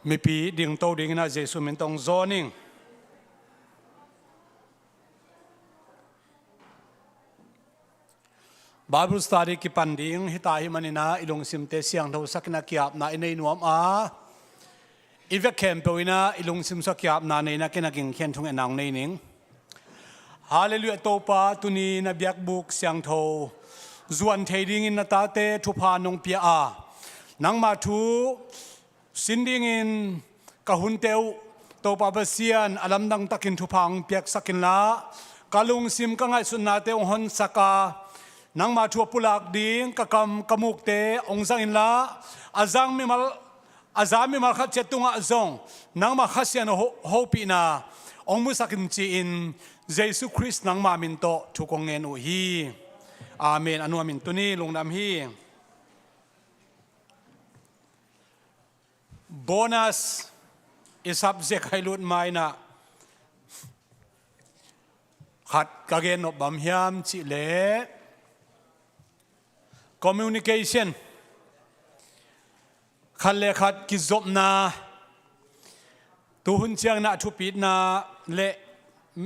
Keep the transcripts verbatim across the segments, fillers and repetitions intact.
Mipi dingto dingin ah Jesu min tawh hong zawn ing. Bible study kipan ding hita ahih manin ah i lungsimte siangthosak in ah ki-apna i nei nuam a, i vek khempeuh in ah i lungsim sungah ki-apna nei in ah ken a gingkhian thungetna hong nei ning. Halleluiah Topa, tuni na biakbuk siangtho zuan thei dingin na tate thupha nong pia a, nangma thu sin dingin ka hunte uh Topa Pasian a lamdang takin thupha hong piaksak inla, ka lungsim ka ngaihsutnate hong honsak a, nangma thu a pulak ding ka kam ka mukte hong zang inla, a zang mimal a za mimal khat ciat tungah zong nangma Kha Siangtho ho-, hopihna hong musak in ci-in Jesu Khrist nangma min tawh thu kong ngen uh hi. Amen. A nuam in tuni lungdam hi. Bonus i subject ah i lut ma-in ah khat ka gen nop bang hiam cih leh communication, khat le khat kizopna, tuhun ciangin ah thupitna le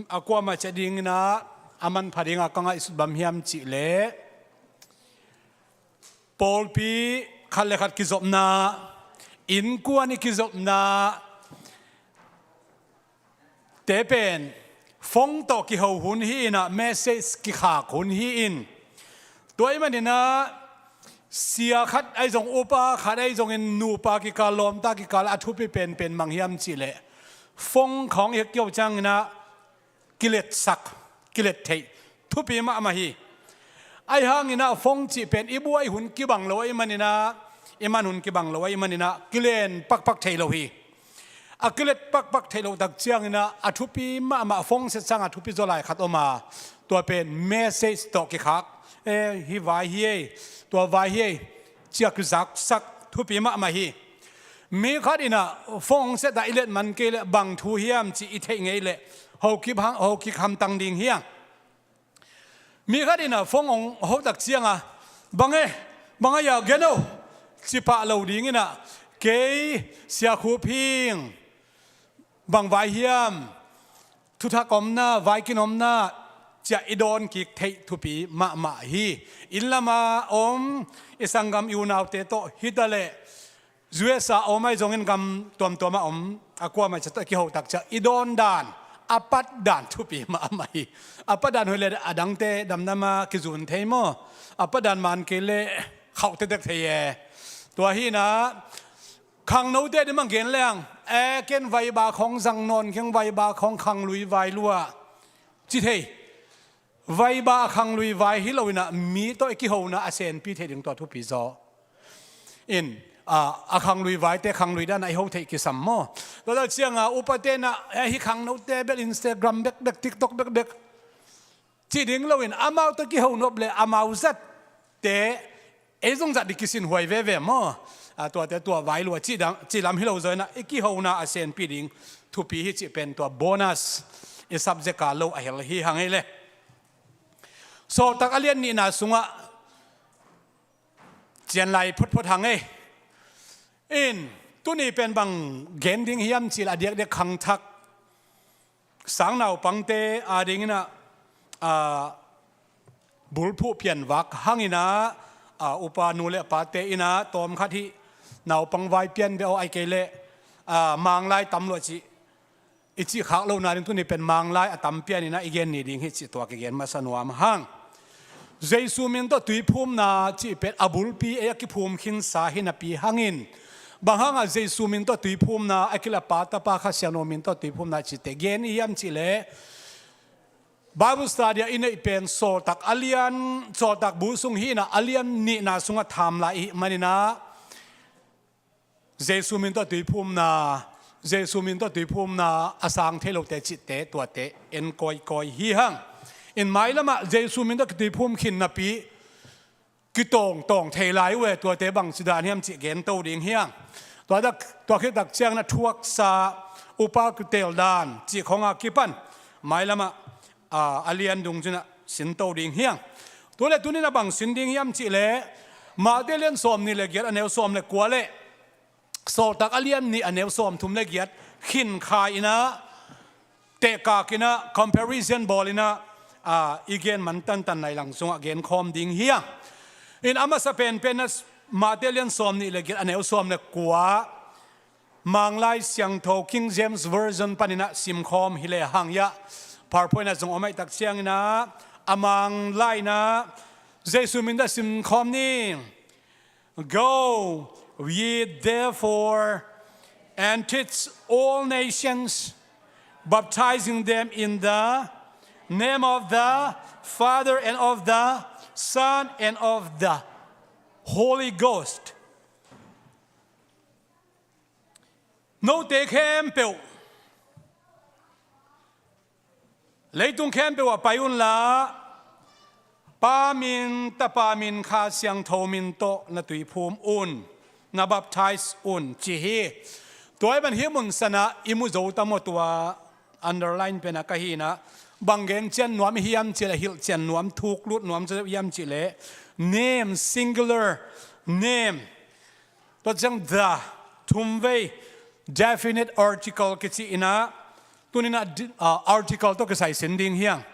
a kuamah ciat dingin ah a manpha dingah ka ngaihsut bang hiam cih leh pawlpi khat le khat kizopna, innkuan i kizopna te pen phone tawh kiho hun hi in ah, message kikhak hun hi in, tua ahih manin ah sia khat ahi zong, upa khat ahi zongin nupa kikal, lawmta kikal a thupi penpen bang hiam cih leh phone khawng i kiho ciangin ah kiletsak, kilet theih thupi mahmah hi. Ahi hangin ah phone cih pen i buai hun kibang lo ahih manin ah, i man hun kibang lo ahih manin ah kilen pakpak thei lo hi. A kilet pakpak theih loh tak ciangin ah a thupi mahmah phone set sangin a thupi zaw lai khat om a, tua pen message tawh kikhak, eh, hih vai hi ei, tua vai hi ei, ci-a kizaksak thupi mahmah hi. Mi khat in ah phone set ah i let man kei leh bang thu hiam cih i theih ngei leh ho kik ham-, ho kik hamtang ding hi hang. Mi khat in ah phone hong hoh tak ciangin, bang e, bang a ya gen o, ci pah lo dingin ah, kei Sia Khup hi ing, bang vai hiam, thuthak omna, vaikin omna, ci-a i dawn kik theih thupi mahmah hi. Inn lam a om i sanggam i unaute tawh hi ta leh, U S A om ahi zongin gam tuamtuam a om a kuamah ciat tawh i kiho tak ciang i dawn dan, a pat dan thupi mahmah hi. A pat dan hoih leh a dangte damdam a kizun thei maw? A pat dan man kei leh khauh tektek thei e. Tua hi in ah khangnote ding bang gen leng, e, ken vaiba khawng zang nawn keng, vaiba khawng khanglui vai lua, ci thei. Vaiba a khanglui vai hi lo in ah mi tawh i kihona a senpi thei ding tua thupi zaw. In, a, a khanglui vaite khanglui dan a i ho theih kisam maw? Tua tak ciangin upate in ah, e, hih khangnote bel Instagram bekbek, TikTok bekbek, ci ding lo in amau tawh kiho nop leh amau zatte ei zong zat ding kisin huai veve maw? A, tuate tua vai lua cih dang, cih lam hi lo zaw in ah i kihona a senpi ding thupi hi cih pen tua bonus i subject a lo a hel hi hang ei leh. Sawltak a lian nihna sungah cian lai photphot hang ei. In, tuni pen bang gen ding hiam cih leh a diakdiak khangthak sang naupangte a dingin ah, a, bulphuh pianvak hangin ah, a, upa nu le pate in ah tawmkhat hih naupang vai pian beh aw, ahih kei leh, a, Manglai tam lua cih i cih khak lohna ding tuni pen Manglai a tam pian in ah i gen ni ding hi cih tua kigen masa nuam hang. Jesu min tawh tuiphumna cih pen a bulpi ei a kiphum khinsa hi napi hangin, bang hangah Jesu min tawh tuiphumna, a kileh Pa, Tapa, Kha Siangtho min tawh tuiphumna cihte gen i hiam cih leh, Bible study ah i neih pen Sawltak a lian, Sawltak bu sung hi in ah a lian nihna sungah tham lai i hih manin ah, Jesu min tawh tuiphumna, Jesu min tawh tuiphumna a sang thei lote cihte tuate en kawikawi hi hang. In, mailamah Jesu min tawh kituiphum khin napi kitawngtawng thei lai uh e, tuate bangci dan hiam cih gento ding hi hang. Tua tak, tua khit tak ciangin ah thuaksa, upa kitel dan cih khawng a kipan mailamah, a, a lian dungzui in ah sinto ding hi hang. Tua leh tuni in ah bang sin ding hiam cih leh Matthai lian sawmnih le giat, a neu sawm le kua leh Sawltak a lian nih a neu sawmthum le giat khin khai inah, tehkak inah, comparison bawl inah, a, i gen man tantan nai lang sungah genkhawm ding hi a. In a masa penpen ah Mate lian sawm nih le giat a neu sawm le kua, Manglai Siangtho King James Version paninah simkhawm hi le hang hiah, PowerPoint ah zong om ahih tak cianginah, a Manglai inah Jesu min tawh simkhawm ni. Go ye therefore and teach all nations, baptizing them in the name of the Father and of the Son and of the Holy Ghost. Note khempeuh leitung khempeuh ah pai unla, Pa min, Tapa min, Kha Siangtho min tawh na tuiphum un, na baptize un, ci hi. Tua i ban hi mun sanah i mu zo ta maw, tua underline penah ka hinah, bang gen cian nuam i hiam cihleh, hilh cian nuam, thuk lut nuam cian hiam cihleh, name, singular name. Tua ciang the, thumvei, definite article kici inah, tuninah di-, ah, article tawh kisai sin ding hiang.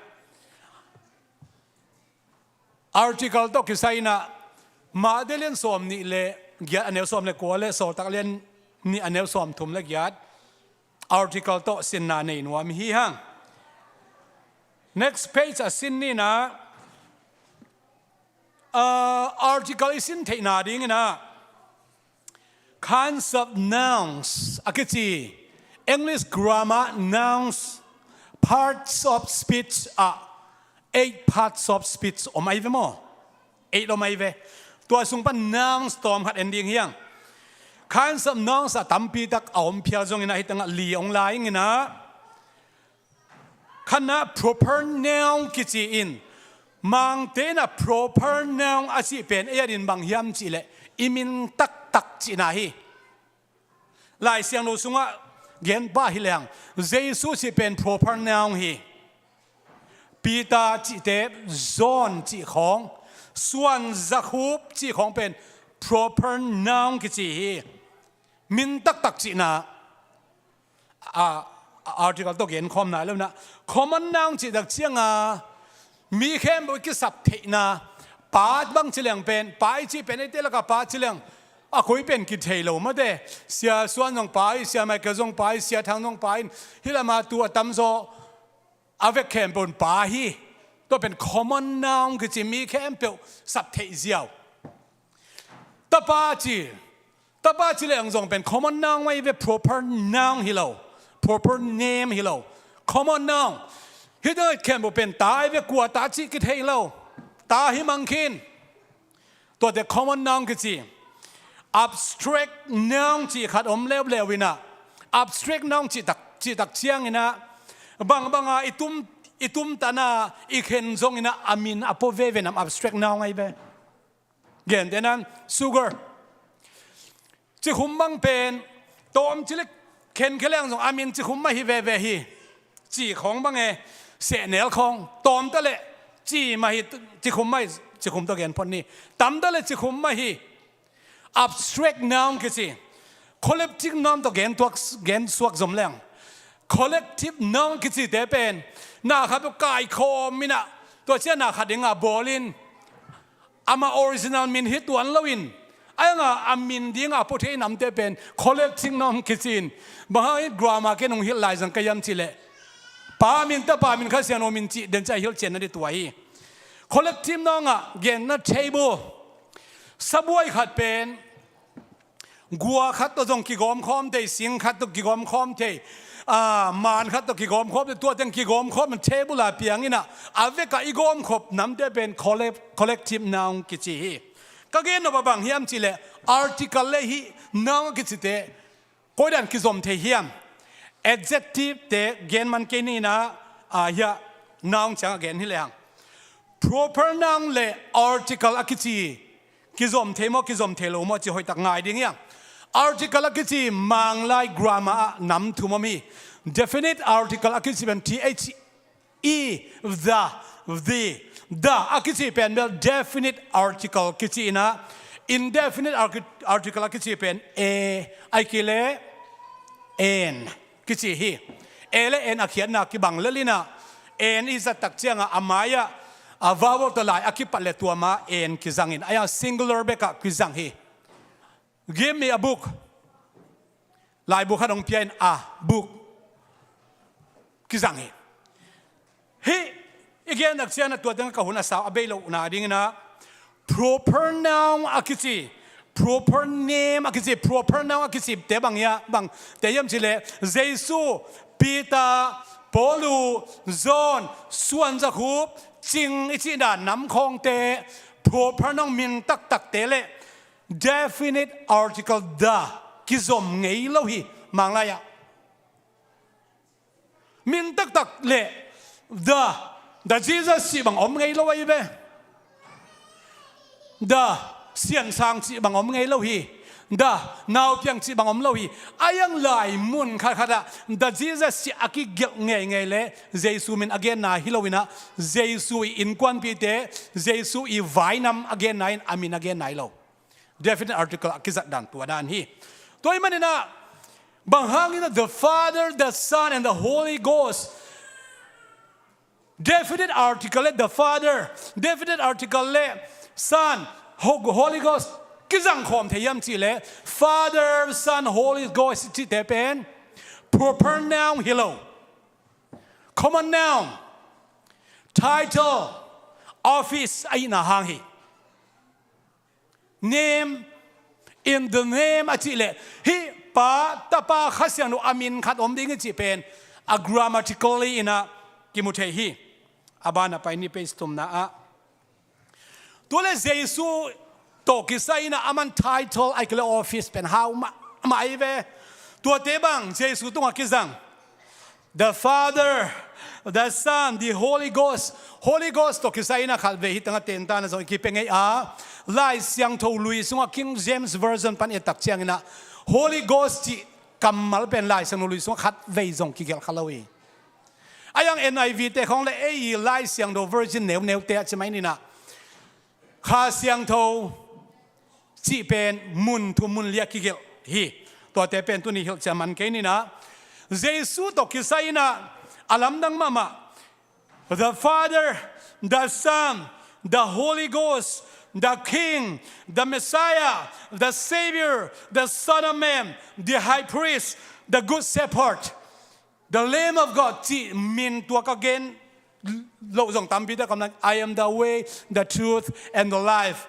Article tawh kisai inah, Mate lian sawm nih le giat a neu sawm le kua le Sawltak lian nih a neu sawmthum le giat, article tawh sinna nei nuam hi hang. Next page ah sin ninah, uh, article i sin theihna dinginah, kinds of nouns a kici, English grammar nouns, parts of speech ah, eight parts of speech om ahi ve maw? Eight om ahi ve. Tua sung pan nouns tawm khat en ding hiang. Kinds of nouns ah tampi tak a om phial zonginah, hi tangah li ong lai inginah, khatna proper noun kici in, Mangte inah proper noun a cih pen ei adin bang hiam cihleh, i min taktak cihna hi. Lai Siangtho sungah gen pah hi leng, Jesu cih pen proper noun hi. Peter cihte, John cih khawng, suan zakhup cih khawng pen proper noun kici hi. Min taktak cihna, a, a article tawh genkhawm nai lo inah, common noun cih tak cianga mi khempeuh i kisap theihna, pa bang ci leng pen, pa i cih pen eite lakah pa ci leng, a koi pen kithei lo mate. Sia Suan zong pa hi, Sia Michael zong pa hi, Sia Thang zong pa hi, hih lamah tu a tamzaw a vek khempeuh in pa hi. Tua pen common noun kici, mi khempeuh sap theih ziau. Tapa ci, Tapa ci leng zong pen common noun ahi ve, proper noun hi lo, proper name hi lo, common noun. Hih teng khempeuh pen ta ahi ve, kua ta cih kithei lo, ta hi mang khin. Tuate common noun kici. Abstract noun cih khat om leuleu inah, abstract noun cih tak, cih tak cianginah, bangbanga i tum, i tumtana i khen zonginah a min a pua veve nam abstract noun ahi ve. Gentehnan sugar, cikhum bang pen tawm ci le khenkhia leng zong a min cikhum mah hi veve hi. Ci khawng bang e, sehnel khawng, tawm taleh ci mah hi, cikhum mah hi, cikhum tawh gen phot ni. Tam taleh cikhum mah hi. Abstract noun kici. Collective noun tawh gen tuak, gen suak zom leng, collective noun kicite pen na khat bek kaikhawm inah, tua ciang na khat dingah bawlin, amah original min hi tuan loin, a ianga a min dinga a pua thei namte pen collective noun kici in. Bang hangin grammar ken hong hilh lai zang ka hiam cihleh, Pa min, Tapa min, Kha Siangtho min cih den ciah hilh cian na ding tua hi. Collective noun ah genna table, sabuai khat pen gua khat tawh zong kigawmkhawm thei, sing khat tawh kigawmkhawm thei, a, man khat tawh kigawmkhawm thei, tua teng kigawmkhawm table a piang inah, a vekah i gawmkhop namte pen colle-, collective noun kici hi. Ka gen nop a bang hiam cihleh, article le hih noun a kicite koidan kizom thei hiam? Adjective te gen man kei ninah, a, hiah noun ciangah gen hi lehang. Proper noun le article a kici kizom thei maw, kizom thei lo maw, ci hoihtak ngai ding hiang. Article a kici Manglai grammar ah nam thum om hi. Definite article a kici pen T H E, the, the, the a kici pen bel definite article kici inah, Indefinite arti-, article a kici pen a, ahih kei leh an kici hi. A le an a khiatna kibang lel in ah, an i zat tak ciangah a mai-ah a vowel tawh lai a kipat leh tua ma an kizang in, a iang singular bekah kizang hi. Give me a book. Laibu khat hong pia in, a book kizang hi. Hih i gen tak ciangin ah tua teng ka hun a sau a bei lohna dingin ah, proper noun a kici, proper name a kici, proper noun a kicite bang hiam, bangte hiam cih leh Jesu, Peter, Paulu, John, suanzakhup, cing i cih dan nam khawngte, proper noun min taktakte le definite article the kizom ngei lo hi. Manglai ah min taktak le the, the Jesus cih bang om ngei lo ahi ve. The Siansang cih bang om ngei lo hi. The Naupiang cih bang om lo hi. A iang lai mun khatkhat ah the Jesus cih a kigelh ngeingei leh Jesu min a genna hi lo in ah, Jesu i innkuanpihte, Jesu i vainam a genna in a min a genna hi lo. Definite article a kizat dan tua dan hi. Tua ahih manin ah, bang hangin ah the Father, the Son and the Holy Ghost, definite article le the Father, definite article le Son, Ho-, Holy Ghost kizang khawm thei hiam cih leh, Father, Son, Holy Ghost cihte pen proper noun hi lo. Common noun, title, office ahihna hang hi. Name, in the name a cih leh hih Pa, Tapa, Kha Siangtho a min khat om ding hi cih pen a grammatically in ah kimu thei hi. A ban a pai ni, page thumna ah. Tua le Jesu tawh kisai in ah aman title ahih kei leh office pen hau mahmah ahi ve. Tuate bang Jesu tungah kizang. The Father, the Son, the Holy Ghost. Holy Ghost tawh kisai in ah khatvei hih tengah tentan a zong i kipia ngei a, Lai Siangtho Lui sungah King James Version pan et tak ciangin ah Holy Ghost cih kammal pen Lai Siangtho Lui sungah khatvei zong kigelh kha lo hi. A iang N I V te khawng le ei Lai Siangtho version neuneute ah ci mai ni in ah, Kha Siangtho cih pen mun thum mun li ah kigelh hi. Tuate pen tuni hilhcian man kei ni in ah, Jesu tawh kisai in ah a lamdang mahmah, the Father, the Son, the Holy Ghost, the King, the Messiah, the Savior, the Son of Man, the High Priest, the Good Shepherd, the Lamb of God cih min tua ka gen loh zong tampi tak om na, I am the way, the truth and the life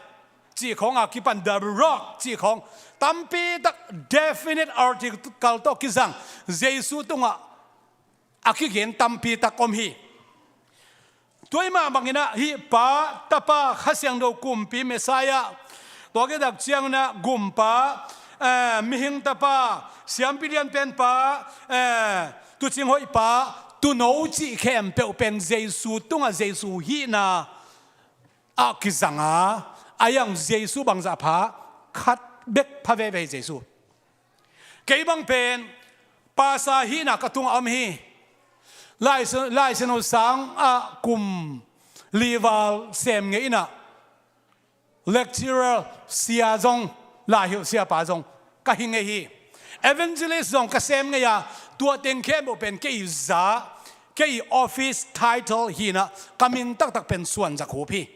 cih khawng a kipan the rock cih khawng tampi tak definite article tawh kizang Jesu tungah a kigen tampi tak om hi. Tua ahih mah bangin ah hih Pa, Tapa, Kha Siangtho, Kumpi, Messiah, tua kitak ciangin ah Gumpa, eh, Mihing Tapa, Siampi Lianpenpa, eh, Tuucing Hoihpa, Tuuno cih khempeuh pen Jesu tungah Jesu hihna ah kizang a, a iang Jesu bangzah pha, khat bek pha veve hi Jesu. Kei bang pen pastor hihna ka tungah om hi. Lai Siangtho, Lai Siangtho sang ah kum li val sem ngei in ah, lecturer sia zong, laihilh siapa zong ka hi ngei hi. Evangelist zong ka sem ngei a, tua teng khempeuh pen kei za, kei office title hi in ah ka min taktak pen suanzakhup hi.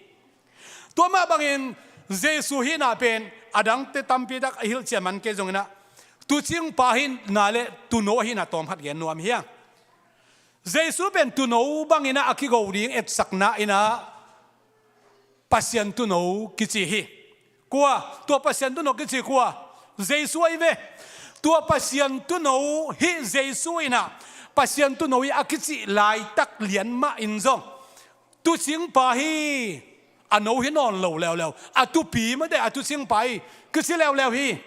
Tua mah bangin Jesu hihna pen a dangte tampi tak a hilhcian man kei zongin ah, Tuucingpa hihna le Tuuno hihna tawmkhat gen nuam hi a. Jesu pen Tuuno bangin ah a kigo ding etsakna in ah Pasian Tuuno kici hi. Kua, tua Pasian Tuuno kici kua? Jesu ahi ve. Tua Pasian Tuuno hih Jesu in ah Pasian Tuuno hi a kicih laitak lian mah in zong, Tuucingpa hi, a no hi nawn lo leuleu. A tuupi mate a Tuucingpa hi kici leuleu hi.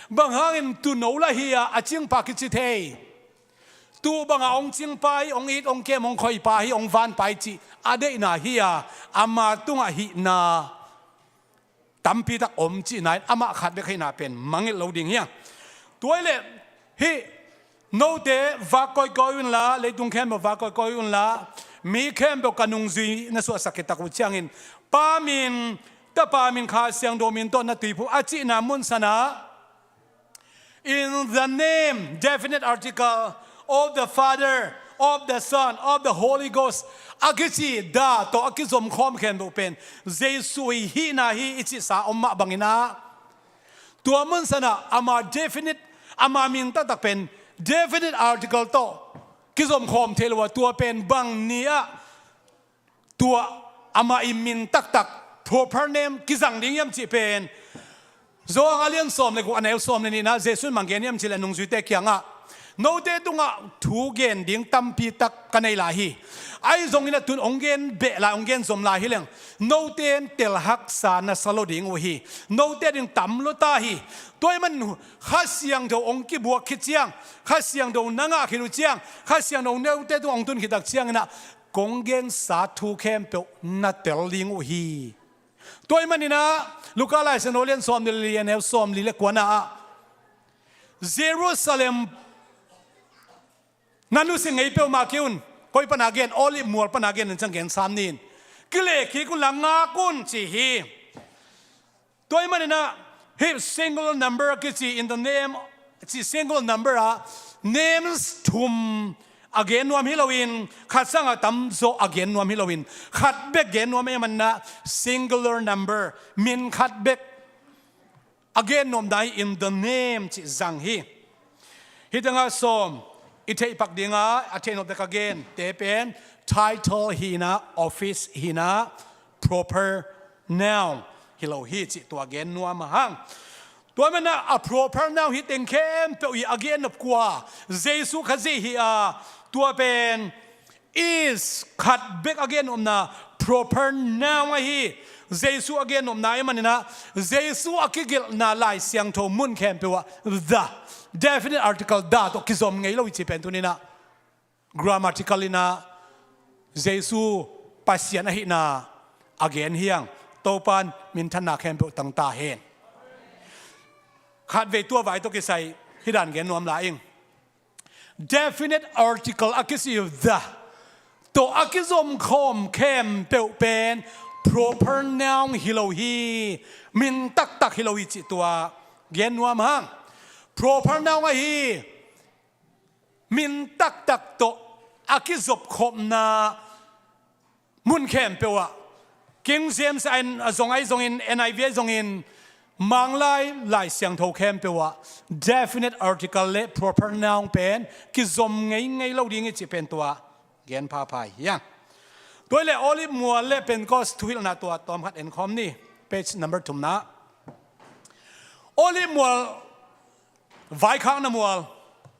Bang hangin Tuuno lah hi a, a cingpa kici thei? Tuu bangah hong cingpa hi, hong it, hong kem, hong khoipa hi, hong vanpa hi cih a deihna hi a, ama tungah hihna tampi tak om cihna in amah khat bek hihna pen mangngilh lo ding hi a. Tua hi leh hih note vak kawikawi unla, leitung khempeuh vak kawikawi unla, mi khempeuh ka nungzui na suahsak khit tak uh ciangin Pa min, Tapa min, Kha Siangtho min tawh na tuiphum a cihna munsanah, in the name, definite article, of the Father, of the Son, of the Holy Ghost, a kici the tawh a kizomkhawm khempeuh pen Jesu i hihna hi i cihsa om mah banginah, tua munsanah ama definite, ama min taktak pen definite article tawh kizomkhawm thei lo a, tua pen bang ni-ah tua ama i min taktak, proper name, kizang ding hiam cih pen Johan a lian sawm le guk, a neu sawm le nihna Jesu in bang gen hiam cih leh nungzuite kiangah, note tungah thu gen ding tampi tak ka nei lai hi. Ahi zongin a tun hong gen beh lai, hong gen zom lai hi leng, note in tel haksa na sa lo ding uh hi. Note ding tam lo ta hi. Tua ahih man Kha Siangtho hong kibuak khit ciang, Kha Siangtho na ngah khit uh ciang, Kha Siangtho note tungah hong tun khit tak cianginah kong gensa thu khempeuh na tel ding uh hi. Tua ahih maninah Luka Lai Siangtho lian sawm le li, a neu sawm li le kuana ah, Jerusalem na nusia ngei peuhmah kei un. Koi pana gen? Olive mual pana gen in ciang gen sam ni in. Kileh kik unla ngak un ci hi. Tua ahih maninah hih singular number a kici in the name, ci singular number ah names thum a gen nuam hi loin, khat sangah tamzaw a gen nuam hi loin, khat bek gen nuam ahih maninah singular number, min khat bek a gen nuamna hi, in the name cih zang hi. Hih tengah sawm i theihpak dinga a theihnop dek a gente pen title hinah, office hinah, proper noun hi lo hi cih tua gen nuam a hang. Tua manah a proper noun hi teng khempeuh i a gen nop kua, Jesu Khazih hi a, tua pen is khat bek a gen nopna proper noun ahi. Jesu a gen nopna ahih maninah Jesu a kigelhna Lai Siangtho mun khempeuh ah the, definite article the tawh kizom ngei lo i cih pen tuninah grammatical inah Jesu Pasian ahihna a gen hi hang. Topan minthanna khempeuh tang ta hen. Khatvei tua vai tawh kisai hih dan gen nuam lai ing. Definite article a kici the tawh a kizomkhawm khempeuh pen proper noun hi lo hi. Min taktak hi lo hi cih tua gen nuam hang. Proper noun ahi, min taktak tawh a kizopkhopna mun khempeuh ah, King James a zong ahi zongin, N I V ahi zongin, Manglai Lai Siangtho khempeuh ah definite article le proper noun pen kizom ngeingei lo ding hi cih pen tua gen phapha hi hang. Tua hi leh Olive mual le Pentecost thuhilhna tua tawmkhat enkhawm ni. Page number thumna. Olive mual, vaikhakna mual,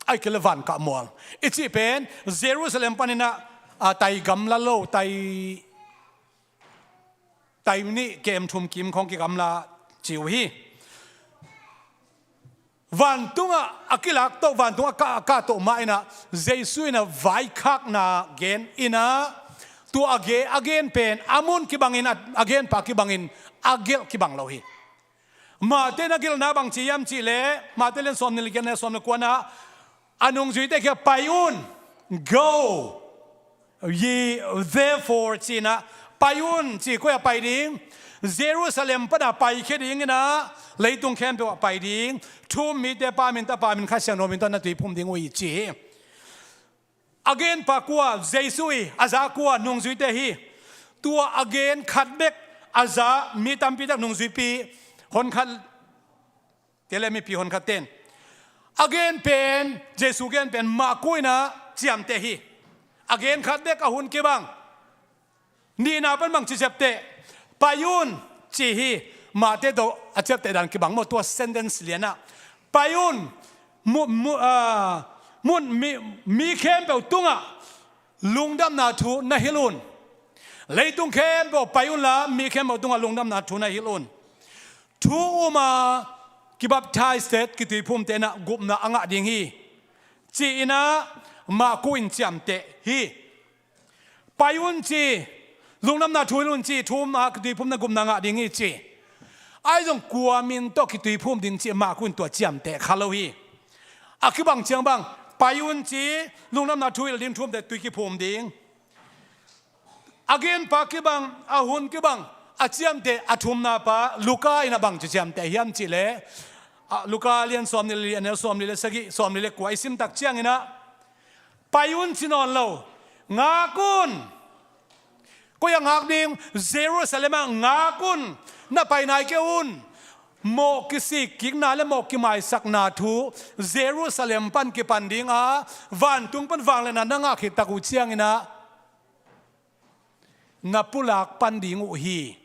ahih kei leh vankah mual i cih pen Jerusalem paninah, a, tai gamla lo, tai, tai nih kem thum kim khawng kigamla ci uh hi. Vantungah a kilak toh, vantungah a kah, a kah toh mah inah Jesu inah vaikhakna gen inah, tua a ge-, a gen pen a mun kibangin, a, a genpa kibangin a gelh kibang lo hi. Mate na gelhna bang ci hiam cih leh, Mate lian sawm nih le giat, a neu sawm le kuana, a nungzuite kiangah pai un, go ye therefore ci inah, pai un ci, koi ah pai ding? Jerusalem pana paikhia ding inah, leitung khempeuh ah pai ding. Thu um mite Pa min, Tapa min, Kha Siangtho min tawh na tuiphum ding uh hi ci hi. A genpa kua? Jesu hi. A za kua? Nungzuite hi. Tua a gen khat bek a za mi tampi tak, nungzuipi honkhat te le mipi honkhat ten, a gen pen, Jesu gen pen Marku inah ciamteh hi. A gen khat bek a hun kibang. Nihna pan bang ci ciapteh? Pai un ci hi. Mate tawh a ciapteh dan kibang maw, tua sentence lianah, pai un, mu-, mu-, a, mun mi, mi khempeuh tungah lungdamna thu na hilh un. Leitung khempeuh pai unla mi khempeuh tungah lungdamna thu na hilh un. Thu um a kibaptize-te, kituiphumte inah gupna a ngah ding hi ci inah Marku in ciamteh hi. Pai un ci, lungdamna thu hilh un ci, thu um a kituiphumna gupna ngah ding hi ci. Ahi zong kua min tawh kituiphum ding cih Marku in tua ciamteh kha lo hi. A kibang ciang bang, pai un ci, lungdamna thu hilh ding, thu umte tui kiphum ding. A genpa kibang, a hun kibang, A ciamteh a thumna pa Luka in a bang ci ciamteh hiam cihleh, a, Luka lian sawmnih le li, a neu sawmnih le sagih, sawmnih le kua i sim tak ciangin ah, pai un ci nawn lo, ngak un. Koi ah ngak ding? Jerusalem ah ngak un. Na pai nai kei un. Mawh kisik kikna le mawh kimaisakna thu Jerusalem pan kipan ding a, vantung pan vangliatna na ngah khit tak uh ciangin ah, na pulak pan ding uh hi.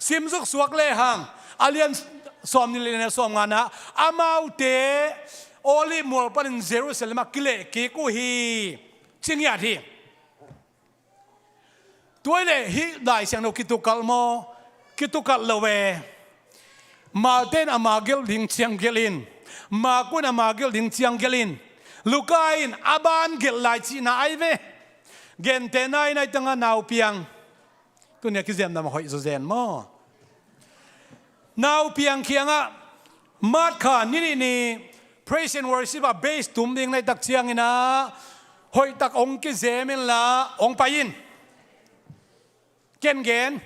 Simsuk suak lehang, a lian sawmnih le li, a neu sawmnga-na, amaute Olive mual panin Jerusalem ah kileh kik uh hi, ci ngiat hi. Tua hi leh hih Lai Siangtho kitukalh maw? Kitukalh lo e. Mate in ama gelh ding ciang gelh in, Marku in ama gelh ding ciang gelh in, Luka in a ban gelh lai cihna ahi ve. Gentehna in, ahi tangah naupiang, tuni a kizemna mah hoih zaw zen maw? Naupiang kiangah, March kha ni nih ni praise and worship ah bass tum ding na hih tak ciangin ah, hoihtak hong kizem inla hong pai in. Ken gen,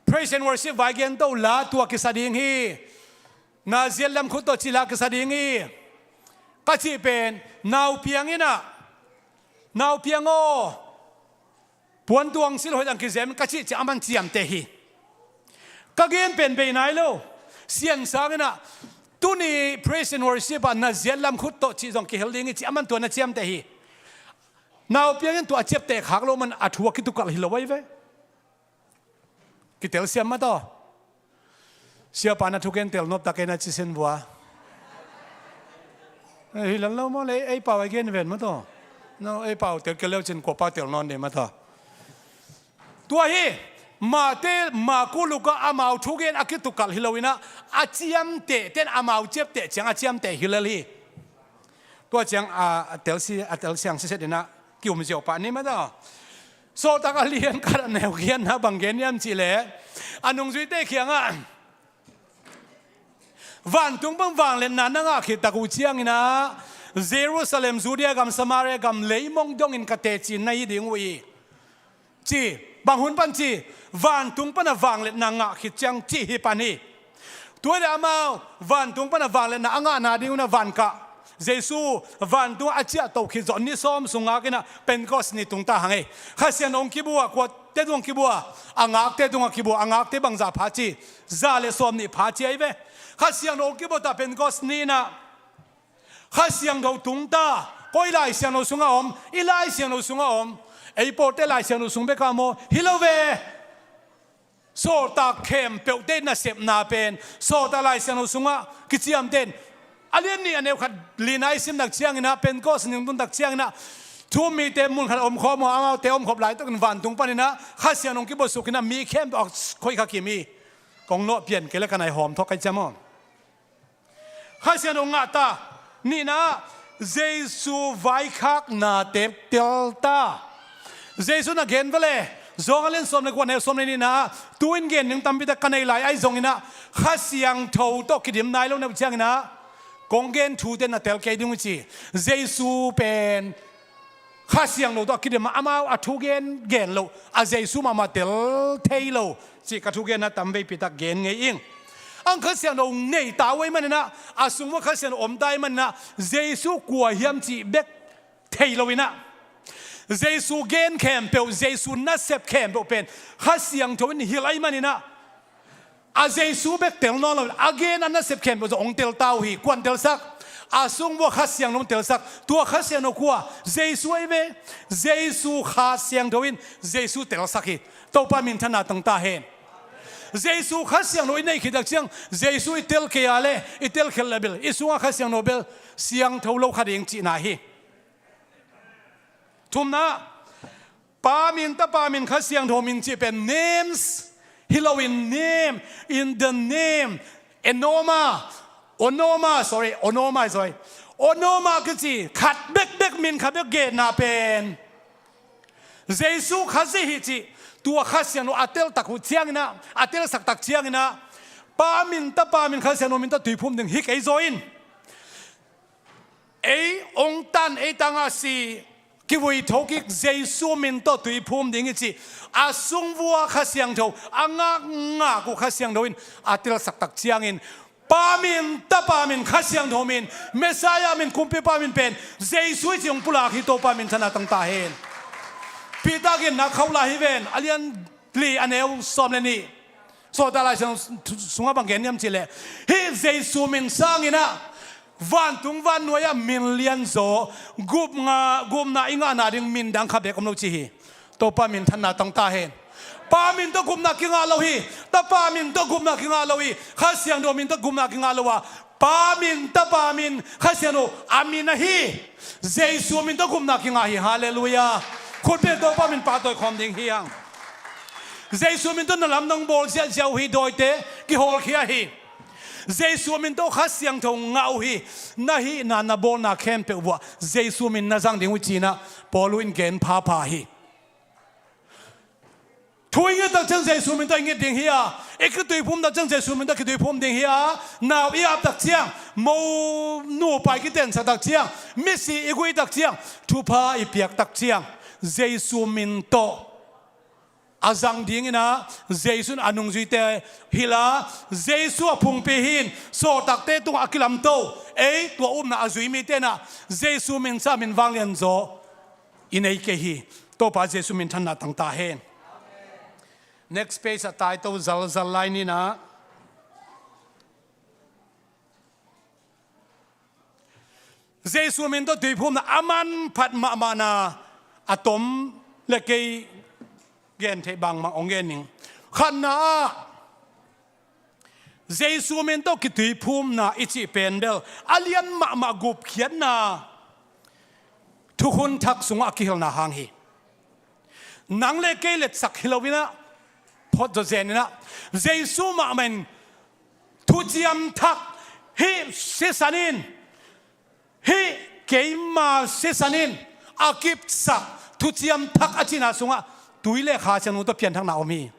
praise and worship vai gen to la, tua kisa ding hi. Na ziat lam khut tawh ci la, kisa ding hi, ka cih pen, naupiang in ah, naupiang aw, puantuang silh hoih dang kizem in, ka cih ciang aman ciamteh hi. Ka gen pen bei nai lo. Sian Sang in ah, tuni praise and worship ah na ziat lam khut tawh cih zong kihel ding hi, ci aman tua na ciamteh hi. Naupiang in tua a ciamteh khak loh man a thu a kitukalh hi lo ahi ve. Kitelsiam mah tawh. Siapa na thugen tel nop tak ei na ci sin vua. Eh, hi lan lo maw le, ei pau a gen ven mah tawh. No, ei pau tel kei leu cin kua pau tel nawn ding mah tawh. Tua hi, Mate, Marku, Luka amau thugen a kitukalh hi lo in ah, a ciamteh ten amau ciamteh ciang a ciamteh hi lel hi. Tua ciang a, a telsi, a telsiang siset in ah kium ziau pah ni mah tawh. Sawltak a lian khat a neu giatna bang gen hiam cihleh, a nungzuite kiangah, vantung pan vangliatna na ngah khit tak uh ciangin ah, Jerusalem, Judea gam, Samaria gam leimong dongin ka teci na hi ding uh hi, ci. Bang hun pan ci? Vantung pan a vangliatna ngah khit ciang cih hi pan hi. Tua hi leh amau vantung pan a vangliatna a ngahna ding un ah van kah. Jesu vantung a ciahtoh khit zawh ni sawm sung ngak in ah Pentecost ni tung ta hang ei. Kha Siangtho hong kibua, kuate tung hong kibua? A ngakte tung ah kibua. A ngakte bangzah pha ci? Za le sawmnih pha ci ahi ve. Kha Siangtho hong kibua ta Pentecost ni in ah, Kha Siangtho tung ta. Koi Lai Siangtho sungah om? I Lai Siangtho sungah om. Ei pawlte Lai Siangtho sung bek ah maw? Hi lo ve. Sawltak khempeuhte nasepna pen sawltak Lai Siangtho sungah kiciamteh in. A lian nih a neu khat lina i sim tak ciangin ah, Pentecost ni tun tak ciangin ah, thu-um mite mun khat a omkhawm uh a, amaute omkhop laitakin vantung panin ah Kha Siangtho hong kibuasuk in ah, mi khempeuh a khoih kha kim hi. Kong nawh pian kei le ka nai hawm thawk ka hih ciang maw. Kha Siangtho ngah ta. Nihna, Jesu vaikhaknate tel ta. Jesu na gen vele. Johan a lian sawm le kua, a neu sawm le nihna, tu-in gen ding tampi tak ka nei lai ahi zongin ah, Kha Siangtho tawh kidim nai lo na hih ciangin ah, kong gen thute na tel kei ding uh ci. Jesu pen Kha Siangtho tawh a kidim a, amau a thugen gen loh, a Jesu mahmah tel thei lo cih ka thugenna tam veipi tak gen ngei ing. Ang Kha Siangtho nei ta uh ahih manin ah, a sung uah Kha Siangtho om ta ahih manin ah, Jesu kua hiam cih bek thei lo in ah, Jesu gen khempeuh, Jesu nasep khempeuh pen Kha Siangtho in hilh ahih manin ah, a Jesu bek tel nawn lo, a gen a nasep khempeuh zong hong tel ta uh hi. Kuan telsak? A sung uah Kha Siangtho in telsak. Tua Kha Siangtho kua? Jesu ahi ve. Jesu Kha Siangtho in Jesu telsak hi. Topa minthanna tang ta hen. Jesu Kha Siangtho i neih khit tak ciang, Jesu i tel kei a leh, i tel khelh leh bel, i sungah Kha Siangtho bel siangtho lo kha ding cihna hi. Thumna, Pa min, Tapa min, Kha Siangtho min cih pen names hi loin name, in the name, enoma, onoma, sorry, onoma, sorry. Onoma kici khat bekbek min khat bek genna pen Jesu Khazih hi cih tua Kha Siangtho a teltak uh ciangin ah, a telsak tak ciangin ah, Pa min, Tapa min, Kha Siangtho min tawh tuiphum ding hi kei zaw in. Ei hong tan, ei tangah si, kivui thokik Jesu min tawh tui phum ding i cih a sungvua Kha Siangtho, a ngakngak uh Kha Siangtho in a telsak tak ciangin, Pa min, Tapa min, Kha Siangtho min, Messiah min, Kumpipa min pen Jesu i cih hong pulak hi. Topa minthanna tangta hen. Peter gentehna khauh lai hi ven, a lian li a neu sawm le nih. Sawltak Lai Siangtho sungah bang gen hiam cih leh, hih Jesu min sangin ah vantung vannuai ah min lianzaw, gupna, gupna i ngahna ding min dang khat bek om lo ci hi. Topa minthanna tangta hen. Pa min tawh gupna kingah lo hi. Tapa min tawh gupna kingah lo hi. Kha Siangtho min tawh gupna kingah lo a, Pa min, Tapa min, Kha Siangtho a min ahi Jesu min tawh gupna kingah hi. Halleluiah. Khutbeng, Topa min pahtawi khawm ding hi hang. Jesu min tawh na lamdang bawl ziahziah uh hi. Dawite kihawlkhia hi. Jesu min tawh Kha Siangtho ngah uh hi. Na hihna, na bawlna khempeuh uh ah Jesu min na zang ding uh hi ci-in ah Paul in gen phapha hi. Thu i nget tak ciang Jesu min tawh i nget ding hi a, i kituiphum tak ciang Jesu min tawh kituiphum ding hi a, nau i ap tak ciang, mo nupa i kiteensa tak ciang, misi i guih tak ciang, thupha i piak tak ciang, Jesu min tawh a zang dingin ah, Jesu in a nungzuite hilh a, Jesu a phungpi hi-in sawltakte tungah a kilamto, ei tua upna a zui mite in ah Jesu min sangin min vanglianzaw i nei kei hi. Topa Jesu minthanna tangta hen. Next page ah taito zalzal lai ni in ah, Jesu min tawh tuiphumna a manphat mahmahna a tom le kei gen theih bangmah hong gen ning. Khatna ah, Jesu min tawh kituiphumna i cih pen bel a lian mahmah gupkhiatna thukhun thak sungah a kihilhna hang hi. Nang le kei letsak hi lo in ah, phot zawzen in ah, Jesu mahmah in thuciam thak hih sisan in, hih keima sisan in a kipsak thuciam thak a cihna sungah tui le Kha Siangtho tawh pianthakna om hi.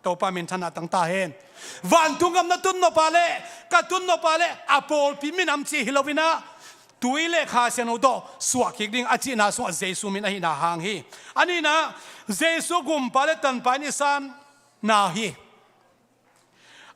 Topa minthanna tangta hen. Vantung gam na tun nop a leh, ka tun nop a leh, a pawlpi minam cih hi lo in ah, tui le Kha Siangtho tawh suah kik ding a cihna sungah Jesu min ahihna hang hi. A nihna, Jesu Gumpa le Tanpa in i sanna hi.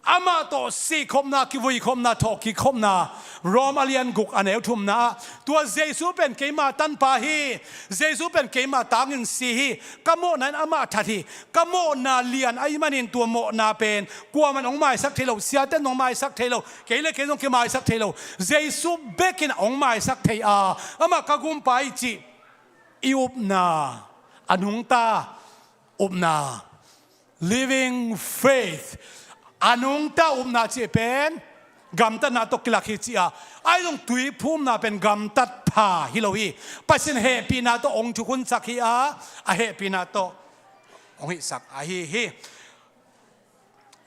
Amah tawh sihkhopna, kivui khopna, thawhkik khopna, Rom a lian guk a neu thumna ah, tua Jesu pen keima Tanpa hi, Jesu pen keima tangin si hi, ka mawhna in amah that hi, ka mawhna lian ahih manin tua mawhna pen kuaman hong maisak thei lo, siate in hong maisak thei lo, kei le kei zong kimaisak thei lo, Jesu bekin hong maisak thei a, amah ka Gumpa hi cih i upna, a nungta upna, living faith, a nungta upna cih pen gamtatna tawh kilak hi ci a, ahi zong tuiphumna pen gamtat pha hi lo hi. Pasian hehpihna tawh hong thukhunsak hi a, a hehpihna tawh hong hihsak ahi hi.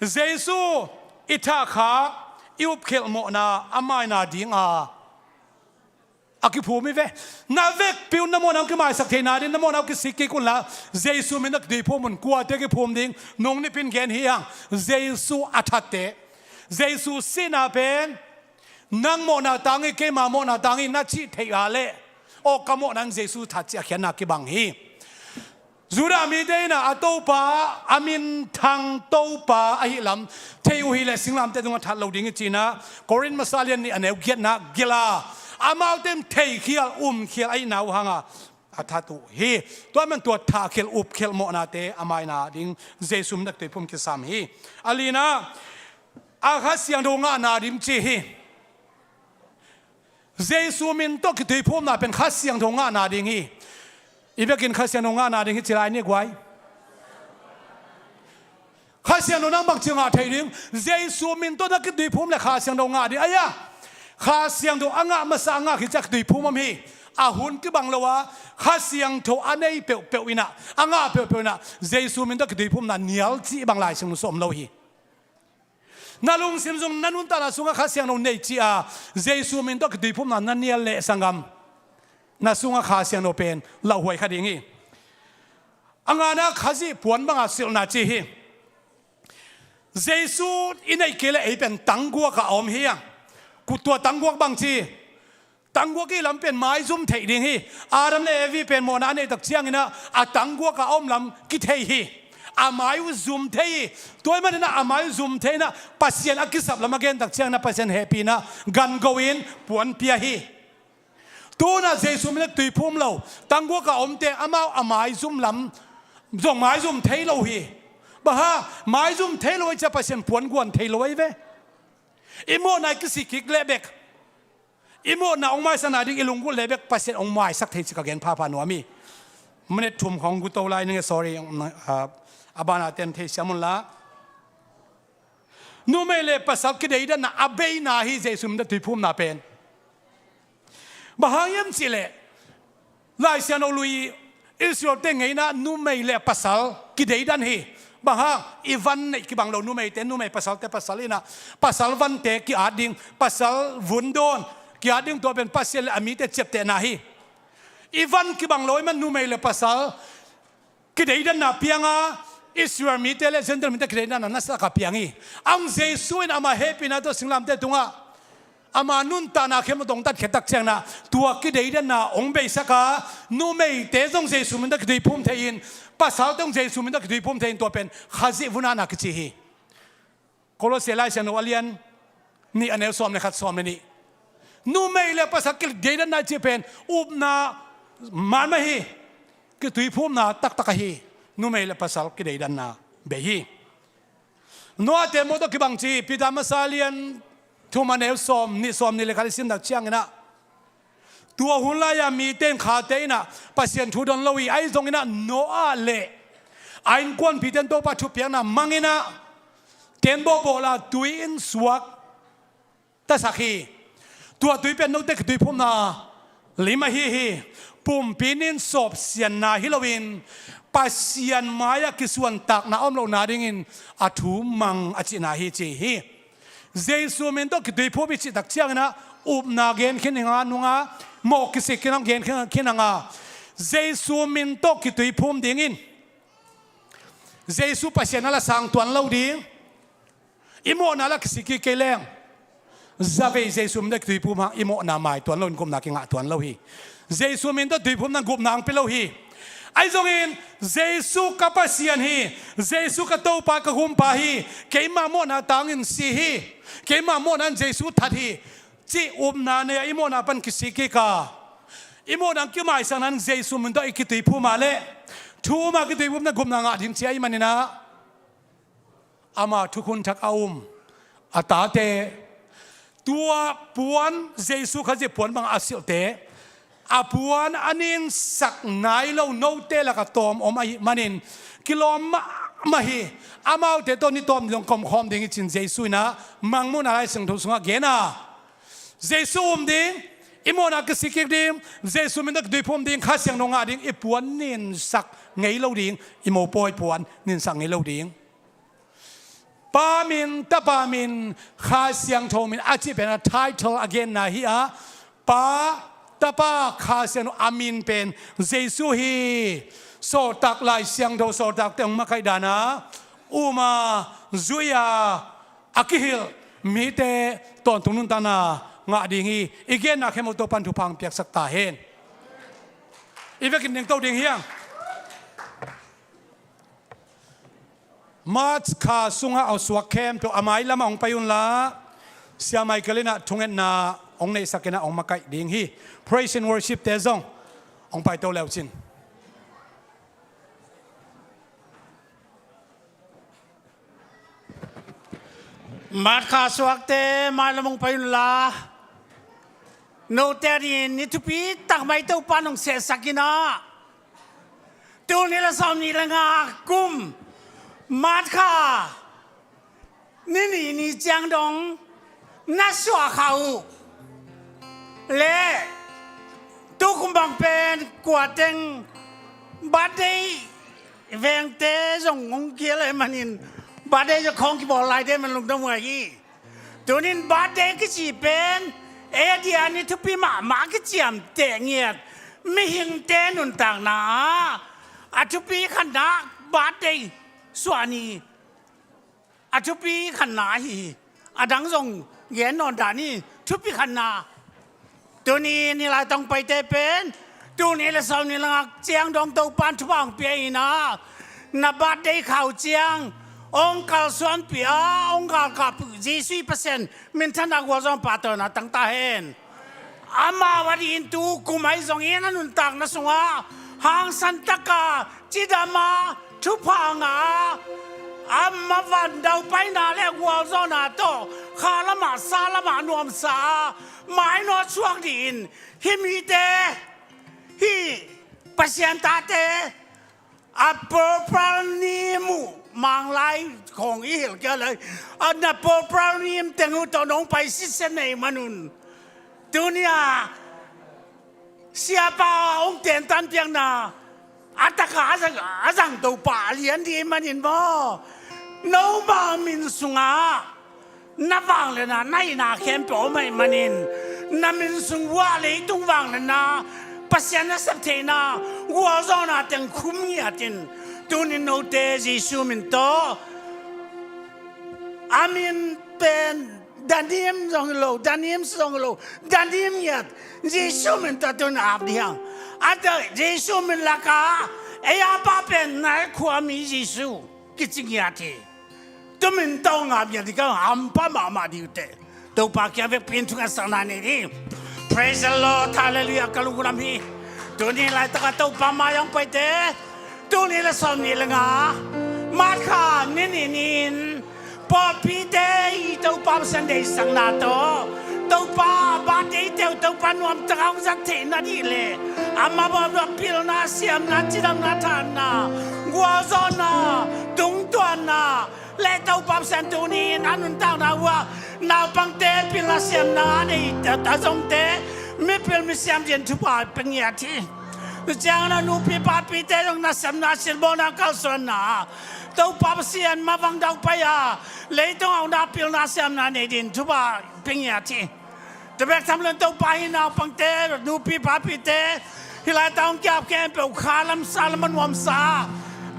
Jesu i thahkhak, i upkhelh mawhna a maina dinga a kiphum hi ve. Na vekpi un na mawhna hong kimaisak theihna ding, na mawhna hong kisik kik unla, Jesu min tawh kituiphum un. Kuate kiphum ding? Nung nipin gen hi hang. Jesu a thatte. Jesu sihna pen nang mawhna tang hi, keima mawhna tang hi na cih theih a leh, aw, ka mawhna in Jesu that cih a khiatna kibang hi. Judah mite in ah a Topa, a minthang Topa ahih lam thei uh hi leh singlamteh tungah that lo ding hi ci-in ah Korin masa lian nih a neu giatna ah gelh a, amaute in theikhial, umkhial ahihna uh hanga a that uh hi. Tua man tua thahkhial, upkhial mawhnate a maina ding Jesu min tawh kituiphum kisam hi. A lina, a Kha Siangtho ngahna ding ci hi. Jesu min tawh kituiphumna pen Kha Siangtho ngahna ding hi. I biakinn Kha Siangtho ngahna ding hi ci lai ni guai. Kha Siangtho nang bangci ngah thei ding? Jesu min tawh na kituiphum leh Kha Siangtho ngah ding. Aia, Kha Siangtho a ngah masa a ngah khit ciang kituiphum om hi. A hun kibang lo a, Kha Siangtho a nei peuhpeuh in ah, a ngah peuhpeuh in ah Jesu min tawh kituiphumna nial cih bang Lai Siangtho sung om lo hi. Na lungsim zong na nuntakna sungah Kha Siangtho nei ci a, Jesu min tawh kituiphumna na nial leh sanggam, na sungah Kha Siangtho pen lauhuai kha ding hi. A ngana, Khazih puan banga silhna ci hi. Jesu i neih kei leh ei pen tangguak ah a om hi a. Tua tangguak bangci? Tangguak i lam pen maizum theih ding hi. Adam le Evi pen mawhna a neih tak ciangin ah a tangguak a om lam kithei hi. A mai uh zum thei hi. Tua ahih manin ah a mai uh zum thei in ah Pasian a kisap lam a gen tak ciangin ah Pasian hehpihna gango in puan pia hi. Tu-in ah Jesu min a tuiphum lo tangguak a omte amau a maizum lam zong maizum thei lo hi. Bang hang, maizum thei lo ahih ciang Pasian puan guan thei lo ahi ve. I mawhna i kisik kik leh bek, i mawhna hong maisak nading i lunggulh leh bek Pasian hong maisak thei cih ka gen phapha nuam hi. Minute thum khawng guto lai ning e, sorry, a, a banah tem thei siam un la. Numei le pasal kideidanna a beina hi Jesu min a tuiphumna pen. Bang hang hiam cih leh Lai Siangtho lui Israelte ngeina numei le pasal kideidan hi. Bang hang, i van neih kibang lo, numeite numei, pasalte pasal in ah pasal vante ki-at ding, pasal vun dawn ki-at ding, tua pen Pasian le a mite ciaptehna hi. I van kibang lo ahih man numei le pasal kideidanna piang a, Israel mite le Gentile mite kideidanna nasia-in a piang hi. Ahang Jesu in ama hehpihna tawh singlamteh tungah ama nuntakna khempeuh hong tatkhia tak ciangin ah tua kideidanna hong beisak a, numeite zong Jesu min tawh kituiphum thei-in, pasalte zong Jesu min tawh kituiphum thei-in, tua pen Khazih vun-atna kici hi. Kolose Lai Siangtho a lian nih, a neu sawm le khat, sawm le nih. Numei le pasal kideidanna cih pen upna mahmah hi. Kituiphumna taktak ahi. Numei le pasal kideidanna bei hi. Noah-te mawh tawh kibang ci, Peter masa lian thum, a neu sawm nih, sawm nih le khat i sim tak ciangin ah, tua hun lai-a mite in khate in ah Pasian thu don lo hi. Ahi zongin ah Noah le a innkuanpihte in Topa thupiakna mangin ah, teen bawhbawl a tui in suaktasak hi. Tua tui pen note kituiphumna lim ahi hi. Pumpi in sawpsianna hi loin Pasian mai-ah kisuantakna a om loh nadingin a thu mang a cihna hi ci hi. Jesu min tawh kituiphum i cih tak ciangin ah upna gen khin hi hang a, nung a mawh kisik khin hang, gen khin hang a, Jesu min tawh kituiphum dingin Jesu Pasian a la sang tuan lo ding, i mawhna la kisik kik kei leng, zavei Jesu min tawh kituiphum hang i mawhna mai tuan loin gupna kingah tuan lo hi. Jesu min tawh tuiphumna gupna hong pia lo hi. Ahi zongin Jesu ka Pasian hi, Jesu ka Topa, ka Gumpa hi, keima mawhna tangin si hi, keima mawhna in Jesu that hi, cih upna nei a, i mawhna pan kisik kik a, i mawhna kimaisak nading Jesu min tawh i kituiphum a leh, thu-um a kituiphumna gupna ngah ding ci ahih manin ah, ama thukhun thak a um a tate, tua puan, Jesu Khazih puan bang a silhte, a puan a ninsak nai lo note lakah tawm om ahih manin kilawm mahmah hi. Amaute tawh ni tawm dong ka om khawm ding hi ci-in Jesu in ah Mangmuhna Lai Siangtho sungah gen a, Jesu um ding, i mawhna kisik kik ding, Jesu min tawh kituiphum ding, Kha Siangtho ngah ding, i puan ninsak ngei lo ding, i mopawi puan ninsak ngei lo ding. Pa min, Tapa min, Kha Siangtho min a cih pen a title a genna hi a, Pa, Tapa, Kha Siangtho a min pen Jesu hi. Sawltak, Lai Siangtho sawltakte hong makaih dan a, um a, zui a, a kihilh mite tawntung nuntakna ngah ding hi. I genna khempeuh Topa'n thupha hong piaksak ta hen. I vekin dingto ding hi hang. March kha sungah a suak khempeuh a mailamah hong pai unla, Sia Michael in ah thungetna hong neihsak in ah hong makaih ding hi. Praise and worship-te zong hong paito le uh cin. March kha suakte mailam hong pai unla, note adingin ni thupi tak mai Topa'n hong sehsak in ah, tul nih le sawmnih le nga kum March kha ni nih ni ciang dong na suah kha uh leh, tukum bang pen kua teng birthday, vengte zong hong kihel ahih manin birthday zong khawng kibawl lai ding ahih man lungdam huai hi. Tuni-in birthday kici pen ei adia ni thupi mahmah kiciamteh ngiat mihingte nuntakna ah a thupi khatna birthday suah ni a thupi khatna ahi hi. A dang zong gen nawn dah ni, thupi khatna. Tuni in hih lai tawh hong paite pen, tul nih le sawmnih le nga ciang dong Topa'n thupha hong pia in ah, na birthday khau ciang hong kalsuanpih a, hong galkapih Jesuh i Pasian minthanna gualzawhna pahtawina tang ta hen. Amau a dingin tu kum ahi zongin a nuntakna sungah hangsan taka cidam a, thupha ngah a, a mavandaupaina le gualzawhna tawh kha lamah sa lamah nuamsa a, mainawt suak dingin hih mite, hih Pasian tate, a purple nim uh, Manglai khawng i hilh kei lai, a na purple nim teng uh tawh nong pai sitset na hih manun, tuni-a siapa hong tentan piakna a taka a zang, a zang Topa a lian ding ahih manin maw, nomau min sungah na vangliatna, na hihna khempeuh om ahih manin, na min sung uah leitung vangliatna, Pasian nasep theihna, gualzawhna teng khum ngiat in. Tunin note Jesuh min tawh a min pen Danim zong hi lo, Danim zong hi lo, Danim ngiat, Jesuh min tawh tunin ap ding hi hang. A tawh Jesuh min lakah ei a pa pen Nai khuami Jesuh kici ngiat hi. Tu min tawh ngap ngiat ding ka hampha mahmah ding uh teh. Topa kiang vekpi in thungatsakna nei ding. Praise the Lord, hallelujah, ka lungdam hi. Tuni laitakah Topa mai-ah hong paite, tul nih le sawmnih le nga March kha ni nih ni-in pawlpite i Topa Pasian deihsakna tawh, Topa birthday-te uh Topa nuamtak a hong zat theih nading le amau a pilna, siamna, cidamna, thahatna, gualzawhna, tungtuanna le Topa Pasian tuni-in a nuntakna uah naupangte pilna siamna a nei a zongte mipil misiam dingin thupha pia ngiat hi. Tua ciangin a nupi papite zong nasepna, silbawlna, kalsuanna Topa Pasian mavang daupai a, leitung a hong na pilna siamna nei dingin thupha pia ngiat hi. Tua bek tham lo-in Topa hih naupangte, nupi papite, hih laitak hong ki-ap khempeuh kha lam sa lam a nuamsa,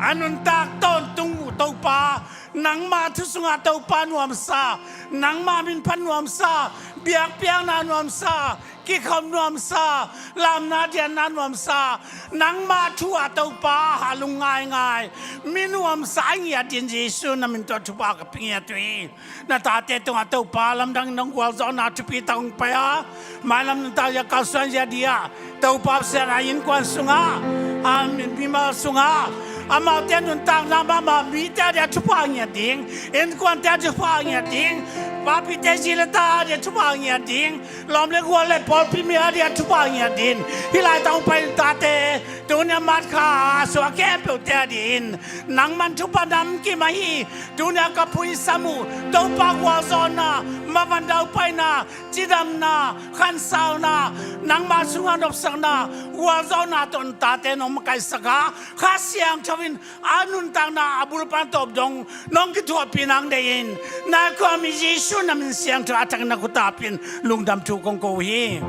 a nuntak tawntung uh Topa, nangma thu sungah Topa nuamsa, nangma min phat nuamsa, biakpiakna nuamsa, kikhop nuamsa, lamna dianna nuamsa, nangma thu ah Topa a lungngaingai mi nuamsa a ngiat dingin Jesuh na min tawh thupha ka pia ngiat uh hi. Na tate tungah Topa lamdang in nong gualzawhna thupi tak hong pia a, mailam nuntak a kalsuan zia ding a, Topa Pasian a innkuan sungah, a mimal sungah, amaute nuntakna mahmah mite a dia thupha ngiat ding, innkuante a thupha ngiat ding, papite zi le ta a dia thupha ngiat ding, lawm le gual le pawlpi mi a dia thupha ngiat ding. Hih laitak hong pai tate, tuni a March kha a suak khempeuhte a dingin nangman thupha namkim ahi. Tuni a ka phuisam uh Topa gualzawhna, mavandau paina, cidamna, khansauna, nangma sungah nopsakna, gualzawhna tawh na tate nong makaihsak a, Kha Siangtho in a nuntakna a bulpan tawp dong nong kithuahpih nang deih in, na khuami Jesuh na min siangtho a thakin na khut ah pen lungdam thu kong ko uh hi.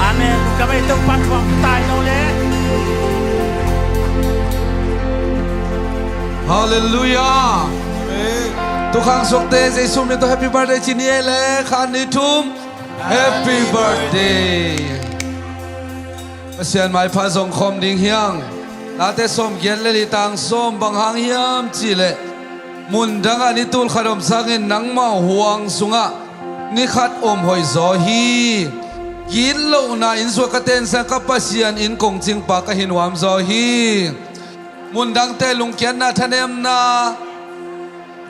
Amen. Lungdam ei, Topa'n thuak tai lo le. Halleluiah. Amen. Tukhang suakte Jesuh min tawh happy birthday ci ni ei le, khat, nih, thum. Happy birthday. Pasian maipha zong khawm ding hi hang. Late sawmgiat le li, tang sawm. Bang hang hiam cih leh, mundang ah ni tul khat om sangin nangmau huang sungah ni khat om hoih zaw hi. Gitlohna inn sungah ka teng sang, ka Pasian inn kongcingpa ka hi nuam zaw hi. Mundangte lungkiatna, thanemna,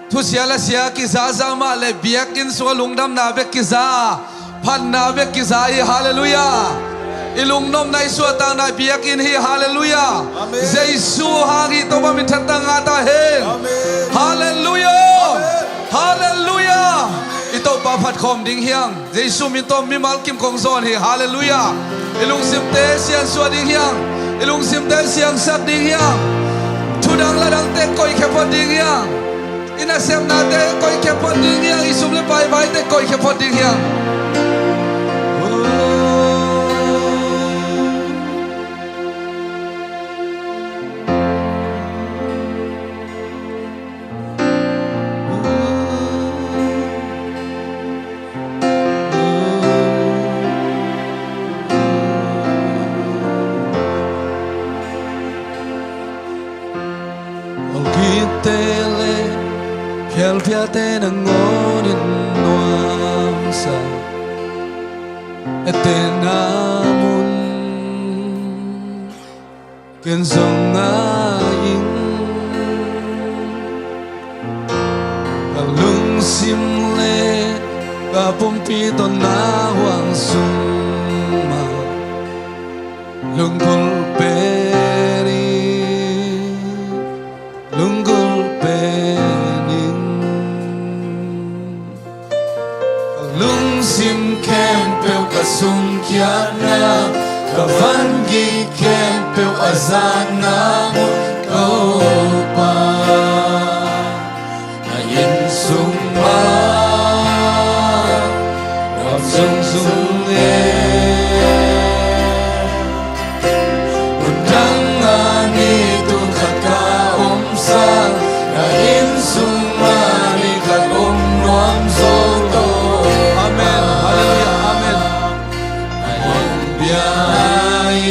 thusia lasia kiza zah mah leh biakinn sungah lungdamna bek kiza, phatna bek kiza hi. Halleluiah. I lungnopna, i suahtakna biakinn hi. Halleluiah. Amen. Jesuh hang hi. Topa min thantak ngah ta hen. Amen. Halleluiah. Amen. Halleluiah. Amen. I Topa phat khawm ding hi hang. Jesuh min tawh mimal kim kong zawn hi. Halleluiah. I lungsimte siansuah ding hi hang. I lungsimte siangsak ding hi hang. Thudang ladangte koihkhia phot ding hi hang. I nasepnate koihkhia phot ding hi hang. I sum le pai vaite koihkhia phot ding hi hang. Te nangawn in nuamsa, etena mun ken zong ngai ing. Ka lungsim le ka pumpi tawh na huang sung mah, lunggulh pen ing, lunggulh pen ing. Ka lungsim khempeuh, ka sungkhiatna, ka vangik khempeuh a zan na mun, Topa, na inn sung mah, nuam zungzung e. Mun dang a ni tul khat ka om sang, na inn sung mah ni khat om nuam zo to. Amen. Halleluiah. Amen. Na inn bia in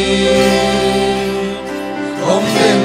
om den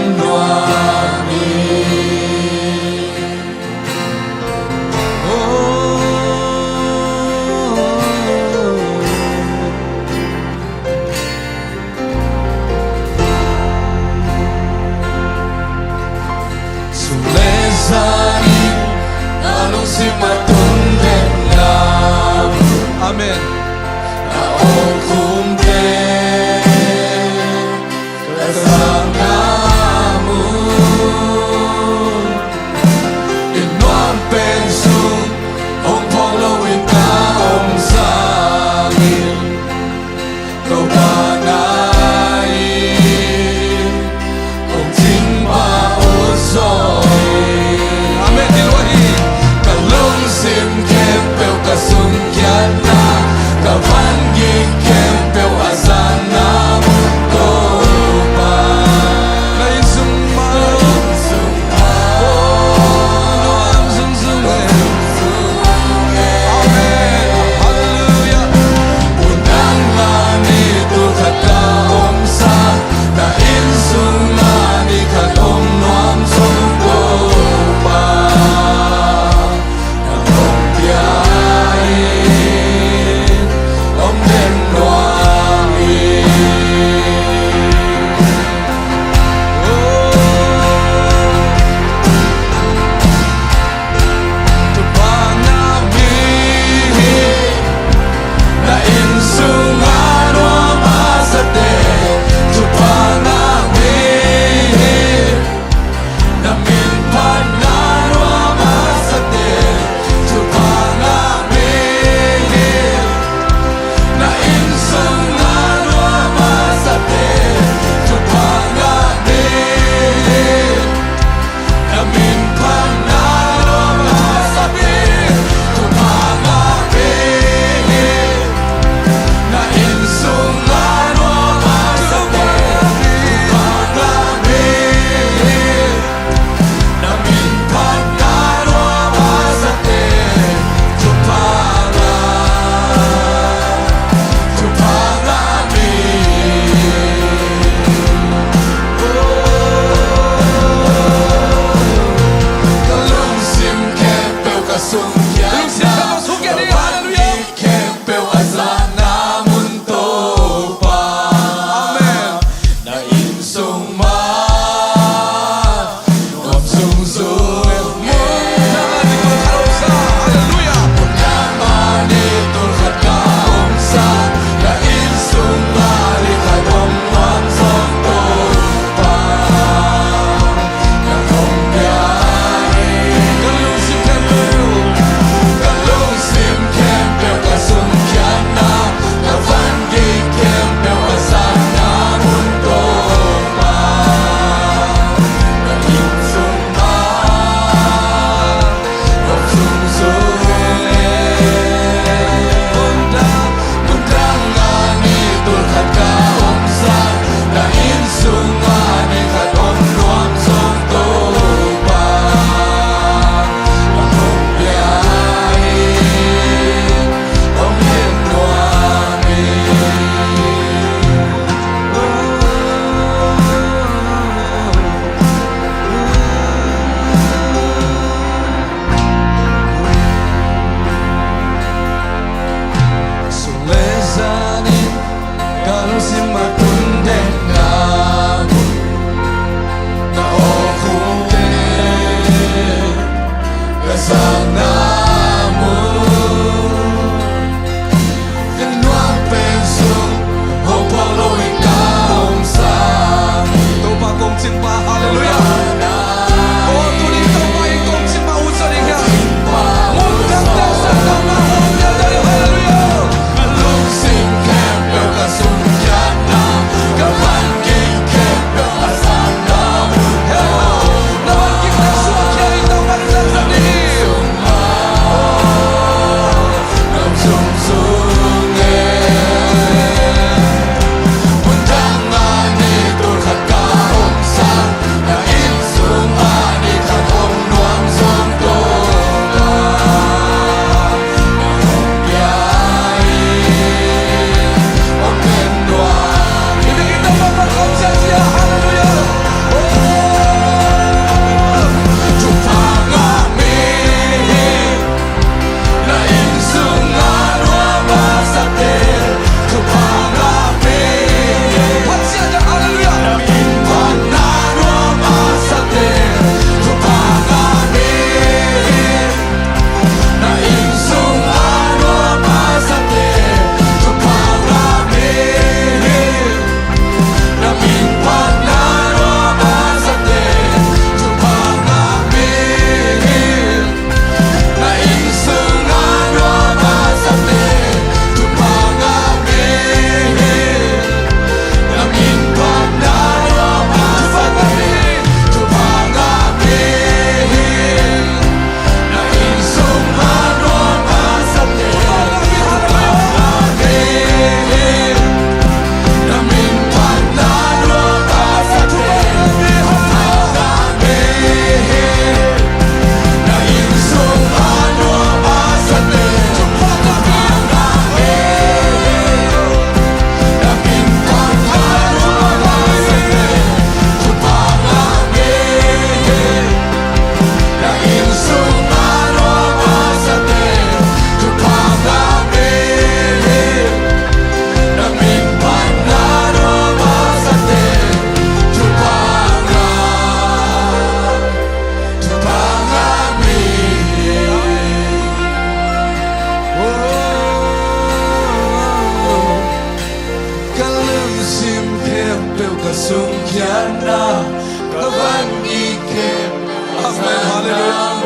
Peuh ka sungkhiatna, ka van gik khempeuh. Amen. Halleluiah.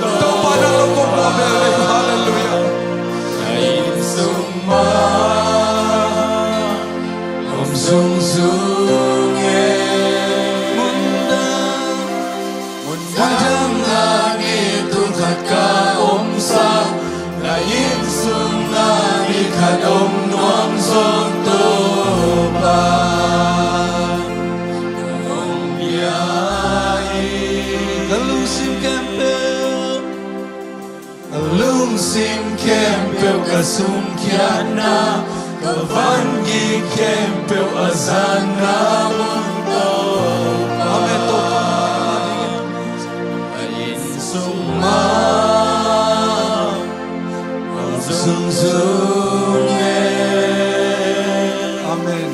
Topa nang lo kong kua bel, halleluiah. Ka inn sung mah om zungzung e. Mundang, mundang a ni tul khat ka omsak, na inn sung a ni khat om nuam zong Topa hong pia hi. Ka lungsim khempeuh, ka lungsim khempeuh ka sungkhiatna, ka van gik khempeuh a zatna mun Topa. Amen, Topa. Ka inn sung mah om zungzung e. Amen.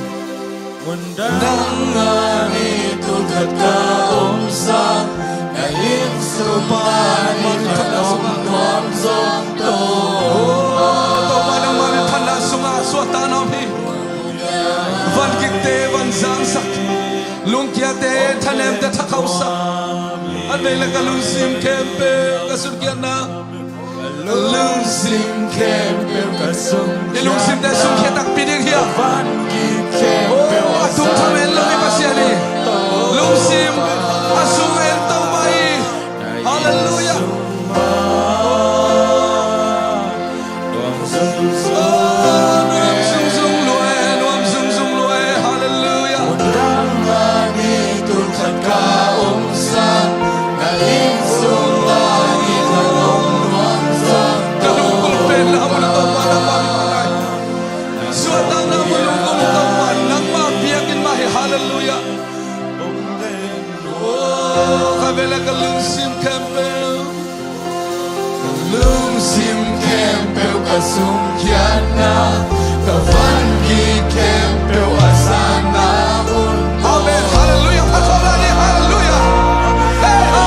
Mundang a ni tul khat ka omsak, na inn sung mah ni khat om nuam zong Topa. Topa nangmah minthanna sungah suahtakna om hi. Van gikte van zangsak, lungkiate thanemte thakhauhsak. A vei le ka lungsim khempeuh ka sungkhiatna, lungsim khempeuh ka sung. I lungsimte sungkhia takpi ding hi a. Van gik khempeuh a sung thamen lo i Pasian hi. Lungsim a sung en to mah hi. Halleluiah. Nuam zungzung lua e, nuam zungzung lua e. Halleluiah. Mundang a ni tul khat ka omsak, na inn sung a ni khat om nuam zong. Ka lungkul pen na mun Topa nangmah minthanna hi. Suahtakna mun lungkul Topa nangmah biakinn mah hi. Halleluiah. Ka vei le ka lungsim khempeuh, ka lungsim khempeuh ka sungkhiatna, ka van gik khempeuh a zatna mun. Amen. Halleluiah. Phatawh lai ni. Halleluiah. Hey, ha.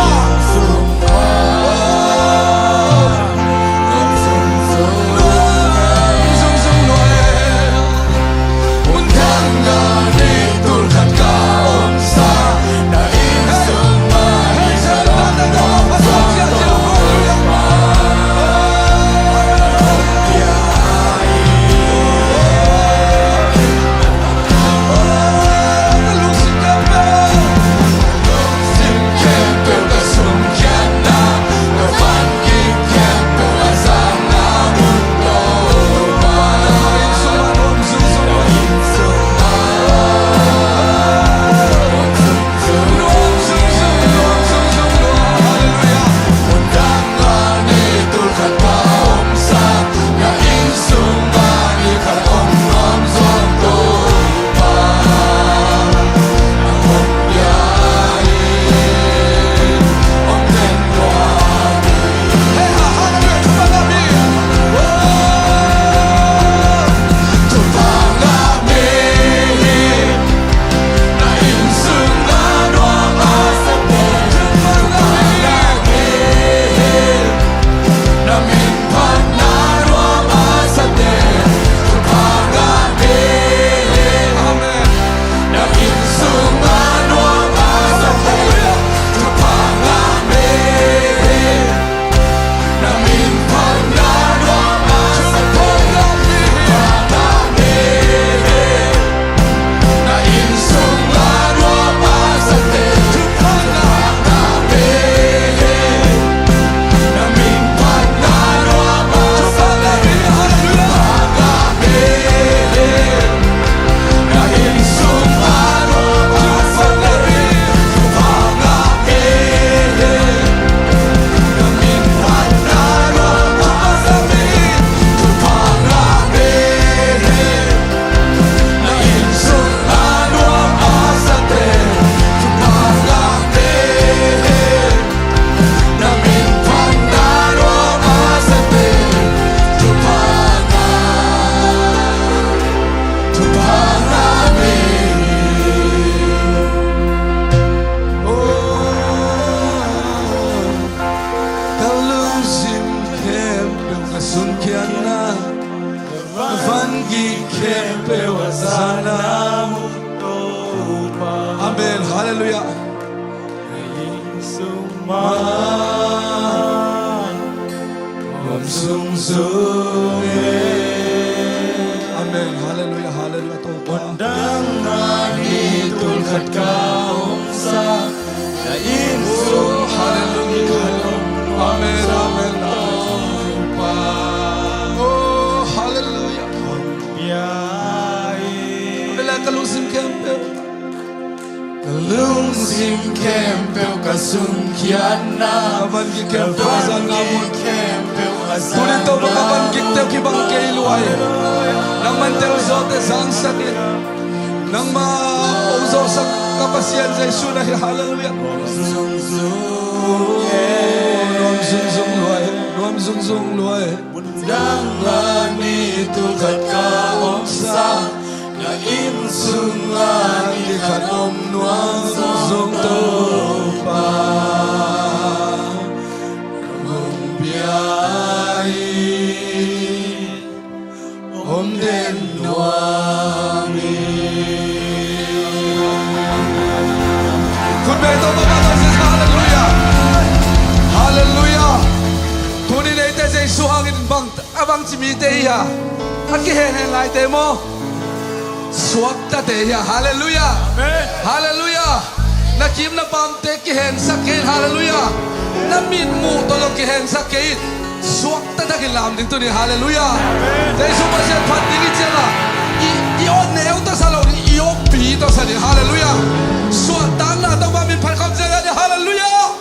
Halleluiah. Inn sung mah om sung sung e. Amen. Halleluiah, halleluiah, Topa. Undang ani tul khat ka omsa na inn sung. Halleluiah. Amen, amen, Topa. Oh, halleluiah. Bia i. Amen, ka lungsim khempeuh. Ka lungsim khempeuh ka sungkhiatna. Ka van gik khempeuh a zan na mun. Ka van gik khempeuh a zan na mun. Tuni Topa ka van gik teuh kibang kei lua hi. Nangman tel zawte zangsak in. Nangma hong zawhsak ka Pasian Jesu na hi. Halleluiah. Nuam zungzung e. Nuam zungzung lua hi. Nuam zungzung lua hi. Undang ani tul khat ka omsa na inn sung ani khat om nuam zong Topa. Hong bia i om den nuam i. Khut beng Topa ka lungsim. Halleluiah. Halleluiah. Tuni neite Jesu hangin bang a bangci mite hi a, a kihenhen laite maw? Suaktate hi a. Halleluiah. Amen. Halleluiah. Na kim na pamte kihensak kei in. Halleluiah. Na mitmuh tawh zong kihensak kei in. Suakta takin lam ding tuni. Halleluiah. Amen. Jesu Pasian phat ding i ciangah i, i aw neu tawh sa lo ding, i aw pi tawh sa ding. Halleluiah. Suahtakna Topa min phat kham ciangah ding. Halleluiah.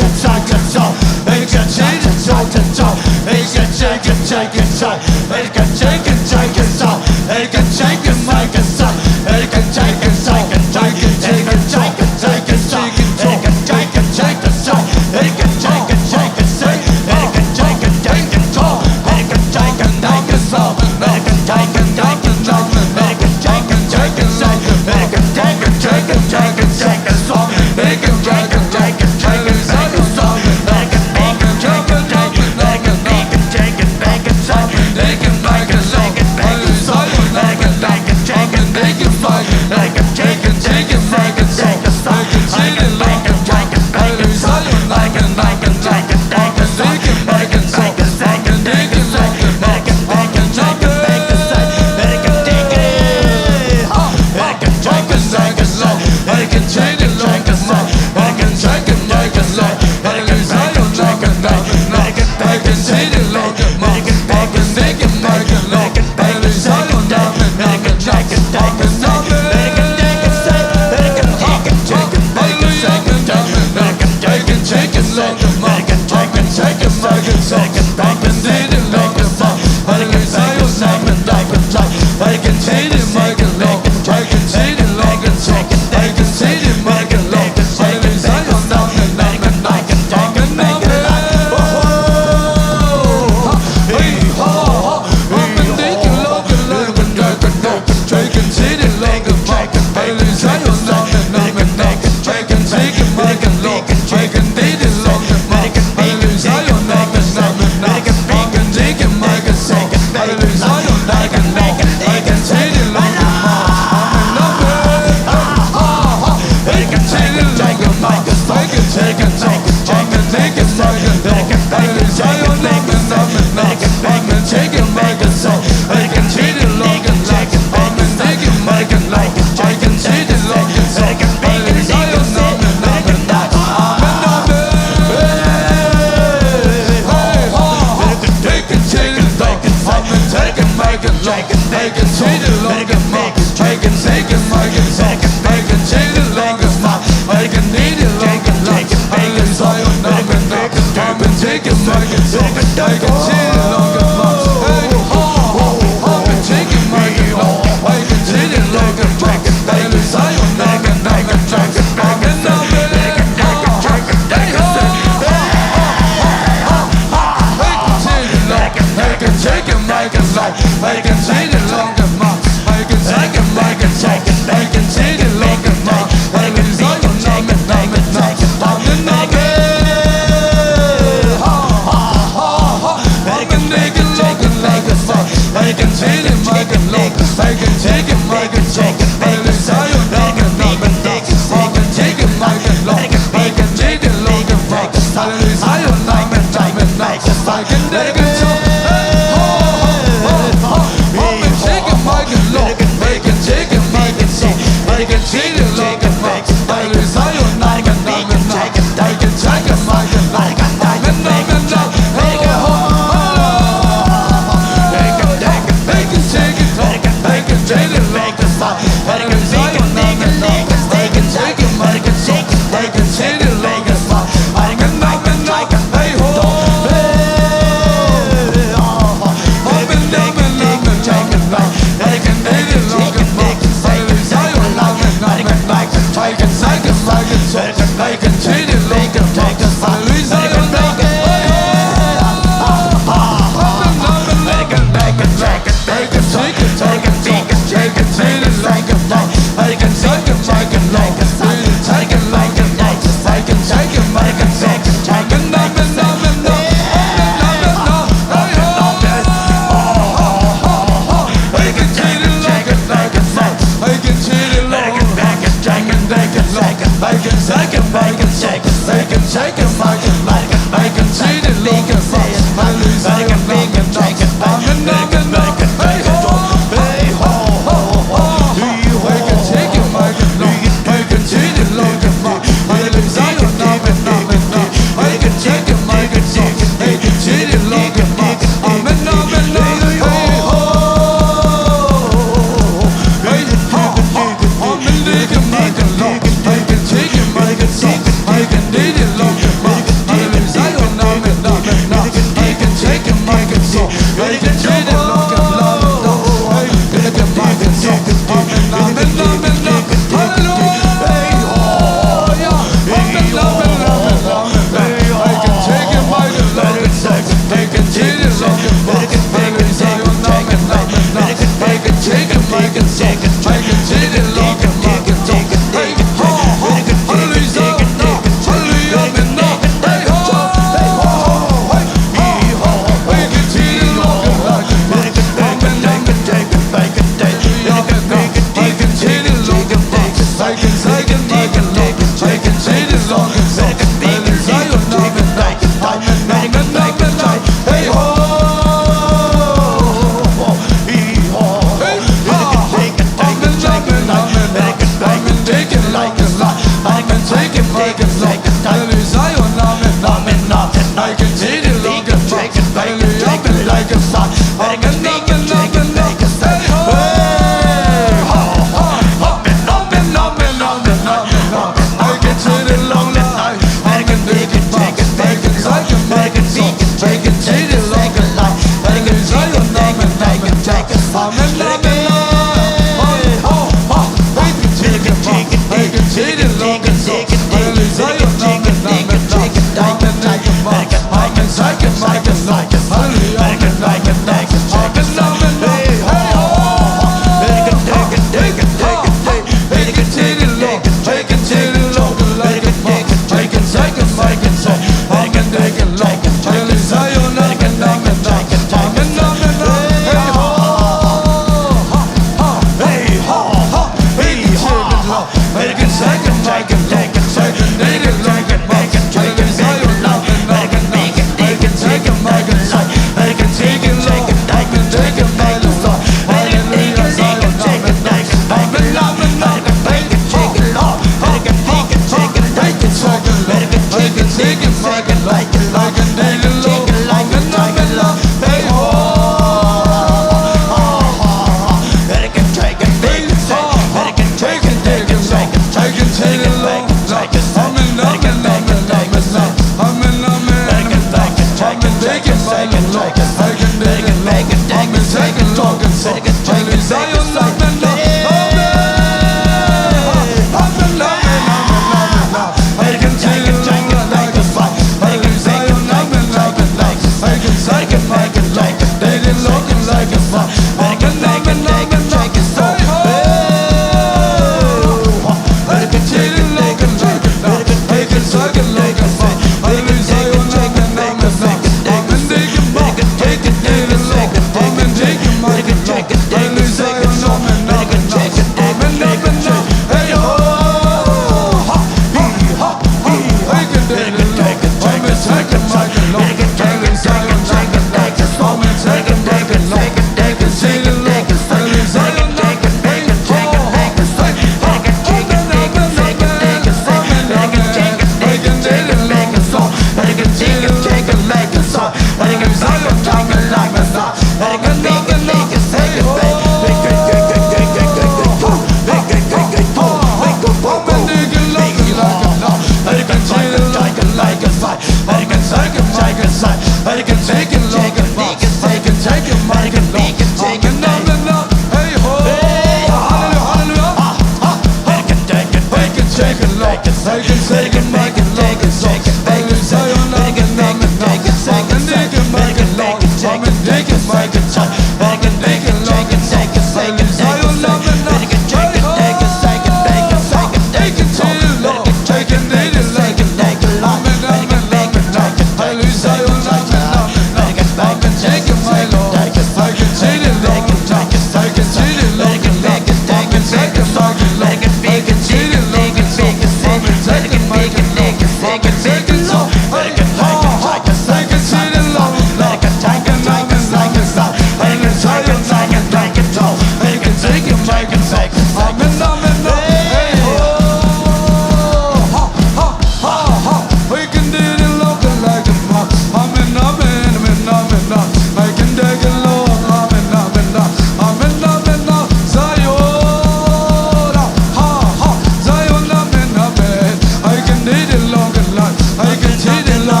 Amen,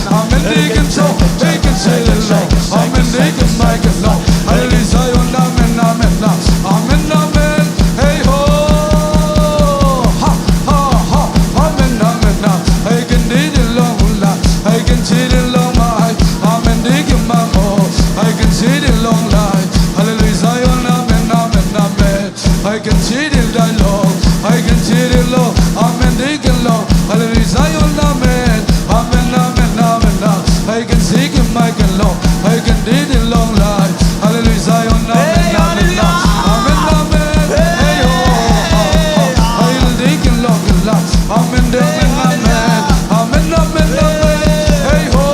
amen, amen, amen. Hallelujah, Zion, amen, amen, amen. Amen, amen. Hey ho, ha, ha, ha. Amen, amen, amen. Hey, ken di di long la, hey, ken di di long mai. Amen, di ken ma mo, hey, ken di di long lai. Hallelujah, Zion, amen, amen, amen. Hai kan ci dil dai lo, hai kan ci dil lo, amen di kan lo. Hallelujah, Zion, amen, amen, amen, amen, amen. Hai kan ci kan mai kan lo, hai kan di dil long lai. Hallelujah, Zion, amen, amen, amen, amen. Hey ho, ha, ha, ha. Hai di kan lo kan lai. Amen, amen, amen, amen, amen, amen. Hey ho,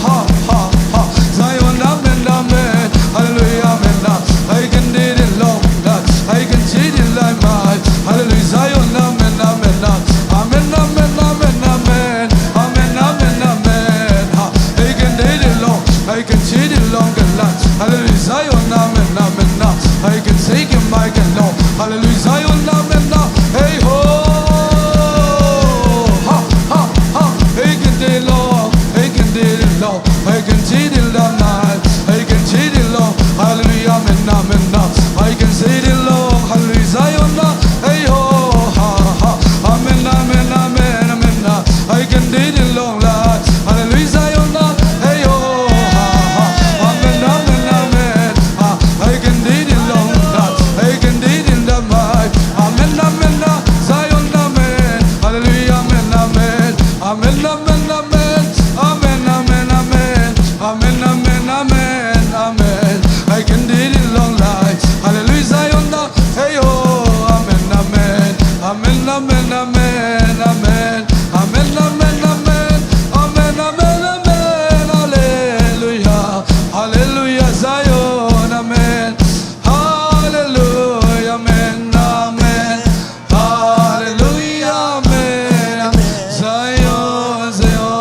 ha, ha, ha. Zion, amen, amen. Hallelujah, amen, amen. Hai kan di dil long lai, hai kan ci dil lai mai. Hallelujah, Zion, amen, amen, amen. Amen, amen, amen, amen. Amen, amen, amen. Ha, hai kan di dil long, hai kan ci dil long kan lai. Hallelujah, Zion, amen, amen, amen. Hai kan ci kan mai kan long. Hallelujah, Zion, amen, amen. Hey ho. Ha, ha, ha. Hai kan di long, hai kan di dil long. Hai kan ci dil dam nai, hai kan ci dil long. Hallelujah, amen, amen, amen. Hai kan ci dil long. Hallelujah, Zion, amen. Hey ho, ha, ha. Amen, amen, amen, amen, amen. Hai kan di dil long lai. Hallelujah, Zion, amen. Hey ho, ha, ha. Amen, amen, amen. Ha, hai kan di dil long lai. Hai kan di dil dam mai. Amen, amen, amen. Zion, amen. Hallelujah, amen, amen. Amen, amen, amen. Amen, amen, amen. Amen, amen, amen, amen. Hai kan di dil long lai. Hallelujah, Zion, amen. Hey ho, amen, amen. Amen, amen, amen, amen. Amen, amen, amen. Amen, amen, amen. Hallelujah. Hallelujah, Zion, amen. Hallelujah, amen, amen. Hallelujah, amen. Zion, Zion.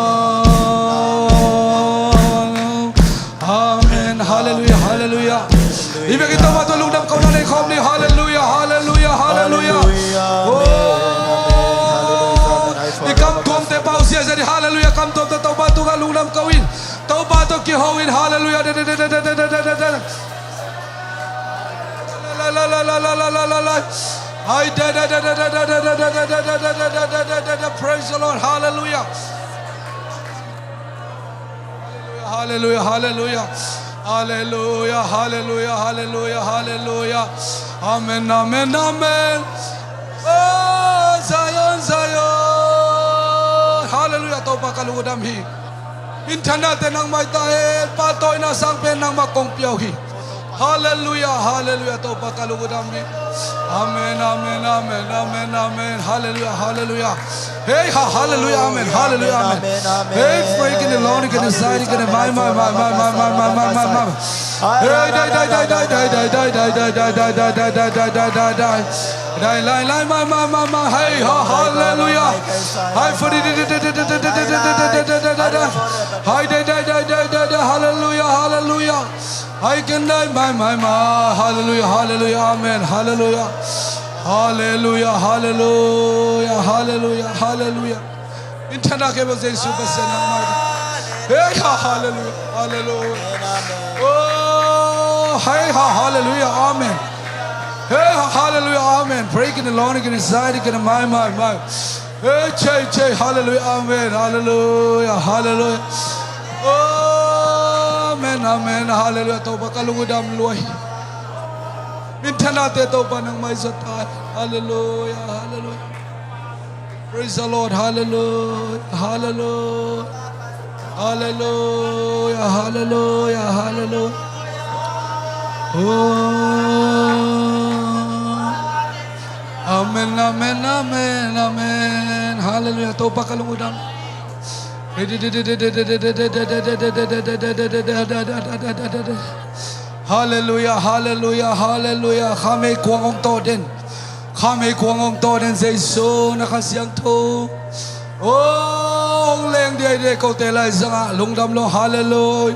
Amen. Hallelujah, hallelujah. I biakinn Topa tungah lungdam ko na nei khawm ni. Hallelujah, hallelujah, hallelujah. Hallelujah, amen, amen, hallelujah, amen. I kam tuamte pau sia sia ni. Hallelujah, kam tuamte Topa tungah lungdam ko in. Topa tawh kiho in. Hallelujah. Praise the Lord. Hallelujah. Hallelujah, hallelujah. Hallelujah, hallelujah, hallelujah, hallelujah. Amen, amen, amen. Oh, Zion, Zion. Hallelujah, Topa ka lungdam hi. Minthanna te nang mai ta hen, pahtawina sang pen nangmah kong pia uh hi. Hallelujah, hallelujah, Topa ka lungdam hi. Amen, amen, amen, amen, amen. Hallelujah, hallelujah. Hey ha, hallelujah, amen, hallelujah, amen. Hey, pray kene, lawng kene, sai kene, mai, mai, mai. Hey, dai, dai, dai. Dai, lai, lai, mai, mai, mai, mai. Hey ha, hallelujah. Hai, for the, dai, dai, dai, dai, dai, dai, dai. Hai, dai, dai, dai, dai, dai, dai. Hallelujah, hallelujah. Hai, ken dai, mai, mai, mai. Hallelujah, hallelujah, amen. Hallelujah. Hallelujah, hallelujah, hallelujah, hallelujah. Minthanna khempeuh Jesu Khazih nangmah. Hey ha, hallelujah, hallelujah. Oh, hey ha, hallelujah, amen. Hey ha, hallelujah, amen. Pray kene, lawng kene, sai kene, mai, mai, mai. Hey, chei, chei, hallelujah, amen, hallelujah, hallelujah. Oh, amen, amen, hallelujah. Topa ka lungdam lua hi. Minthanna te Topa nangmah i zat ta hi. Hallelujah, hallelujah. Praise the Lord. Hallelujah. Hallelujah. Hallelujah. Hallelujah. Hallelujah. Oh. Amen, amen, amen, amen. Hallelujah. Topa ka lungdam. Hallelujah, hallelujah, hallelujah. Khamei kuang hong tawh den. Khamei kuang hong tawh den, Jesu na Kha Siangtho. Oh, hong leng diai diai kote lai zangah lungdam lo, hallelujah.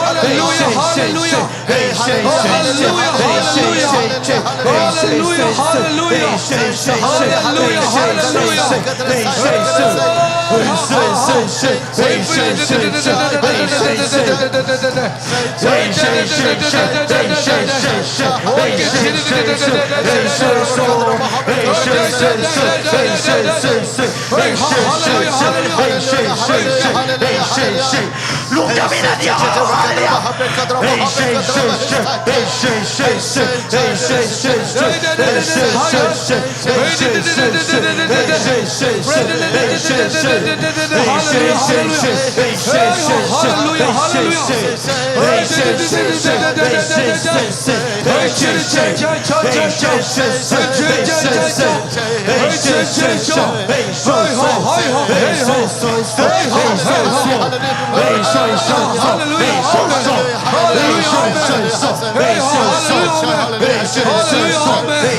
Hallelujah, hallelujah, hallelujah. Hallelujah, hallelujah, hallelujah. Hallelujah, hallelujah. Hallelujah, hallelujah. Hallelujah, hallelujah, hallelujah, hallelujah. Hallelujah, hallelujah, hallelujah.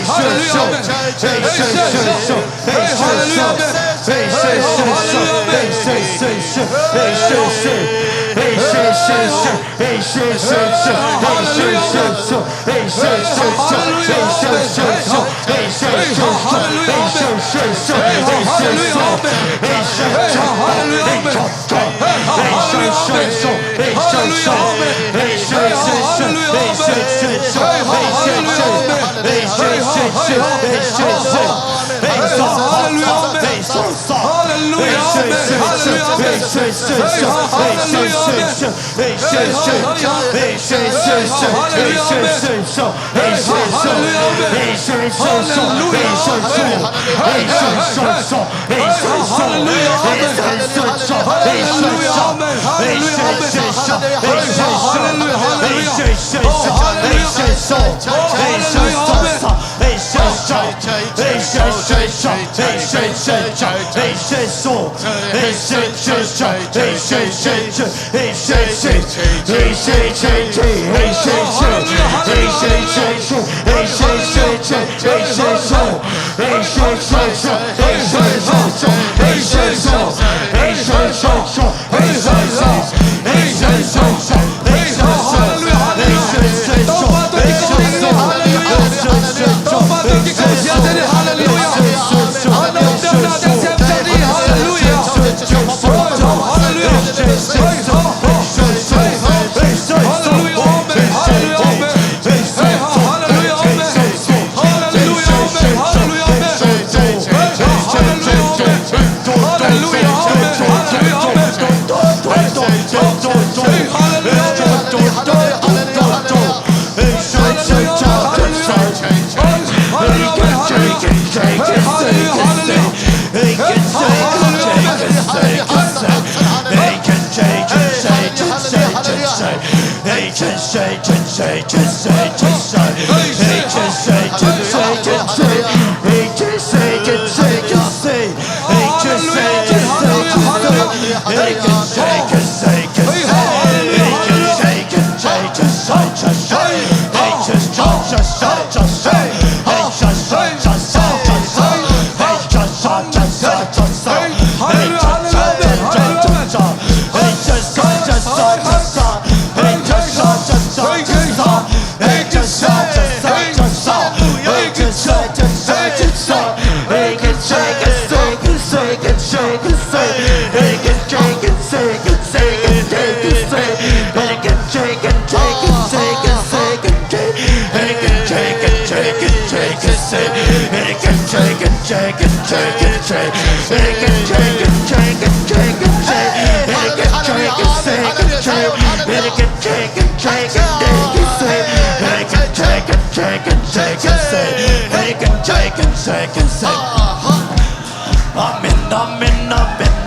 Amen, amen, amen.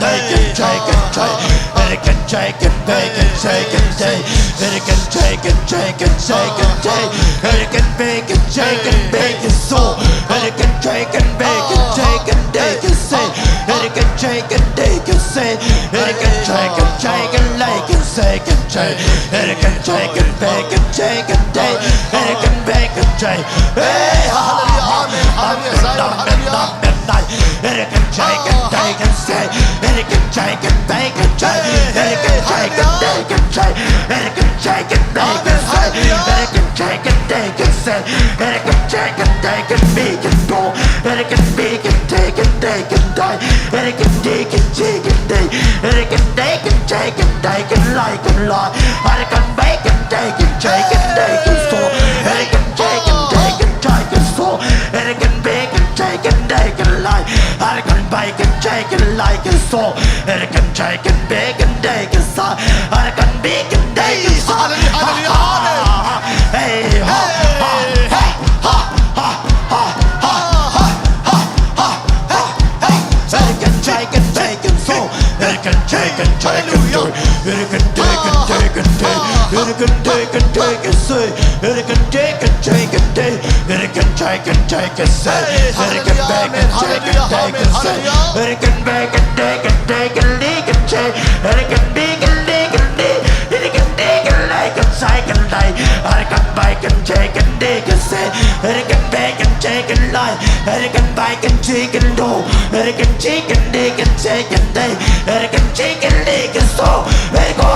They can take and take and take and take. They can take and take and take and take. They can bake and take and bake and so. They can take and bake and take and take and say. They can take and take and say. They can take and take and like and say can take. They can take and bake and take and take. They can bake and take. Hey, hallelujah, amen, hallelujah, Zion, hallelujah. They can take and take and say. They can take and bake and take. They can take and take and say. They can take and bake and say. They can take and take and say. They can take and take and bake and go. They can bake and take and take and die. They can take and take and take. They can take and take and take and like and lie. They can bake and take and take and take and so. They can take and take and take and so. They can bake and take and take and lie. They can bake and take and like and so. They can take and bake and take and so. They can bake and take and so. Hallelujah, hallelujah, amen. Hey, ha, ha, ha, ha, ha, ha, ha, ha, ha, ha. They can take and take and so. They can take and take and take. They can take and take and take. They can take and take and say. They can take and take and take. They can take and take and say. They can bake and take and take and say. They can bake and take and take and lick and take. They can bake and lick and lick. They can take and like and Second day, American bacon, chicken, dick, and say, American bacon, chicken, lie, American bacon, chicken, do, American chicken, dick, and chicken, day, American chicken, dick, and so, let go.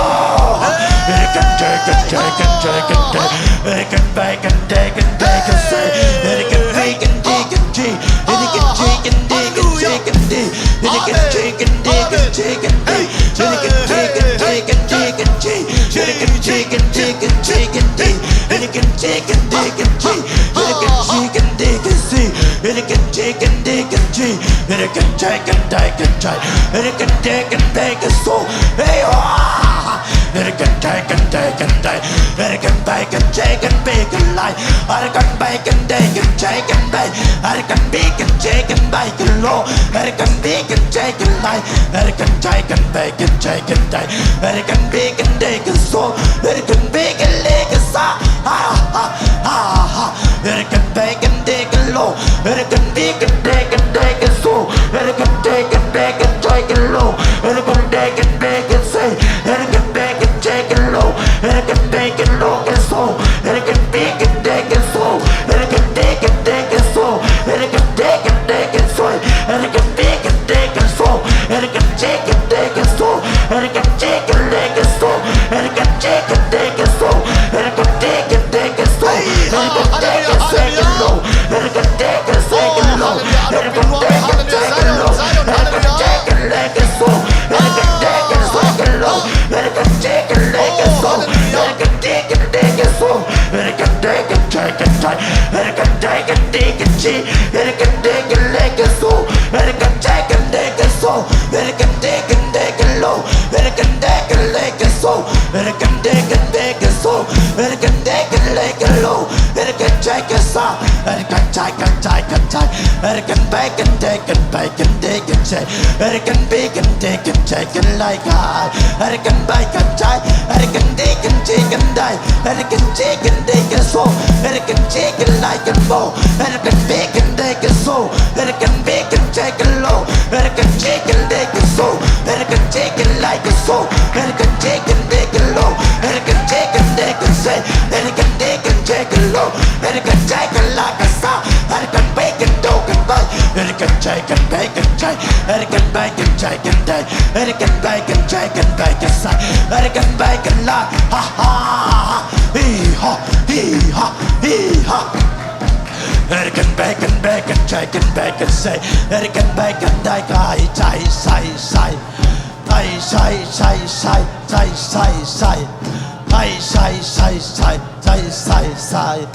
American chicken, chicken, chicken, day, American bacon, chicken, bacon, say, American bacon, dick, and cheese, American chicken, dick, and chicken, day, American chicken, dick, and chicken, day, American chicken, chicken, chicken, cheese, American chicken, chicken, chicken, day, American chicken, dick, and cheese, American chicken, dick, and see, American chicken, dick, and cheese, American chicken, dick, and cheese, American chicken, bacon, so, hey, oh! American chicken, chicken, day, American bacon, chicken, bacon, lie, American bacon, chicken, chicken, day, American bacon, chicken, bacon, low, American bacon, chicken, lie, American chicken, bacon, chicken, day, American bacon, chicken, so, American bacon, chicken, sa, ha, ha, ha, ha, American bacon, chicken, low, American bacon, chicken, chicken, so, American chicken, bacon, chicken, low, American chicken, bacon, say, American bacon, chicken, low, American bacon, low, and so, American bacon, chicken, so, American chicken, chicken, so, American chicken, chicken, so, American bacon, chicken, so, American chicken, chicken, so, American chicken, chicken, so, American chicken, chicken, so, American chicken, chicken, so, American chicken, chicken, low, American chicken, chicken, low, American chicken, chicken, low, American chicken, chicken, so, American chicken, chicken, low, American chicken, chicken, so, American chicken, chicken, so, American chicken, chicken, chicken, American chicken, chicken, chicken, American chicken, chicken, so, American chicken, chicken, so, American chicken, chicken, low, American chicken, chicken, so, American chicken, chicken, so, American chicken, chicken, low, American chicken, sa, American chicken, chicken, chicken, American bacon, chicken, bacon, chicken, say, American bacon, chicken, chicken, like I, American bacon, chicken, American chicken, chicken, die, American chicken, chicken, so, American chicken, like a bow, American bacon, chicken, so, American bacon, chicken, low, American chicken, chicken, so, American chicken, like a soul, American chicken, chicken, low, American chicken, chicken, say, American chicken, chicken, low, American chicken, like a sa, American bacon, dog and bite, American chicken, bacon, chicken, American bacon, chicken, day, American bacon, chicken, bacon, say, American bacon, like, ha, ha, ha, ha, hee, ha, hee, ha, hee, ha. American bacon, bacon, chicken, bacon, say, American bacon, die, guy, die, say, say, die, say, say, say, die, say, say, die, say, say, say, die, say, say,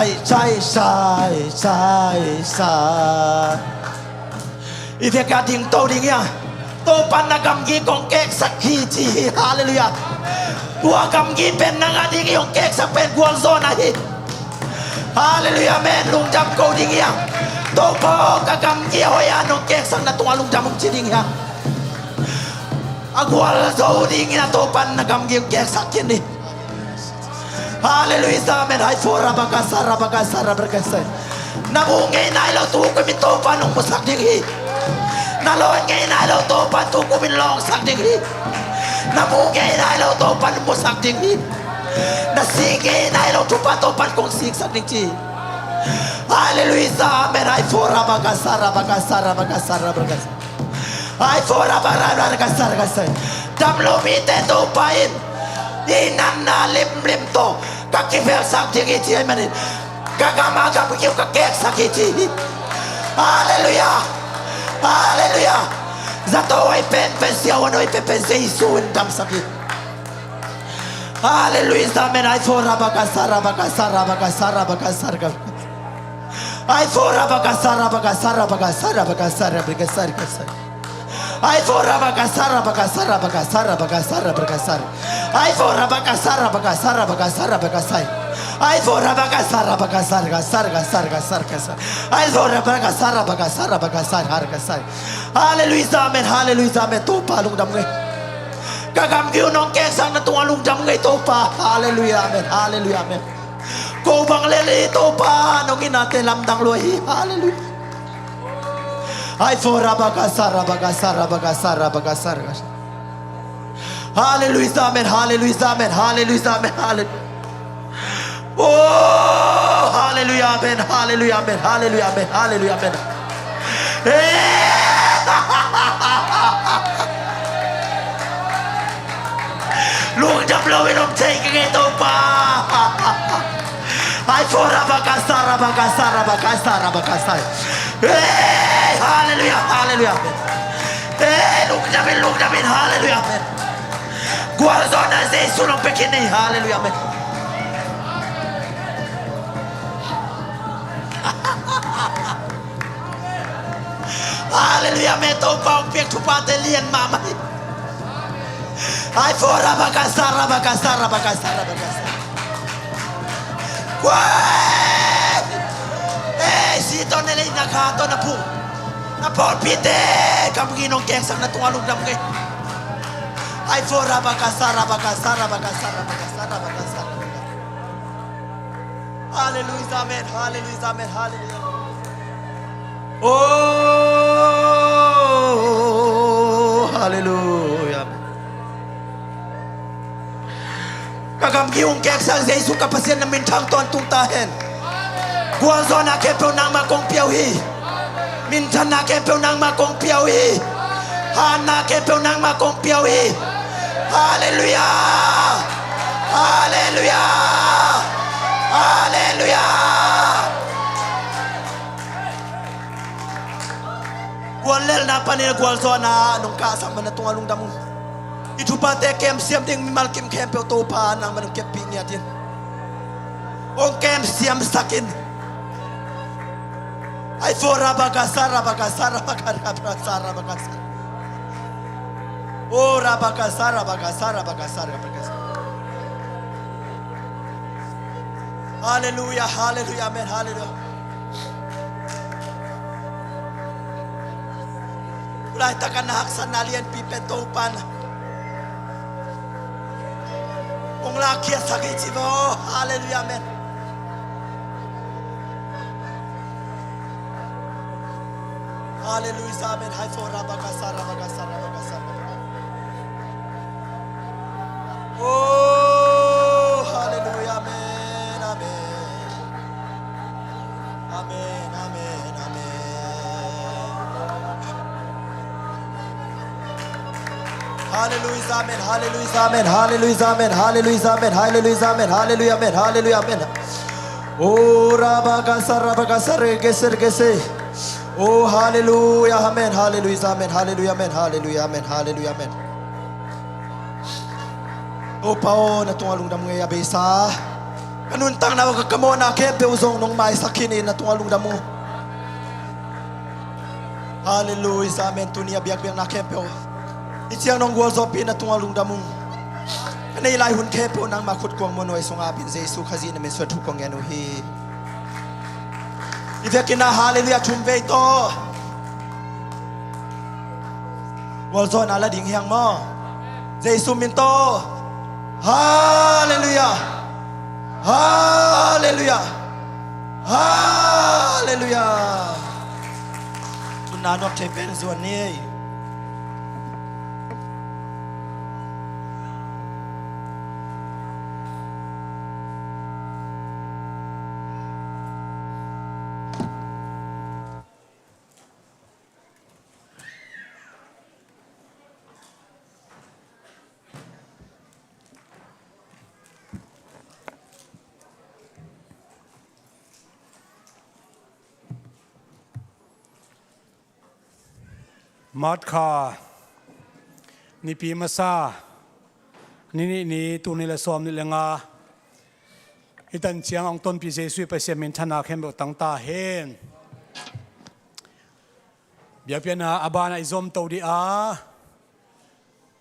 die, say, say, say. I biak a ding to ding ia. Topa na gamgi kong keksak hi ci hi. Halleluiah. Tua gamgi pen na ngah ding hi, hong keksak pen gualzawhna hi. Halleluiah, amen. Lungdam ko ding ia. Topa aw, ka gamgi a hoih a nong keksak na tungah lungdam hong ci ding ia. A gualzo dingin a Topa na gamgi hong keksak khin hi. Halleluiah, amen. Hai fo rabakasa, rabakasa, rabakasa. Na mu ngei nai lo tukum in Topa nong musak ding hi. Na lawn ngei nai lo Topa tukum in lawngsak ding hi. Na mu ngei nai lo Topa nong musak ding hi. Na sik ngei nai lo thupha Topa kong siksak ding ci. Halleluiah, amen. Hai fo rabakasa, rabakasa, rabakasa, rabakasa. Ai fo ra ba ra ra ka sa ra ka sa. Dam lo mite Topa in i natna limlim tawh ka kivelsak ding hi ci ahih manin ka gam a gamgi uh ka keksak hi ci hi. Halleluiah. Halleluiah. Zato hoih penpen, siavuan hoih penpen Jesu in damsak hi. Halleluiah. Amen. Ai fo ra ba ka sa ra ba ka sa ra ba ka sa ra ba ka sa ra ka. Ai fo ra ba ka sa ra ba ka sa ra ba ka sa ra ba ka sa ra ba ka sa ra ba ka sa. Ai fo ra ba ka sa ra ba ka sa ra ba ka sa ra ba ka sa ra ba ka sa. Ai fo ra ba ka sa ra ba ka sa ra ba ka sa ra ba ka sa. Ai fo ra ba ka sa ra ba ka sa ra ka sa ra ka sa ra ka sa. Ai fo ra ba ka sa ra ba ka sa ra ba ka sa ra ka sa. Halleluiah. Amen. Halleluiah. Amen. Topa lungdam ngei. Ka gamgi uh nong keksak na tungah lungdam ngei Topa. Halleluiah. Amen. Halleluiah. Amen. Ko bang lel hi Topa, nong itnate lamdang lua hi. Halleluiah. Ai fo ra ba ka sa ra ba ka sa ra ba ka sa ra ba ka sa ra. Halleluijah, amen. Halleluijah, amen. Halleluijah, amen. Halleluijah. Oh, halleluijah, amen. Halleluijah, amen. Halleluijah, amen. Halleluijah, amen. Eh. Lungdam lo in om thei ka ngei, Topa. Ai fo rabakasa, rabakasa, rabakasa, rabakasa. Hey, halleluijah, halleluijah, amen. Hey, lungdam in, lungdam in, halleluijah, amen. Gualzawhna Jesu nong pia khin hi, halleluijah, amen. Halleluijah, amen. Topa hong piak thuphate lian mahmah hi. Ai fo rabakasa, rabakasa, rabakasa, rabakasa. Kuai. Eh, si tawh na lei na kha tawh na phu. Na pawlpite gamgi nong keksak na tungah lungdam ngei. Ai fo rabakasa, rabakasa, rabakasa, rabakasa, rabakasa, rabakasa. Halleluijah, amen. Halleluijah, amen. Halleluijah. Oh, halleluijah, amen. Ka gamgi hong keksak Jesu ka Pasian, na minthang tawntung ta hen. Gualzawhna khempeuh nangmah kong pia uh hi. Minthanna khempeuh nangmah kong pia uh hi. Hatna khempeuh nangmah kong pia uh hi. Halleluijah. Halleluijah. Halleluijah. Guallelhna panin gualzawhna nong kahsak man na tungah lungdam ung. I thuphate kemsiam ding mimal kim khempeuh Topa nangmah nong keppih ngiat in. Hong kemsiamsak in. Ai fo rabakasa, rabakasa, rabakasa, rabakasa. Oh, rabakasa, rabakasa, rabakasa, rabakasa. Halleluijah, halleluijah, amen, halleluijah. Laitak a na haksatna lianpi pen Topa in hong lakkhiatsak hi ci vo. Halleluijah, amen. Halleluijah, amen. Hai fo rabakasa, rabakasa, rabakasa. Oh, halleluijah, amen, amen. Amen, amen, amen. Halleluijah, amen, halleluijah, amen, halleluijah, amen, halleluijah, amen, halleluijah, amen, halleluijah, amen, halleluijah, amen. Oh, rabakasa, rabakasa, regese, regese. Oh, halleluijah, amen, halleluijah, amen, halleluijah, amen, halleluijah, amen, halleluijah, amen. Topa aw, na tungah lungdam ngei a beisa. Ka nuntakna uh, ka, ka mawhna khempeuh zong nong maisak khin in na tungah lungdam uh. Halleluijah, amen. Tuni a biakpiakna khempeuh i ciang nong gualzawhpih na tungah lungdam ung. Ka nei lai hun khempeuh nangmah khutkuang muanhuai sungah apin Jesu Khazih na min suang thu kong ngen uh hi. I vekin ah halleluijah thum vei tawh gualzawhna la ding hi hang maw? Jesu min tawh. Halleluijah. Halleluijah. Halleluijah. Tun na nuam thei pen zuan ni. March kha nipi masa, ni nih ni, tul nih le sawm nih le nga, i tan ciang a hong tonpih Jesuh i Pasian minthanna khempeuh tang ta hen. Biakpiakna a banah i zom to dih a,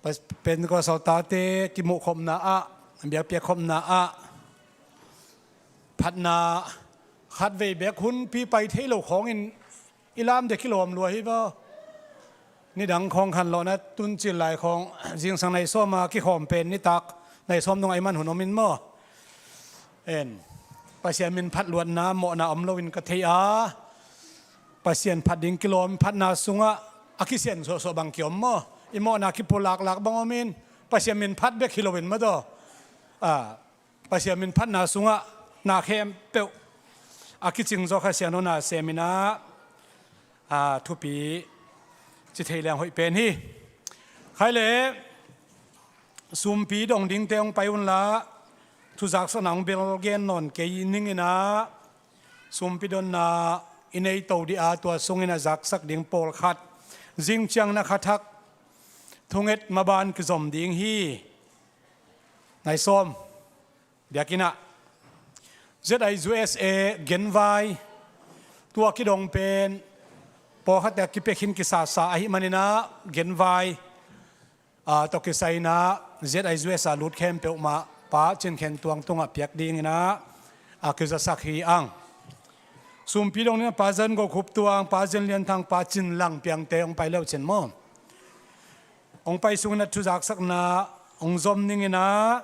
Pas-, Pentecost tate kimuh khopna ah, biakpiak khopna ah, phatna khatvei bek hunpi pai thei lo khawngin i lam dek kilawm lua hi vaw. Nidang khawng khan lawhna tun cil lai khawng, zingsang nai sawma kikhawm pen nitak nai sawm dong a i man hun om in maw? En, Pasian min phatluatna mawhna om loin ka thei a, Pasian phat ding kilawm, phatna sungah a kisian suahsuah bang kiom maw? I mawhna kipulaklak bang om in, Pasian min phat bek hi loin mah tawh, a, Pasian min phatna sungah na khempeuh a kicing zaw kha sian hona seminah, a, thupi ci thei leng hoih pen hi. Khai le sumpi dong dingte hong pai unla, thuzaksakna hong bel gen nawn kei ninginah, sumpi donna i nei to dih a, tua sungin a zaksak ding pawlkhat zing ciangin a khathak thunget maban kizom ding hi. Nai sawm, biakinnah Z I U S A genvai, tua kidong pen pawlkhatte a kipia khin kisasa ahih maninah genvai, a, tawh kisai inah Z I U S A lut khempeuh mah Pa Cin Khen Tuang tungah piak dinginah, a, kizasak hi ang. Sumpi dong dingin Pa Zan Go Khup Tuang, Pa Zan Lian Thang, Pa Cin Lang Piangte hong pai leucin maw. Hong pai sungin a thuzaksakna hong zom ninginah,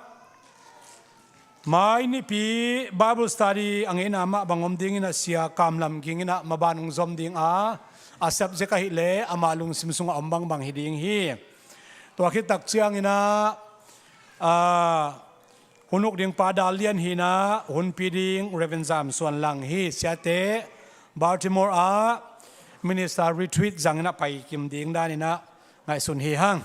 mai nipi Bible study a ngeina mah bang om dingin a sia Kam Lam Ging inah maban hong zom ding a, a subject ahih leh amah lungsim sungah om bangbang hi ding hi. Tua khit tak cianginah, a, hun uk ding Pa Dal Lian hinah, hunpi ding Reverend Zam Suan Lang hi. Siate Baltimore ah minister retreat zanginah paikim ding daninah ngaihsun hi hang.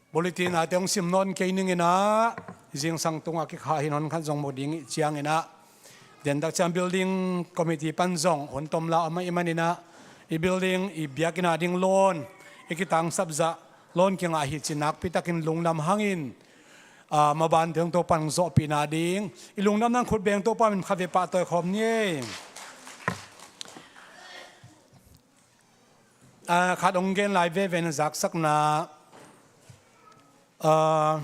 Bulletin a te hong sim nawn kei ninginah, zingsang tungah kikhah hin hon khat zong mu ding ih cianginah, dentak ciang building committee pan zong hun tom la om ahih maninah, i building i biakinn a ding loan i kitangsap zah loan kingah hi ci nakpitakin lungdam hangin, a, maban ding Topan hong zawhpihna ding, i lungdam nang khut beng Topa min khat vei pahtawi khawm ni ei. A, khat hong gen lai veve in zaksakna, a,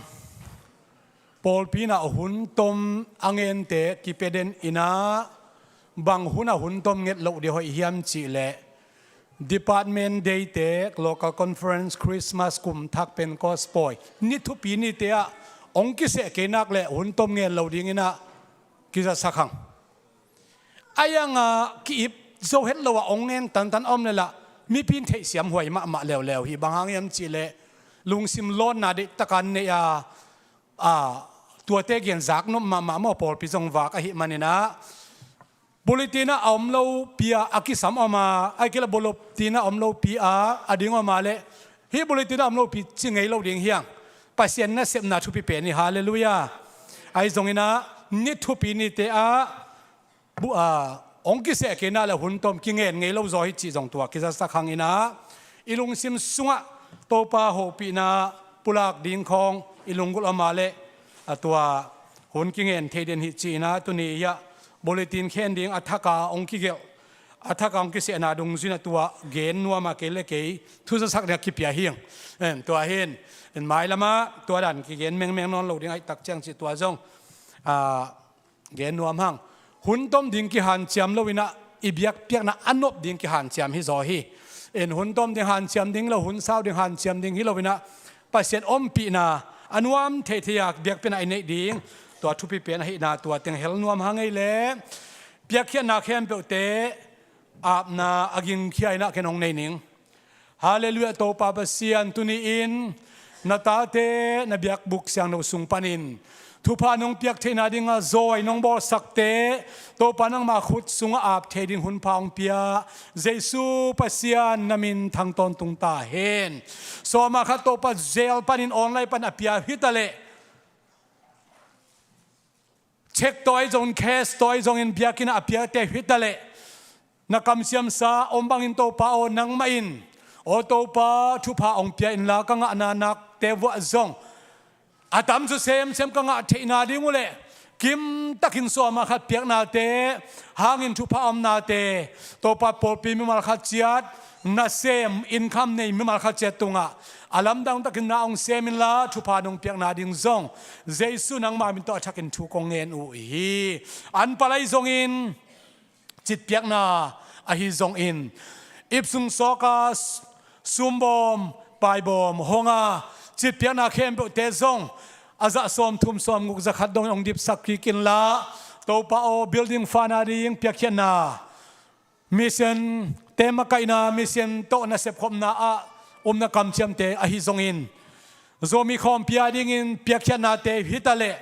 pawlpi inah hun tom a ngente kipia den inah, bang hun a hun tom nget loh ding hoih hiam cihleh, department day te, local conference, Christmas, kum thak, Pentecost pawi ni thupi nite ah hong kiseh kei nak leh hun tom ngen lo dinginah kizasak hang. A iangah ki-ip zo het lo ah hong ngen tantan a om le lah, mipi in theihsiam huai mahmah leuleu hi. Bang hang hiam cihleh, lungsim lawnna deihtaka an neih a, a, tuate gen zak nop mahmah maw, pawlpi zong vak ahih maninah, bulletin ah a om lopi a a kisam om a, ahih kei leh bulletin ah a om lopi a a ding om a leh, hih bulletin ah a om lopi ci ngei lo ding hi hang. Pasian nasepna thupi pen hi, halleluiah. Ahi zonginah ni thupi nite ah bu-, a, hong kiseh kei nak leh hun tom kingen ngei lo zaw hi cih zong tua kizasak hanginah, i lungsim sungah Topa hopihna pulak ding khawng i lunggulh om a leh, a, tua hun kingen thei den hi ci-inah, tuni hiah bulletin khen ding a thaka hong kigelh, a thaka hong kisehna dungzui inah tua gen nuam a, kei le kei thuzasak dingah kipia hi hang. Em, tua hi in, in mailamah tua dan kigen mengmeng nawn lo ding ahih tak ciang cih tua zong, a, gen nuam hang. Hun tom ding kihanciam loinah, i biakpiakna a nop ding kihanciam hi zaw hi. In hun tom ding hanciam ding lo, hun sau ding hanciam ding hi loinah, Pasian ompihna a nuam theithei a biakpiakna i neih ding, tua thupi pen ahihna tua teng hel nuam hang ei leh, piakkhiatna khempeuhte apna a gingkhia inah ken hong nei ning. Halleluiah, Topa Pasian, tuni-in na tate na biakbuk siangtho sung panin thupha nong piak theihna dingah zawi nong bawlsakte Topa nangmah khut sungah ap thei ding hunpha hong pia Jesu Pasian na min thang tawntung ta hen. Sawma khat Topa jail panin online pan a pia hi ta leh, cheque tawh ahi zongin, cash tawh ahi zongin biakinn ah a piate hi ta leh, na kamsiamsa om bangin Topa aw, nangmah in aw Topa thupha hong pia inla, ka ngahna nakte vuah zong a tamzaw semsem ka ngah theihna ding uh leh kimtakin sawma khat piaknate hangin thupha omnate, Topa pawlpi mimal khat ciat, nasem income nei mimal khat ciat tungah a lamdang takin na hong sem inla, thupha nong piakna ding zong Jesu nangma min tawh a thakin thu kong ngen uh hi. An palai zongin, citpiakna ahi zongin, Ipsung sawka sumbawm, paibawm hong a, citpiakna khempeuhte zong a zah sawmthum sawmguk zakhat dongin hong dipsak kik inla, Topa aw, building fund a ding piakkhiatna, mission te makaihna, mission tawh nasep khopna ah omna kamciamte ahi zongin, Zomi khawmpi a dingin piakkhiatnate hi ta leh,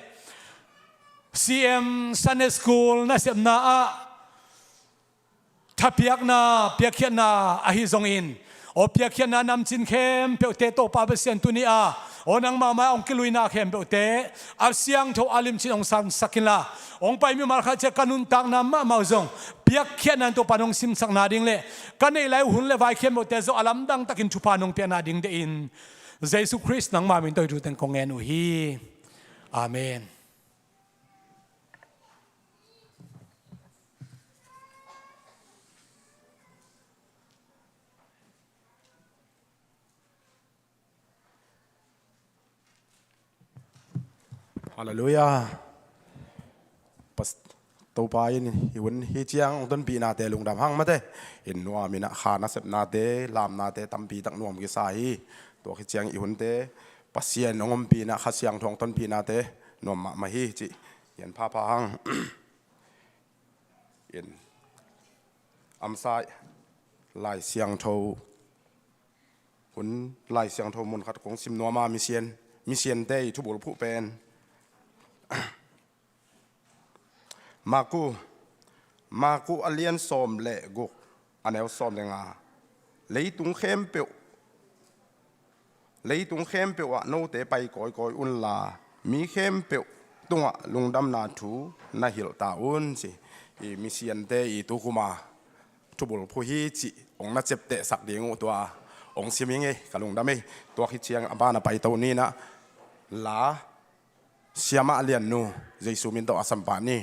C M Sunday School nasepna ah thapiakna, piakkhiatna ahi zongin, aw piakkhiatna namcin khempeuhte Topa Pasian tuni a, aw nangmah mai hong kiluina khempeuhte a siangtho a limcin hong sansak inla, hong pai mimal khat ciah ka nuntakna mahmah uh zong piakkhiatna in Topa nong simsakna ding le ka neih lai uh hun le vai khempeuhte zong a lamdang takin thupha nong piakna ding deih in, Jesu Khrist nangmah min tawh hi thu teng kong ngen uh hi. Amen. Halleluiah. Pas-, Topa in i hun hi ciang hong tonpihnate lungdam hang mate. In nuam in ah kha nasepnate, lamnate tampi tak nuam kisa hi. Tua hi ciang i hunte Pasian hong ompihna, Kha Siangtho hong tonpihnate nuam mahmah hi cih i en phapha hang. In amsai Lai Siangtho, hun Lai Siangtho mun khat kong sim nuam a, mission, mission te i thubul phuh pen Maku, Maku a lian sawm le guk, a neu sawm le nga. Leitung khempeuh, leitung khempeuh ah note pai kawikawi unla, mi khempeuh tungah lungdamna thu na hilh ta un, ci. I mission te i tukuma thubul phuh hi cih hong na ciaptehsak ding uh tua hong sim ing ei, ka lungdam ei. Tua hi ciang a ban a paito ni in ah la Siamah Liannu, Jesu min tawh a sampah ni.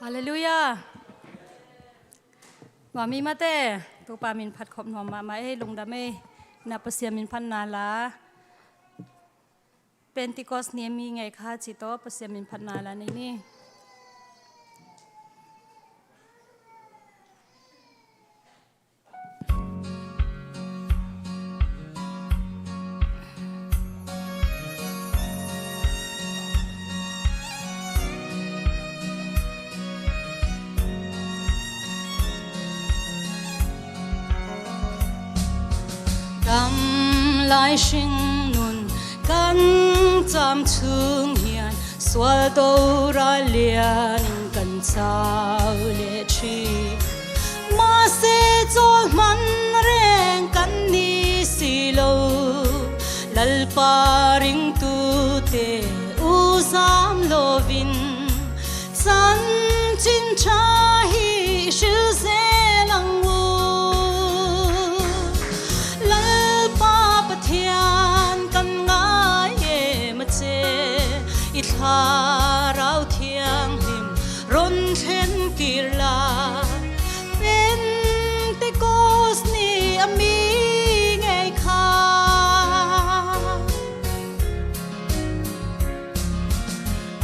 Halleluiah. Nuam hi mate, Topa min phat khop nuam mahmah ei, lungdam ei. Na Pasian min phatna la. Pentecost ni a mi ngei kha ci tawh Pasian min phatna la nei ni. Dam lai hring nun kan cam chung hian, sual to ral lianin kan cau leh ṭhin. Mahse, cawlhman reng kan ni si lo, Lalpa ringtute u zam lovin, chanchin ṭha hi hril zel ang u. Lalpa Pathian kan ngai em a che, i Thlarau Thianghlim rawn thlen kir la, Pentecost ni a mi ngei kha.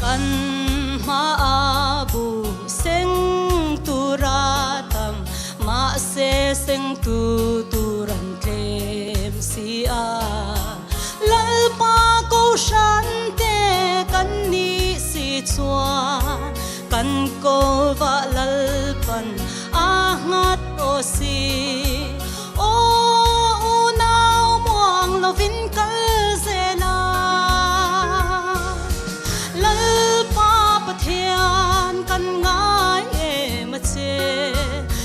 Kan hma a bu seng tura tam, mahse seng tu turan tlem si a. Lalpa kohrante kan nih si chuan, kan kovah Lalpan a nghat aw si. Aw unau muang lovin kal zel a, Lalpa Pathian kan ngai em a che,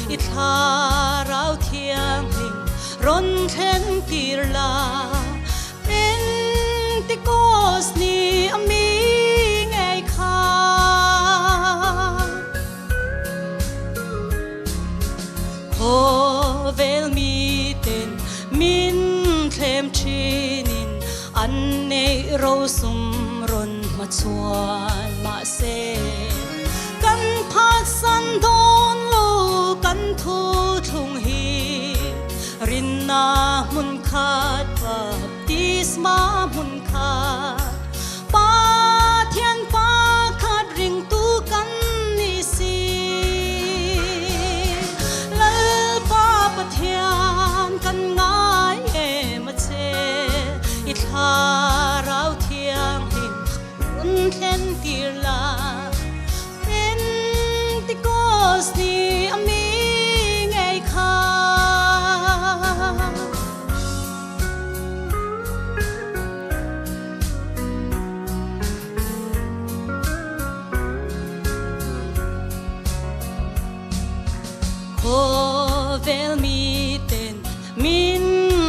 i Thlarau Thianghlim rawn thlen kir la, Pentecost ni a mi ngei kha. Inin an neih ro sum ron hmachuan mah se, kan phatsan dawn lo kan thu thlung hi. Rinna hmun khat, baptisma hmun khat, Pathian pakhat ringtu kan ni si. Lalpa Pathian kan ngai em a che, i Thlarau Thianghlim hun thlen kir la. Pentecost ni a mi ngei kha. Khawvel miten min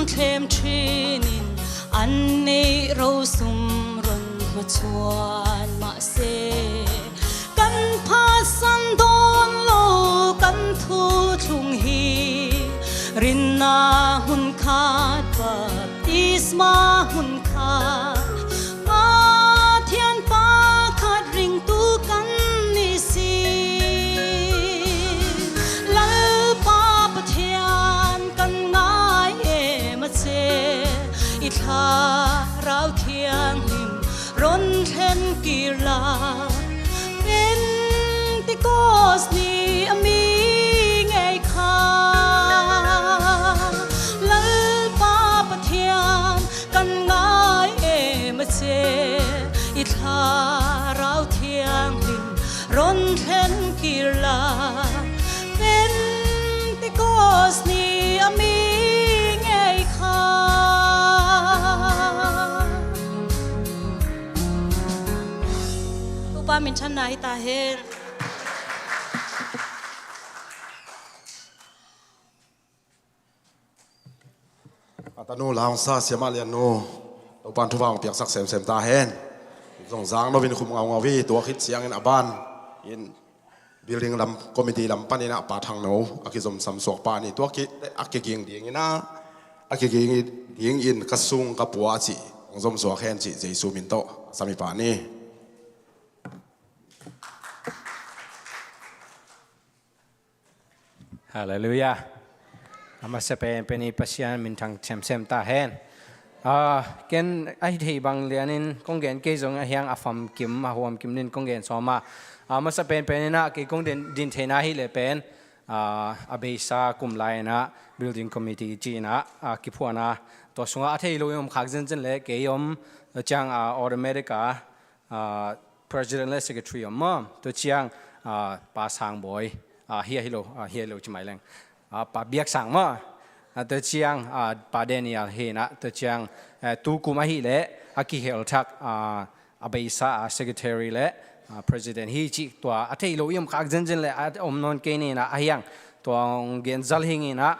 thlem thinin an neih ro sum ron hmachuan mah se, kan phatsan dawn lo kan thu thlung hi. Rinna hmun khat, baptisma hmun khat, Pathian pakhat ringtu kan ni si. Lalpa Pathian kan ngai em a che, i Thlarau Thianghlim ron thlen kir la. Pentecost ni a mi ngei kha. Lalpa Pathian kan ngai em a che, i Thlarau Thianghlim ron thlen kir la. Pentecost ni a mi ngei kha. Topa minthanna hi ta hen. A tanu Lau Hong Sa, Siamah Lian Nu, Topan thupha hong piaksak semsem ta hen. Zong zang no vin khum ngaungau hi. Tua khit ciangin a ban in building lam, committee lam panin ah Pa Thang No a kizom samsuak pa ni, tua ki, a kiging dingin ah, a kiging dingin ka sung ka pua cih hong zomsuak hen cih Jesu min tawh a sami pa ni. Halleluiah. A masa penpen i Pasian minthang semsem ta hen. Ah, ken a hi thei bang lianin kong gen kei zong a hiang a famkim, a huamkim nin kong gen sawm a. A masa penpen in ah kei kong din, din theihna hi leh pen, ah, a beisa kum lai in ah building committee ci in ah, ah, kiphuan a, tua sungah a thei lo i om khak zenzen leh kei om, tua ciang, ah, automatic a, ah, president le secretary om maw. Tua ciang, ah, Pa Sang Bawi, ah, hi a hi lo, ah, hi a hi lo ci mai leng. Ah, Pa Biak Sang maw. Ah, tua ciang, ah, Pa Daniel hi in ah, tua ciang, eh, tu kum ahih leh a kihel thak, ah, a beisa, ah, secretary le, ah, president hi cih tua a thei lo i om khak zenzen leh a om nawn kei ni in ah a hiang tua hong gen zal hing in ah,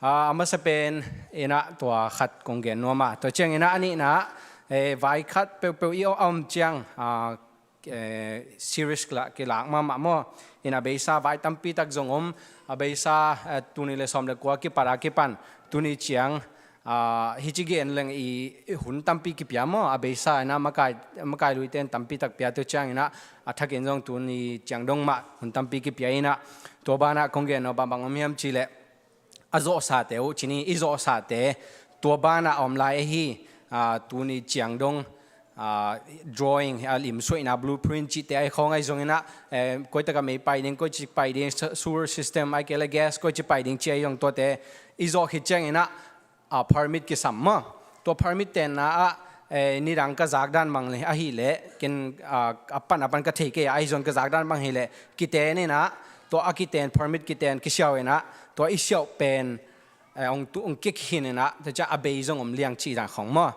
ah, a masa pen in ah tua khat kong gen nuam a. Tua ciang in ah a nihna, eh, vai khat peuhpeuh i om ciang, ah, eh, serious la, kilak mahmah maw. In a beisa vai tampi tak zong om, a beisa, eh, tuni le sawm le kua kipat a kipan tuni ciang, ah, hi ci gen leng i, i hun tampi kipia maw. A beisa in ah makai, makai luite in tampi tak pia, tua ciang in ah a thakin zong tuni ciang dong mah hun tampi kipia in ah, tua banah kong gen nuam bang om hiam cih leh, a zawhsate uh, ci ni, i zawhsate, tua banah a om lai ahi, ah, tuni ciang dong, ah, drawing, a limsuaihna blueprint cihte ahi khawng ahi zong in ah, eh, koi tak a mei pai ding, koi ci pai ding, se-, sewer system, ahih kei leh gas, koi ci pai ding ci ahi zong tuate, i zawh khit ciang in ah, ah, permit kisam maw. Tua permit tenna ah, eh, nidang ka zak dan bang le ahih leh, ken, ah, a pan a pan ka thei kei a, ahi zong ka zak dan bang hi leh, kiten in ah, tua a kiten, permit kiten kisiau in ah, tua i siauh pen, eh, hong tu, hong kikhin in ah, tua ciang a bei zong om liang cih dan khawng maw.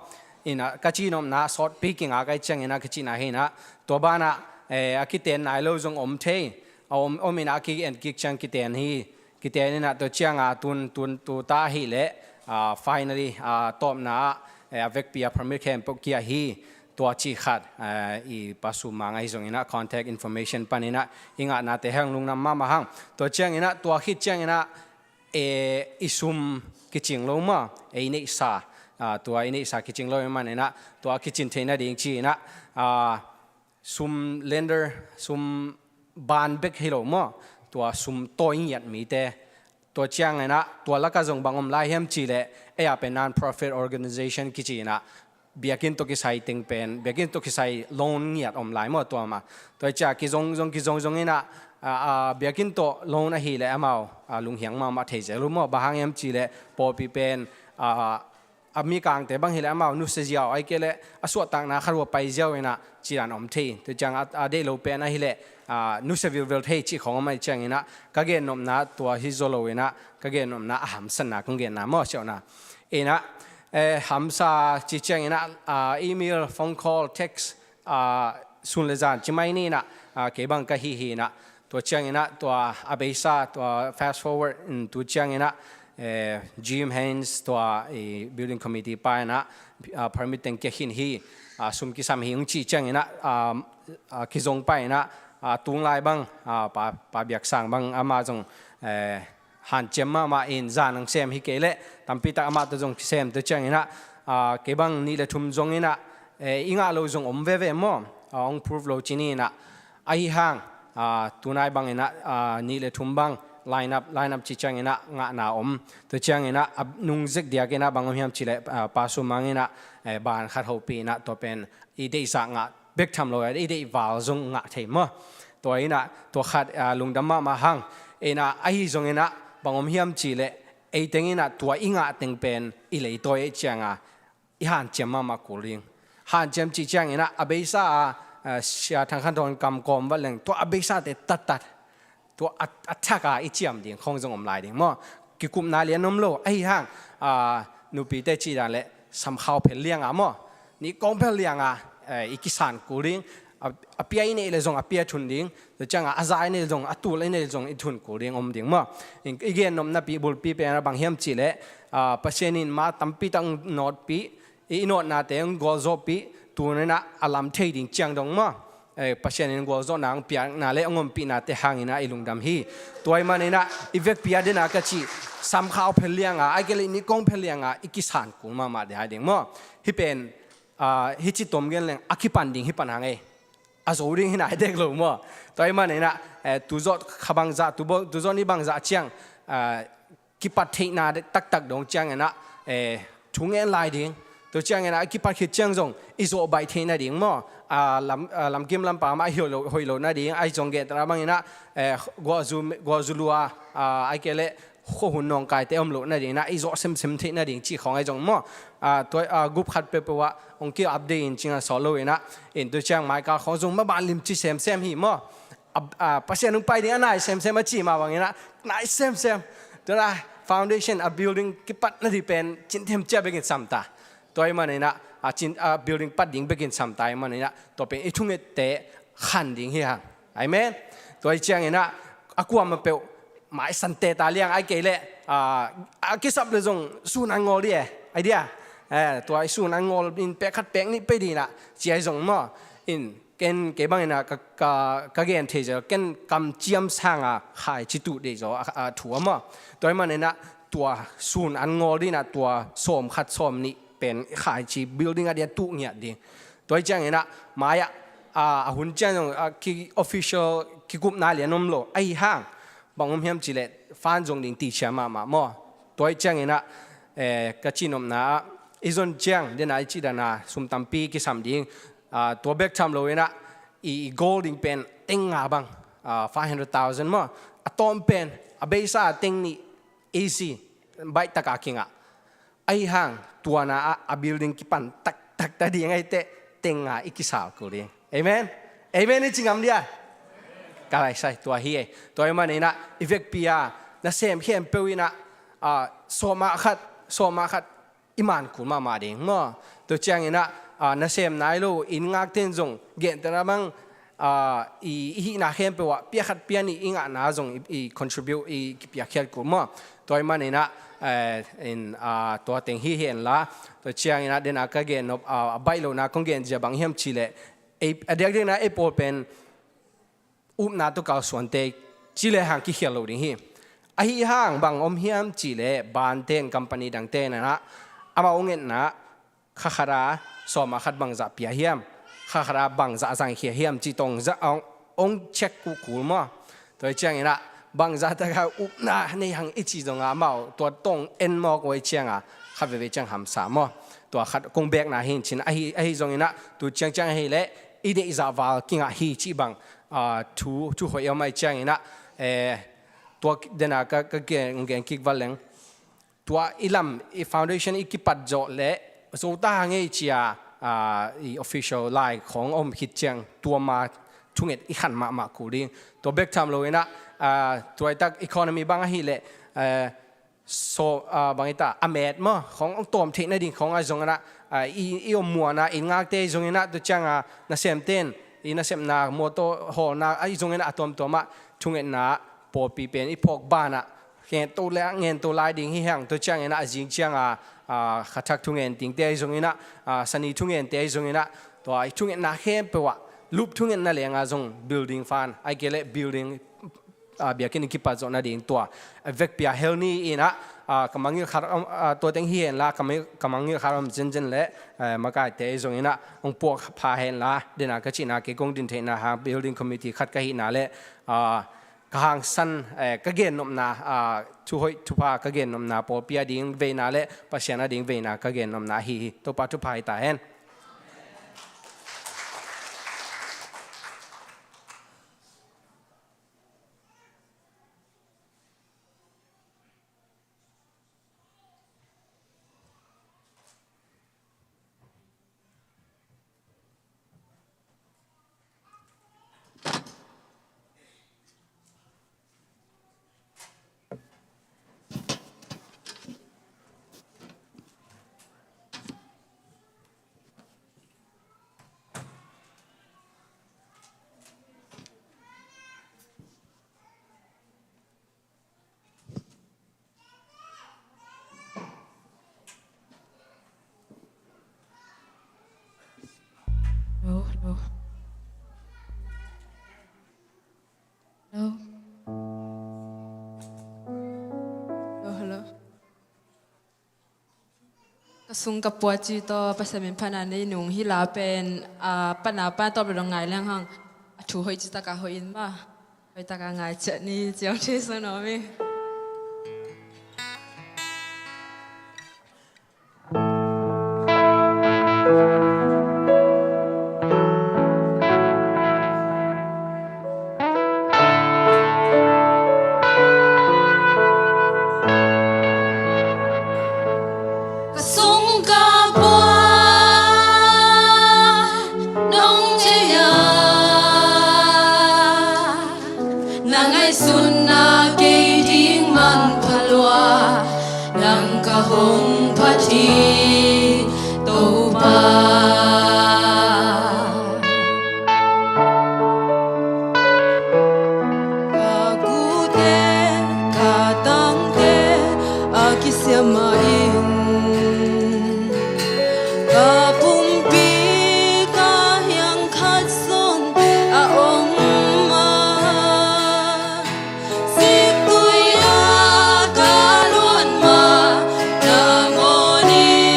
In ah, ka cihnopna, sawtpi kingak ahih ciang in ah, ka cihna hi in ah, tua banah, eh, a kiten nai lo zong om thei, a om, om in ah, a ki-en kik ciang kiten hi, kiten in ah, tua ciang a tun, tun, tu ta ahih leh, ah, finally, ah, tawpna ah, eh, a vekpi a permit khempeuh kia hi, tua cih khat, eh, i Pa Sum Mang ahi zong in ah contact information pan in ah, i ngahnate hong lungnuam mahmah hang. Tua ciang in ah, tua khit ciang in ah, eh, i sum kicing lo maw, ei neihsa, ah, tua i neihsa kicing lo ahih manin ah, tua kicin theih nading ci-in ah, ah, sum lender, sum ban bek hi lo maw, tua sum tawi ngiat mite. Tua ciangin ah, tua lakah zong bang om lai hiam cih leh, ei a pen non-profit organization kici-in ah, biakinn tawh kisai teng pen, biakinn tawh kisai loan ngiat om lai maw tua mah. Tua ciang kizong zong, kizong zong in ah, ah, ah, biakinn tawh loan ahih leh amau, ah, lunghiang mahmah thei zel uh maw, bang hang hiam cih leh pawlpi pen, ah, a mikangte bang hi leh amau nusia ziau, ahih kei leh a suahtakna khat uh a pai ziau in ah, ci dan om thei. Tua ciang a, a deih lo pen ahih leh, ah, nusia vilvel thei cih khawng om ahih ciangin ah, ka gennopna tua hi zaw lo in ah, ka gennopna a hamsatna kong genna maw, siauna. In ah, eh, hamsa cih ciangin ah, ah, email, phone call, text, ah, sun le zan ci mai ni in ah, ah, kei bang ka hih hi in ah, tua ciangin ah, tua a beisa, tua fast forward, mm, tu ciangin ah, eh, Jim Haynes, tua i building committee pa in ah, ah, permit teng kia khin hi, ah, sum kisam hi ung cih ciangin ah, ah, ah, kizong pa in ah, ah, tung lai bang, ah, pa, pa Biak Sang bang amah zong, eh, hanciam mahmah in zan hong sem hi kei leh, tampi tak amah tawh zong kisem tua ciangin ah, ah, kei bang nih le thum zong in ah, eh, i ngah lo zong om veve maw, ah, hong prove lo ci ni in ah, ahi hang, ah, tunai bang in ah, ah, nih le thum bang line up, line up ci ciangin ah ngahna om. Tua ciangin ah, a nung zek diak in ah bang om hiam cih leh, ah, Pa Sum Mang in ah, eh, ban khat hopih in ah tua pen i deihzah ngah bek tham lo, i deih val zong ngah thei maw. Tua in ah, tua khat, ah, lungdam mahmah hang. In ah, ahi zong in ah, bang om hiam cih leh, ei teng in ah tua i ngah teng pen i leitawi ahih ciang a, i hanciam mahmah kul ding. Hanciam cih ciangin ah, a beisa a, ah, Sia Thang Khan Thawn kam kawm vat leng, tua a beisate tattat, tua a, a thak a i ciam ding khawng zong om lai ding maw. Kikupna lian om lo, ahi hang, ah, nupite cih dan leh, samkhau phel liang a maw, nih kawng phel liang a, eh, i kisan kul ding. A, a pia i neih leh zong a pia thun ding. Tua ciang a, a za i neih leh zong, a tul i neih leh zong i thun kul ding om ding maw. I, i gennopna pi bulpi pen a bang hiam cih leh, ah, Pasian in ma tampi tak nawtpih, i, i nawtnate hong gualzawhpih, tu in ah a lam thei ding ciang dong maw. Eh, Pasian in gualzawhna hong piakna leh hong ompihnate hangin ah i lungdam hi. Tua ahih manin ah, i vekpi a den a ka cih, samkhau phel liang a, ahih kei leh nih kawng phel liang a, i kisan kul mahmah ding, hai ding maw. Hih pen, ah, hih ci tom gen leng, a kipan ding hih pan hang ei. A zo ding hi nai dek lo maw. Tua ahih manin ah, eh, tu zawh kha bangzah, tu bo-, tu zawh ni bangzah ciang, ah, kipat theihna taktak dong ciangin ah, eh, thu ngen lai ding. Tua ciangin ah, kipat khit ciang zong, i zawh baih theih nading maw. Ah, lam, ah, lamkim lampa mah hoih lo, hoih lo nading, ahi zong gentehna bangin ah, eh, guahzu, guahzu lua, ah, ahih kei leh, khuahun nawngkaite om loh nading in ah, i zawh semsem theih nading cih khawng ahi zong maw. Ah, tua, ah, group khat peuhpeuh ah, hong ki update in ci-in ah sawt lo in ah, in tua ciang maikal khawng zong maban limci semsem hi maw. A, a, Pasian hong pai ding a nai semsem a ci mah bangin ah, nai semsem. Tua in ah foundation a building kipat nading pen cin themcia bekin sam ta. Tua ahih manin ah, a cin, a building pat ding bekin sam ta ahih manin ah, tua pen i thungette khan ding hi hang. Amen. Tua ahih ciangin ah, a kuamah peuh, maisan teta liang ahih kei leh, a, a kisap leh zong sun an ngawl ding e. Ai ding a. Eh, tua i sun an ngawl in pek khat pek nih pei ding in ah, ci ahi zong maw. In, ken kei bangin ah ka, ka, ka gen thei zel, ken kamciam sang a khaici tuh deih zaw a, a thu a maw. Tua ahih manin ah tua sun an ngawl ding in ah tua sawm khat sawm nih pen khaici building a dia tuh ngiat ding. Tua ahih ciangin ah mai ah, a, a hun ciang zong, a, ki official kikupna lian om lo. Ahi hang, bang om hiam cih leh, fund zong ding tihcia mahmah maw. Tua ahih ciangin ah, eh, ka cihnopna ah, i zon ciang, den a i cih dan a, sum tampi kisam ding, ah, tua bek tham lo in ah, i, i goal ding pen, teng nga bang, ah, five hundred thousand maw. A tawm pen, a beisa a teng nih, easy, baih tak a kingah. Ahi hang, tua na ah, a building kipan taktak ta ding ahih teh, teng nga i kisal kul ding. Amen? Amen i ci ngam dia? Ka lai sai, tua hi e. Tua ahih manin ah, i vekpi a, nasem khempeuh in ah, ah, sawm ah khat, sawm ah khat, i man kul mahmah ding maw. Tua ciangin ah, ah, nasem nai lo, inn ngakte in zong, gentehna bang, ah, i, i hihna khempeuh ah, pia khat pia nih i ngahna zong i, i contribute, i kipiakkhiat kul maw. Tua ahih manin ah, eh, in, ah, tua teng hi hen la. Tua ciangin ah, den a ka gen nop, ah, a baih lohna kong gen zia bang hiam cih leh, ei, a diakdiakna ei pawl pen, upna tawh kalsuante, ci lehang kikhial lo ding hi. Ahi hang bang om hiam cih leh, banten company dangte in ah, amau hong etna kha khat a sawm a khat bangzah pia hiam, kha khat a bangzah zangkhia hiam cih tawh hong za-, hong, hong check kul kul maw. Tua hi ciangin ah bangzah tak a upna nei hang i cih zong a amau tua tawh hong en mawk uh hi ciang a khat veve ciang hamsa maw. Tua khat kong bekna hi in cin ahi, ahi zongin ah tu ciang ciang ahih leh i deihzah val kingah hi cih bang, ah, thu, thu hoih a om ahi ciangin ah, eh, tua den a ka, ka gen, gen kik val leng. Tua i lam, i foundation i kipat zawh leh zo ta hang ei ci a, ah, i official lai khawng om khit ciang tua ma thunget i khan mahmah kul ding. Tua bek tham lo in ah, ah, tua i tak economy bang ahih leh, eh, so, ah, bang i ta a met maw khawng hong tawm theih nading khawng ahi zongin ah, ah, i, i om muan a i ngakte ahi zongin ah tua ciang a nasemte in i nasepna mawtaw hawlna ahi zongin ah a tuamtuam ah thungetna pawlpi pen i phawk ban ah ngen to le ngen to lai ding hi hang. Tua ciangin ah a zing ciang a, ah, kha thak thungen dingte ahi zongin ah, ah, sani thungente ahi zongin ah tua i thungetna khempeuh ah lup thungetna leng a zong building fund ahi kei leh building, ah, biakinn i kipat zawh nading tua a vekpi a hel ni in ah, ah, ka mangngilh khat om, ah, tua teng hi hen la ka mangngilh, ka mangngilh khat om zenzen leh, eh, makaite ahi zongin ah hong puak pha hen la den a ka cihna kei kong din theihna hang building committee khat ka hihna leh, ah, ka hangsan, eh, ka gennopna, ah, thu hoih thupha ka gennopna pawlpi a ding veina leh Pasian a ding veina ka gennopna ahi hi. Topa thupha hi ta hen. Hello, hello. Hello. Hello, hello. Ka sung ka pua ci tawh Pasian min phatna nei nung hi la pen, ah, pana pana tawp le dong ngai leng hang. A thu hoih ci taka hoih in ma. Hoih taka ngai ciat ni ciang thei sung no mi. Ka sung ka pua nong thei a, na ngaihsutna kei ding manpha lua, nang ka hong phat hi Topa. Ka gute ka tangte a kisia mah in, ka pumpi ka hiang khat zong a om mah. Sik tui a ka luan mah, na mawh ni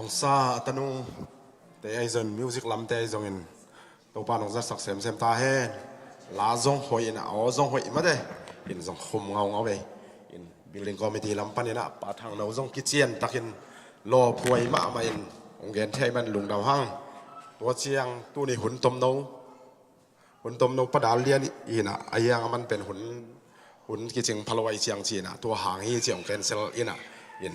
Sa a tanu te ahi zongin, music lam te ahi zongin, Topa nong zatsak semsem ta hen. La zong hoih in a, aw zong hoih mate in zong khum ngaungau ve. In building committee lam panin a Pa Thang No zong kician takin lawphuai mahmah in hong gen thei man lungdam hang. Tua ciang tuni hun tomno, hun tomno padal lian in a, a hiang a man pen hun, hun kicing phalawai ciang ci in a, tua hang hi ci hong cancel in a, in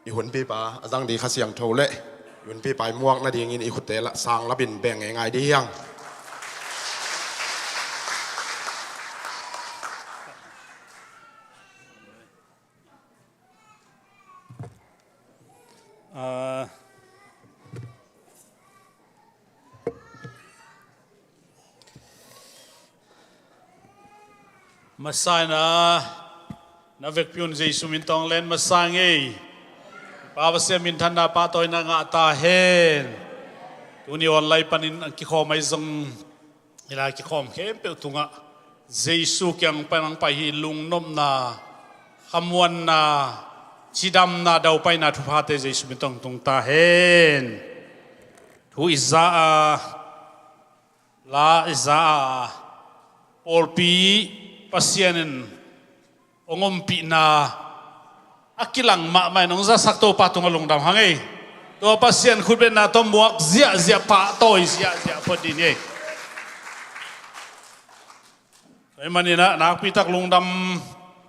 i hunpipa a zang di Kha Siangtho le i hunpipa i muak nadingin i khutte la sang lapin beng ngeingai di hiang. Ah, masa in a, na vekpi un Jesu min tawh len masa ngei. Pa Pasian minthanna pahtawina ngah ta hen. Tuni online panin a kikhawm ahi zong, i la kikhawm khempeuh tungah Jesu kiang pan hong pai hi lungnopna, khamuanna, cidamna, daupaina thuphate Jesu min tawh tung ta hen. Thu i za a, la i za a, pawlpi Pasian in hong ompihna a kilang mahmah in hong zasak Topa tungah lungdam hang ei. Tua Pasian khutbetna tawh muak ziahziah, pahtawi ziahziah phot dih ni ei. Tua ahih manin a nakpi tak lungdam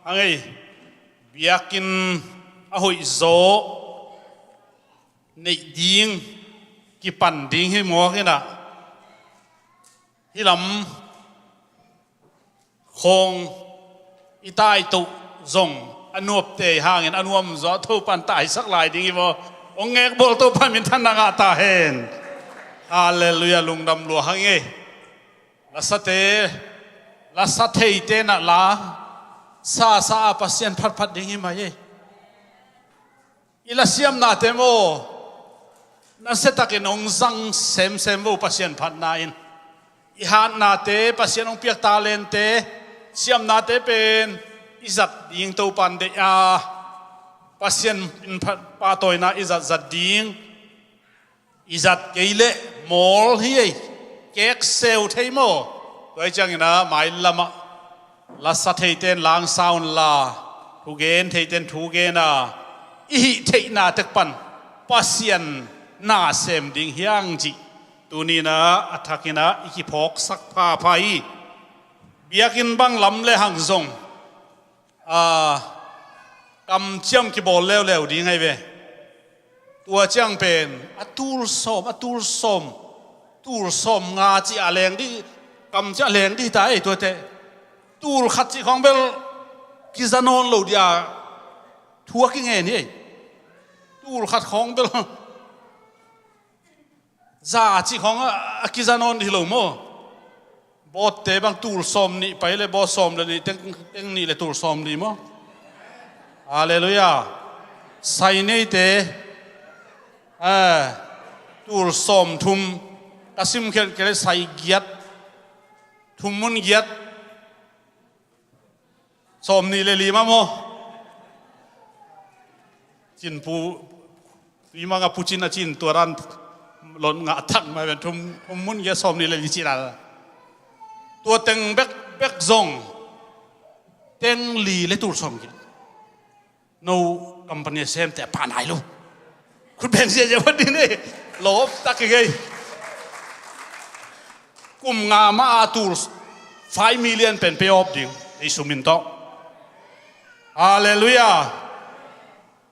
hang ei. Biakinn a hoih zaw neih ding, kipan ding hi mawk in a, hih lam khawng i taito zong a nuamte hangin a nuam zaw Topan taisak lai ding hi maw? Hong ngekbawl Topa minthanna ngah ta hen. Halleluiah, lungdam lua hang ei. Lasate, lasa theite na la sasa a Pasian phatphat ding hi mai ei. I lasiamnate maw, nasiatakin hong zang semsem vo Pasian phatna in. I hatnate, Pasian hong piak talente, siamnate pen i zat ding Topan deih a, Pasian in phat, pahtawina i zatzat ding. I zat kei leh mawl hi ei, kekseu thei maw? Tua hi ciangin a mailamah lasa theite in langsa unla, thugen theite in thugen a, i hih theihna tek pan Pasian na sem ding hiang cih tuni in a, a thakin a i kiphawksak phapha hi. Biakinn bang lam le hang zong, a, kamciam kibawl leuleu ding ahi ve. Tua ciang pen a tul sawm, a tul sawm, tul sawm nga cih a leng dih, kamciam a leng dih ta ei tuate. Tul khat cih khawng bel kiza nawn lo dih a, thu a kingen hi ei. Tul khat khawng bel za cih khawng a, a kiza nawn hi lo maw? Bawtte bang tul sawm nih pai le, bawt sawm le nih, teng, teng nih le tul sawm nih maw? Halleluiah. Sai neite, eh, tul sawm thum, ka simkhiat kei le sai giat, thum mun giat, sawm nih le li mah maw? Cin pu, tui manga pu cin a cin tua dan lon ngah tak mah ven thum, thum mun giat sawm nih le li cin a. Tua teng bek, bek zong teng li le tul sawm giat. No company a semte a pha nai lo. Khut beng ziahziah phot dih ni. Lawp tak hi ngei. Kum nga mah a tul five million pen pay off ding, Jesu min tawh. Halleluiah.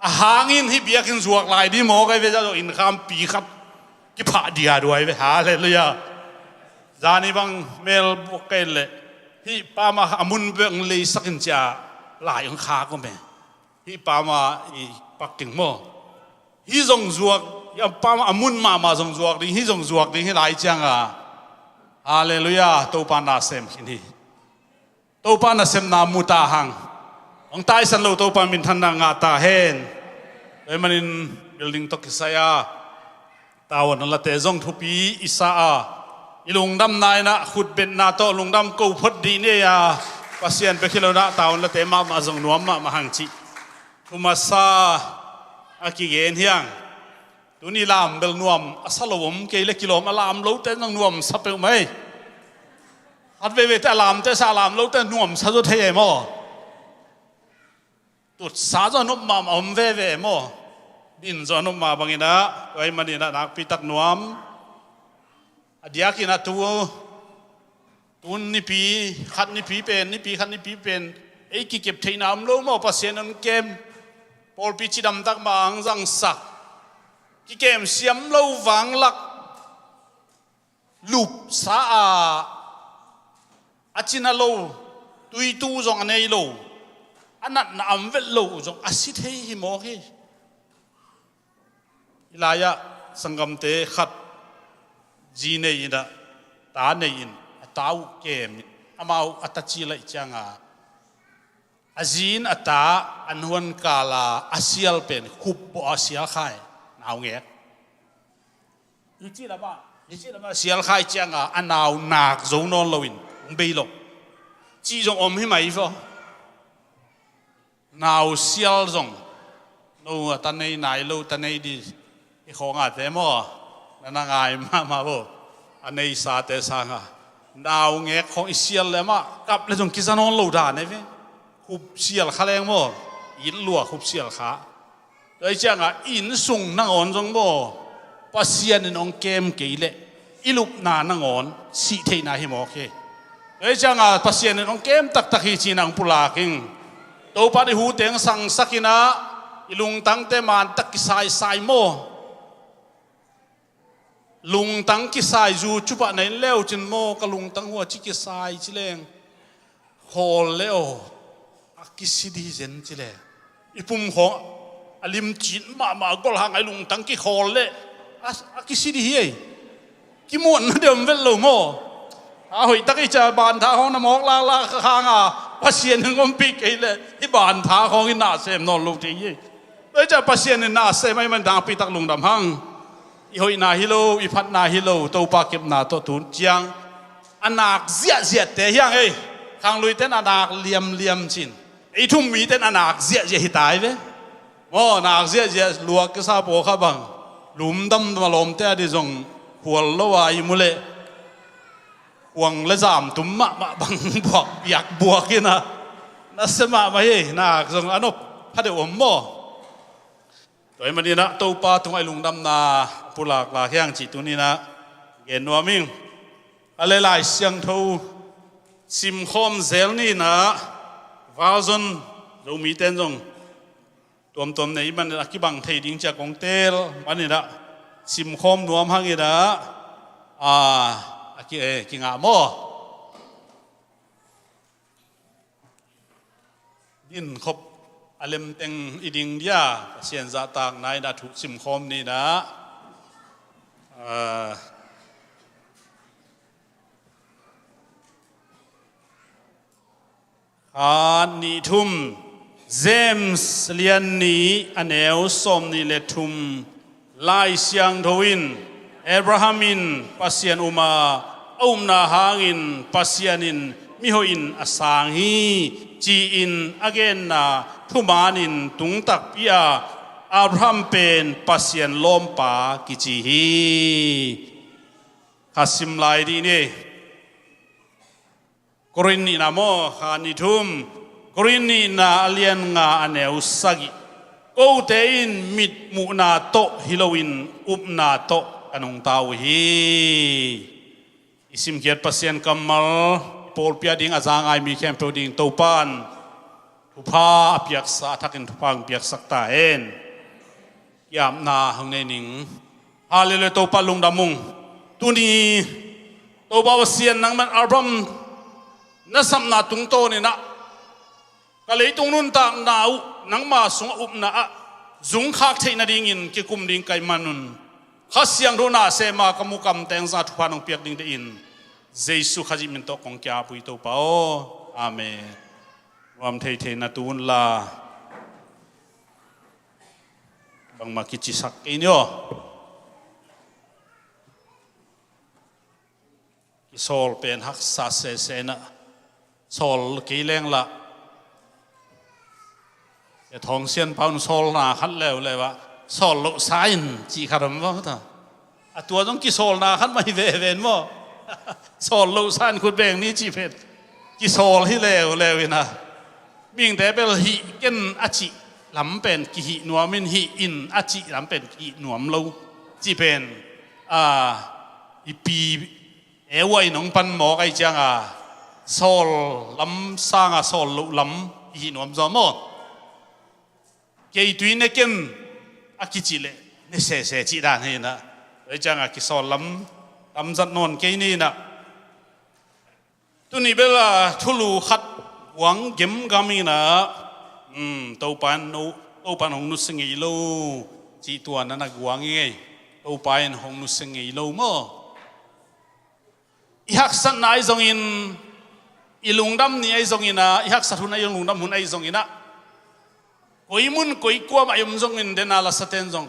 A hangin hih biakinn zuak lai dih mawk ahi ve, zah lo inn khampi khat kiphah dih a duai ve. Halleluiah. Zani bang mel buak kei leh hih pa mah a mun bek leisak in cia lai hong khak om e. Hih pa mah i pak ding maw? Hih zong zuak, hih pa mah a mun mahmah zong zuak ding, hih zong zuak ding hi lai cianga. Halleluiah, Topa na sem khin hi. Topa nasemna mu ta hang. Hong taisan lo Topa minthanna ngah ta hen. Tua ahih manin building tawh kisai a tavuan late zong thupi i sa a, i lungdamna in a khutbetna tawh lungdam ko phot dih ni a, Pasian bek hi lo in a tavuan late mahmah zong nuam mahmah hang cih thu masa a kigen hiang. Tuni lam bel nuam a sa lo om kei le kilawm a lam lote zong nuam sa peuhmah ei. Khat veivei te a lamte sa a lam lote nuam sa zaw thei ei maw? Tutsa zaw nop mahmah om veve maw? Din zaw nop mah bangin ah, tua ahih manin ah nakpi tak nuam. A diakin ah tu, tun nipi khat nipi pen, nipi khat nipi pen, ei kikep theihna om lo maw, Pasian in kem, pawlpi cidam tak mah ang zangsak. Kikem siam lo vanglak, lupsa a, a cina lo, tuitu zong a nei lo, a natna am vet lo zong a si thei hi mawk hi. Hih lai-ah sanggamte khat zi nei in ah, ta nei in, a ta uh kem in, amau a ta ci laih cianga, a zi in a ta an huan kala a sial pen khup bawh a sial khai, naungek. Hih ci lamah, hih ci lamah sial khai cianga a nau nak zo nawn loin hong bei lo. Cih zong om hi mai faw. Nau sial zong, no a ta nei nai lo, ta nei di, i khawngate maw, na na ngai mahmah bo. A neisate sanga naungek khawng i sial le amah kap le zong kiza nawn lo dan ei ve. Khup sial kha leng maw, it lua khup sial kha. Tua hi cianga innsung nangawn zong maw, Pasian in hong kem kei leh i lupna nangawn sih theihna hi mawk hi. Tua hi cianga Pasian in hong kem taktak hi ci-in ah hong pulak ing. Topa in i hute hong sangsak in ah, i lungtangte mantak kisaisai maw? Lungtang kisai zu cupah na in leucin maw, ka lungtang hua ci kisai ci leng, khawl le aw, a kisi di zen ci le. I pum khawng a limcin mahmah a golhang a i lungtang kikhawl le, a, a kisi di hi ei. Kimuanna deuh om vet lo maw? A hoih tak i ca bantha khawng na mawk laklak hanga Pasian in hong ompih kei le i bantha khawng i na sem nawn lo thei hi ei. Tua hi ciah Pasian in na sem ahih man nakpi tak lungdam hang. I hoihna hi lo, i phatna hi lo, Topa kepna tawh tun ciang a nak ziahziahte hi hang ei. Khangluite in a nak liamliam cin, ei thum mite in a nak ziahziah hi ta ei ve. Maw, nak ziahziah luak kisa pawl kha bang, lumdam malawmte a di zong khual lo a i mu leh, kuang le zam tum mahmah bang buak piak buak in ah, nasia mahmah hi. Nak zong a nop pha deuh om maw? Tua ahih manin ah Topa tungah i lungdamna pulaklak hi hang cih tuni-in ah gen nuam ing. A le Lai Siangtho simkhawm zel ni-in ah, version Zomite in zong tuamtuam nei manin a kibang thei ding ci-a kong teel manin ah simkhawm nuam hang in ah, a, a ki, eh, kingah maw? Dinkhop a lemteng i ding dia, Pasian zahtakna in ah thu simkhawm ni-in ah, a, Khat, nih, thum. James lian nih a neu sawmnih le thum. Lai Siangtho in, Abraham in Pasian um a, a upna hangin Pasian in mihoih in a sang hi, ci-in a genna thumanin tung takpi a, Abraham pen Pasian lawmpa kici hi. Kha sim lai dih ni. Korin nihna maw, kha nih thum. Korin nihna a lian nga a neu sagih. Kote in mitmuhna tawh hi loin upna tawh ka nungta uh hi. I simkhiat Pasian kammal i pawlpi a ding a za ngai mi khempeuh ding Topa in thupha a piaksa, a thakin thupha hong piaksak ta hen. Ki-apna hong nei ning. Halleluiah, Topa lungdam ung. Tuni Topa Pasian, nangman Abraham na sapna tungtawn in ah, ka leitung nuntakna uh nangma sungah upna ah zungkhak theih nadingin kikum ding ka hih manun, Kha Siangtho na sem a ka mu kamteng zah thupha nong piak ding deihin Jesu Khazih min tawh kong ki-ap uh hi Topa aw. Amen. Nuam theithei na tu unla, bangmah kicisak kei ni aw. Kisawl pen haksa sese na, sawl kei leng lah. Sia Thawng Sianpa un sawlna khat leuleu ah Sawl lohsa in cih khat om maw ta? A tua zong kisawlna khat mah hi veve in maw? Sawl lohsa in khut beng ni cih pen kisawl hi leuleu in a, mihingte bel hih ken a cih lam pen kihih nuam in, hih in a cih lam pen kihih nuam lo cih pen, a, i pi Eva in hong pan mawk ahih ciangin, sawl lam sangin sawl loh lam kihih nuam zaw maw? Kei tui ne ken a kici leh ne sese cih dan hi in a. Tua ahih ciangin kisawl lam tam zat nawn kei ni in a. Tuni bel a thulu khat guang gemgam in a, um, Topa in no, Topa in hong nusia ngei lo cih tua na na guang hi ngei. Topa in hong nusia ngei lo maw? I haksatna ahi zongin, i lungdam ni ahi zongin a, i haksat hun ahi zong, lungdam hun ahi zongin a, koi mun koi kua mah i om zongin, den a lasate'n zong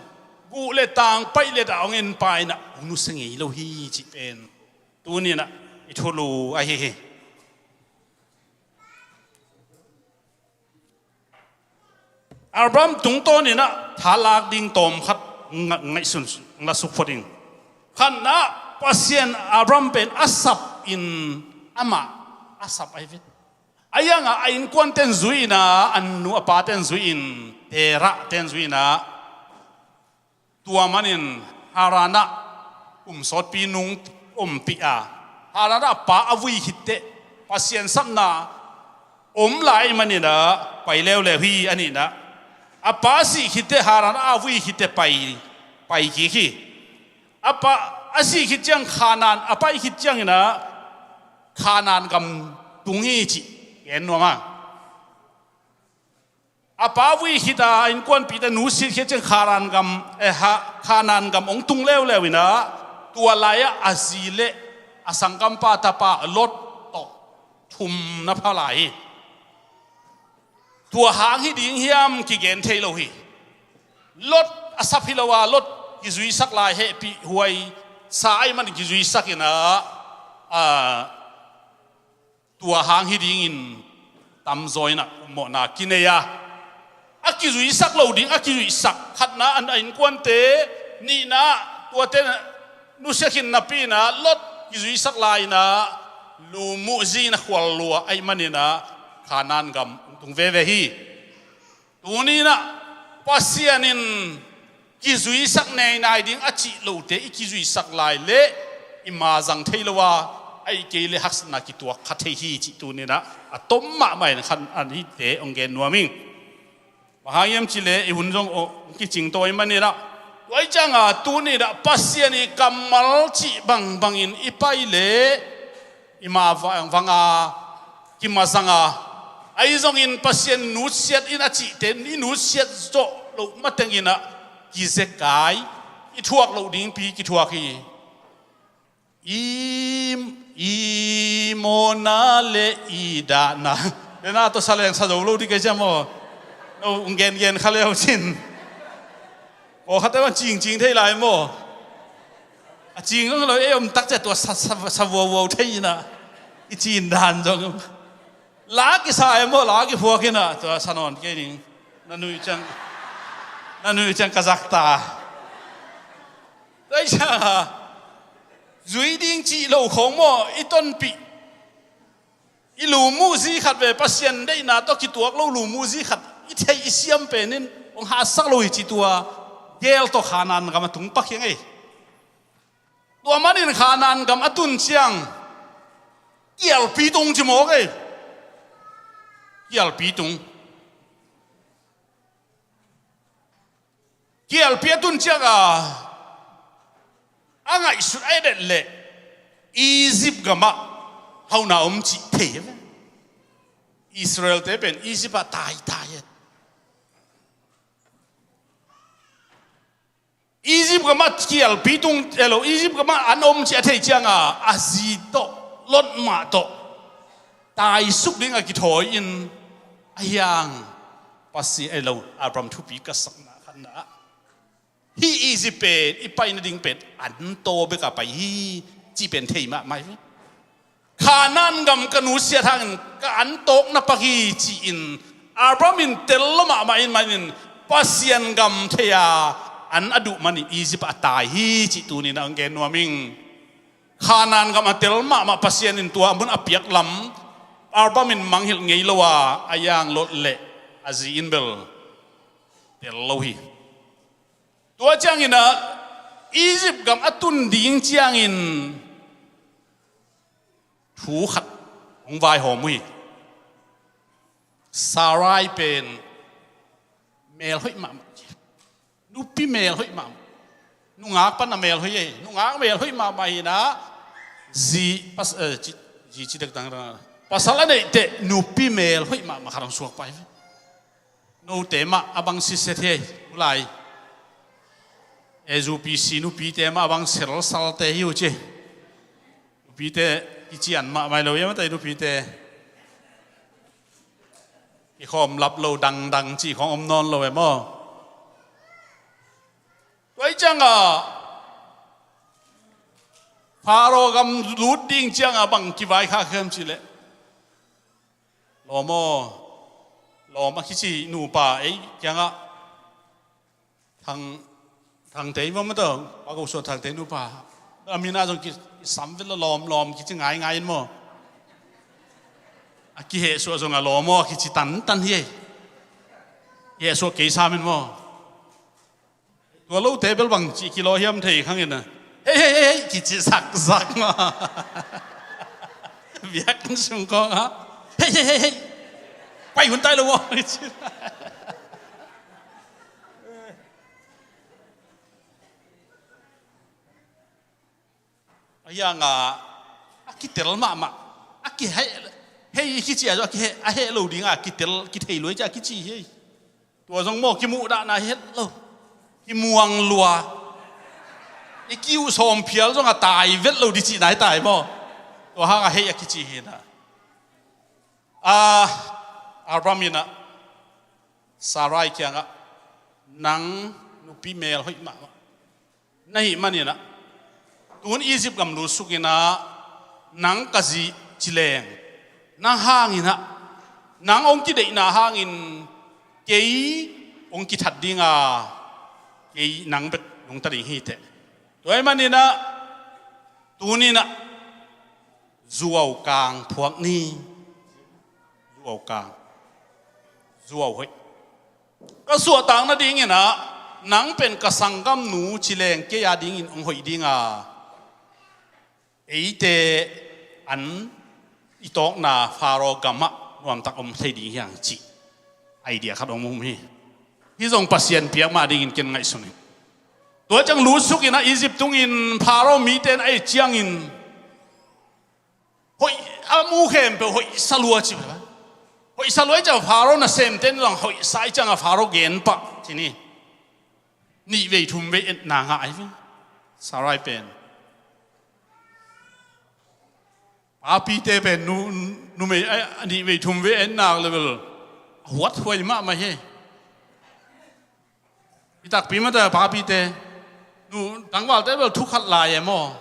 guh le tang, paih le dah hong en pa in a, hong nusia ngei lo hi cih pen tuni in a i thulu ahi hi. Abraham tungtawn in a tha lak ding tawm khat nga-, ngaihsun la suk phot ing. Khatna, Pasian Abraham pen a sap in, amah a sap ahi ve. Ahi hangin a innkuante'n zui in a, a nu a pate'n zui in, Terahten zui in a, tua manin Haran ah kum sawtpi nung ompih a, Haran ah a pa a vui khit teh, Pasian sapna om lai manin a pai leuleu hi a nih in a. A pa sih khit teh, Haran ah a vui khit teh pai, pai kik hi. A pa a sih khit ciang Khanaan, a pai khit ciangin a Khanaan gam tung hi cih gen nuam a. A pa vui khit a, a innkuanpihte nusia khit ciang Khanaan gam, eh, ha, Khanaan gam hong tung leuleu in a, tua lai-ah a zi le a sanggampa tapa Lot tawh thumna pha lai hi. Tua hang hi ding hiam kigen thei lo hi. Lot a sap hi lo a, Lot kizuisak lai, hehpih huai sa ahih manin kizuisak in a, a, tua hang hi dingin tamzaw in a ummawhna kinei a. A kizuisak lo ding a kizuisak, khatna, a innkuante, nihna, tuate nusia khin napi in a Lot kizuisak lai in a, lumuh zi in a khual lua ahih manin a Khanaan gam hong tung veve hi. Tuni in a Pasian in kizuisak neinai ding a cih lote i kizuisak lai leh i ma zang thei lo a, ahih kei leh haksatna kituak kha thei hi cih tuni in a, a tom mahmah in khan a hihte hong gen nuam ing. Bang hang hiam cih leh i hun zong hong kicing tawi manin a, tua ahih ciangin tuni in a Pasian i kammal cih bangbangin i pai leh i ma vang, vang a, kimazang a, ahi zongin Pasian nutsiat in a cihte i nutsiat zawh loh matengin a kizekai, i thuak loh dingpi kithuak hi. I, i mawhna le i dahna. Dena tawh sa leng sa zo lo ding kei cia maw? No, hong gengen kha leu cin. Pawlkhatte bang cingcing thei lai maw? A cing zong lo, ei om tak ciah tua sa, sa, sa vuauvuau thei in a, i cin dan zong. La kisa e maw, la kiphuak in a, tua sa nawn kei ning. Na nui ciang, na nui ciang ka zak ta. Tua hi ciang a, zui ding cih lo khawng maw, i tonpih. I lumuh zi khat ve, Pasian deihna tawh kituak lo lumuh zi khat i theih i siam pen in hong hahsak lo hi ci, tua gel tawh Khanaan gam a tung pak hi ing ei. Tua manin Khanaan gam a tun ciang kialpi tung ci mawk ei. Kialpi tung. Kialpi a tun ciang a, a ngaihsut a et leh Egypt gamah hauna om cih thei ve. Israelte pen Egypt ah taitai et. Egypt gamah kialpi tung, elo, Egypt gamah an om cih a theih ciang a, a zi tawh, Lot mah tawh taisuk ding a kithawi in, a hiang Pasian, elo, Abraham thupi ka sakna khatna ah, hih Egypt pen i pai nading pen an taw bek a pai hi cih pen thei mahmah hi. Khanaan gam ka nusiat hangin ka an tawk na pak hi ci-in Abraham in tel lo mahmah in, manin Pasian gam thei a, an a duh manin Egypt ah a tai hi cih tuni-in ah hong gen nuam ing. Kanaan gam a tel mahmah, Pasian in tua mun a piak lam Abraham in mangngilh ngei lo a, a yanglawh leh a zi in bel tel lo hi. Tua ciangin ah Egypt gam a tun ding ciangin thu khat hong vaihawm uh hi. Sarai pen mel hoih mahmah, nupi mel hoih mahmah. Nungak pan a mel hoih hi. Nungak mel hoih mahmah hi-in ah zi, pas-, eh, ci, zi ci dekdang, pasal a neih teh nupi mel hoih mahmah khat hong suak pah hi. Note mah a bang siset hi ei, u lai. A U P C nupite mah a bang selsalte hi uh ci. Nupite kician mahmah hi lo hiam, a tei nupite. Kikhawm lap lo, dangdang cih khawng om nawn lo e maw. Tua hi ciangah Pharaoh gam lut ding ciangah bang kivaikhak hiam cih leh, lawm aw, lawm a kici nupa ei kiangah, Thang, Thangtei maw, maw tawh, Pa Ko Suan Thangtei nupa. A min ah zong ki, kisam vet lo, lawm, lawm kici ngaingai in maw. A kihehsuah zong a lawm aw kici tantan hi ei. Hehsuah kei sam in maw. Tua lote bel bang ci kilaw hiam thei khang in a, "Hei, hei, hei, hei," kici zakzak maw. Biakinn sung khawng ah, "Hei, hei, hei, hei, pai hun tai lo maw," kici. A hiang a, a kitel mahmah, a kiheh, hei kici a, a kiheh, a heh lo ding a kitel, kithei lua ci a kici hi. Tua zong maw, kimuhdahna het lo, kimuang lua. I kiuh sawm phial zong a tai vet lo di cihna hi tai maw. Tua hang a hei a kici hi na. A, Abraham in ah Sarai kiangah, "Nang nupi mel hoih mahmah na hih manin ah, tun Egypt gam lutsuk in ah, nang ka zi ci leng, nang hangin ah, nang hong kideihna hangin kei hong kithat ding a, kei nang bek nungta ding hi teh. Tua ahih manin ah, tuni-in ah zuaukang phuak ni." Zuaukang, zuau hoih. "Ka suahtak nadingin ah, nang pen ka sanggamnu ci leng kei a dingin hong hoih ding a, eite an i tawkna Pharaoh gamah nuamtak om thei ding hi hang," cih idea khat hong om hi. Hih zong Pasian piak mah dingin ken ngaihsun hi. Tua ciang lutsuk in ah Egypt tungin Pharaoh mite in a et ciangin, hoih, a mu khempeuh hoihsa lua ci. Hoihsa lua ahih ciang Pharaoh nasemte in zong hoihsa ahih ciangah Pharaoh gen pah ci ni. Nih vei thum vei etna ngah ahi ve. Sarai pen, papite pen nu, numei a, a nih vei thum vei etna level a huathuai mahmah hi. I takpi mata papite, nu tangvalte bel thu khat lai e maw.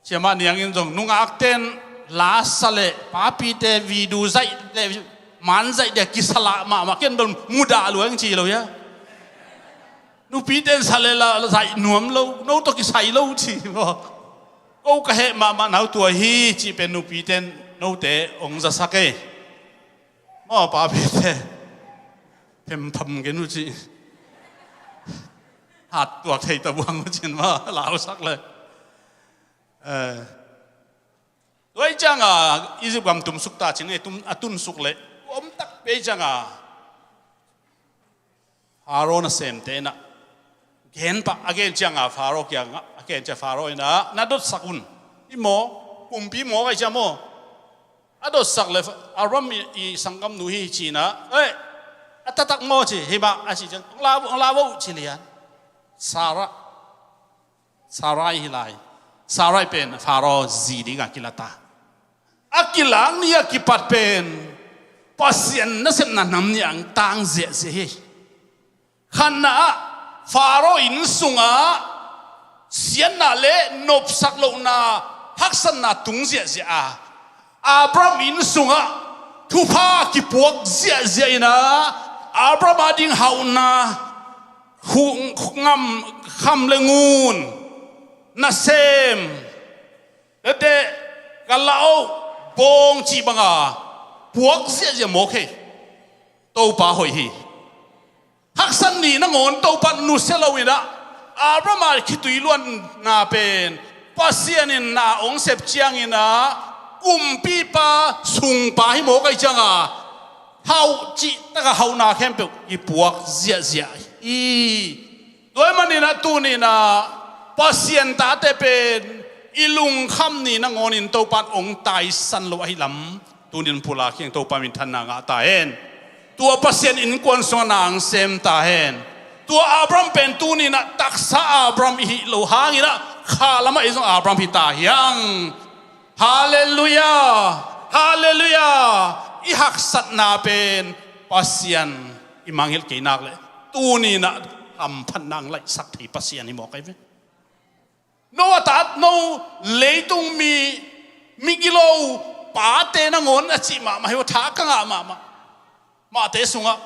Siamah Niang in zong, nungakte in la sa leh papite video zaih leh man zaih dia kisalah mahmah, ken bel mudah lua ing ci lo hia. Nupite in sa leh la zaih nuam lo, no tawh kisai lo ci maw. Ko ka heh mahmah nau tua hi cih pen nupite in note hong zasak ei. Maw, papite, phempham gen uh ci. Hat tuak thei ta buang uh cin maw, lausak le. Eh. Tua ahih ciangah Egypt gam tumsuk ta cin, eh, tum, a tunsuk leh, tua om takpi ahih ciangah Pharaoh nasemte in ah gen pah, a gen ciangah Pharaoh kiangah, a gen ciang Pharaoh in ah, na dotsak un. Hih maw, kumpi maw, ka hih ciang maw. A dotsak leh Abraham i, i sanggamnu hi ci-in ah, eh, a taktak maw ci, hi mah, a cih ciang, hong la, hong la vo ci lian. Sarah, Sarai hi lai. Sarai pen Pharaoh zi dingah kila ta. A kilak ni a kipat pen Pasian nasepna nam nih a tang ziahziah hi. Khatna ah, Pharaoh inn sungah siatna le nopsak lohna, haksatna tung ziahziah a, Abraham inn sungah thupha kipuak ziahziah in ah, Abraham ading hauhna, Hu-, ngam, kham le ngun, nasem, tete, ka la oh, bawng cih banga puak ziahziah mawk hi. Topa hoih hi. Haksat ni nangawn Topa nusia lo inah, Abraham a khitui luanna pen Pasian in na hong sep cianginah kumpipa sungpa hi mawk ahi cianga, hauh cih taka hauhna khempeuh kipuak ziahziah hi. Tua ahih maninah tuninah Pasian tate pen i lungkham ni nangawnin Topan hong taisan lo ahi lam tunin pula khiang Topa minthanna ngah ta hen. Tua Pasian innkuan sungah na hong sem ta hen. Tua Abraham pen tuninah taksa Abraham i hih lo hanginah kha lamah ei zong Abraham hi ta hiang. Halleluiah. Halleluiah. I haksatna pen Pasian i mangngilh kei nak leh tuninah hamphatna hong laihsak thei Pasian hi mawk ahi ve. No a tat, no leitung mi, migilo pate nangawn a cih mahmah hi uh, tha ka ngah mahmah. Mahte sungah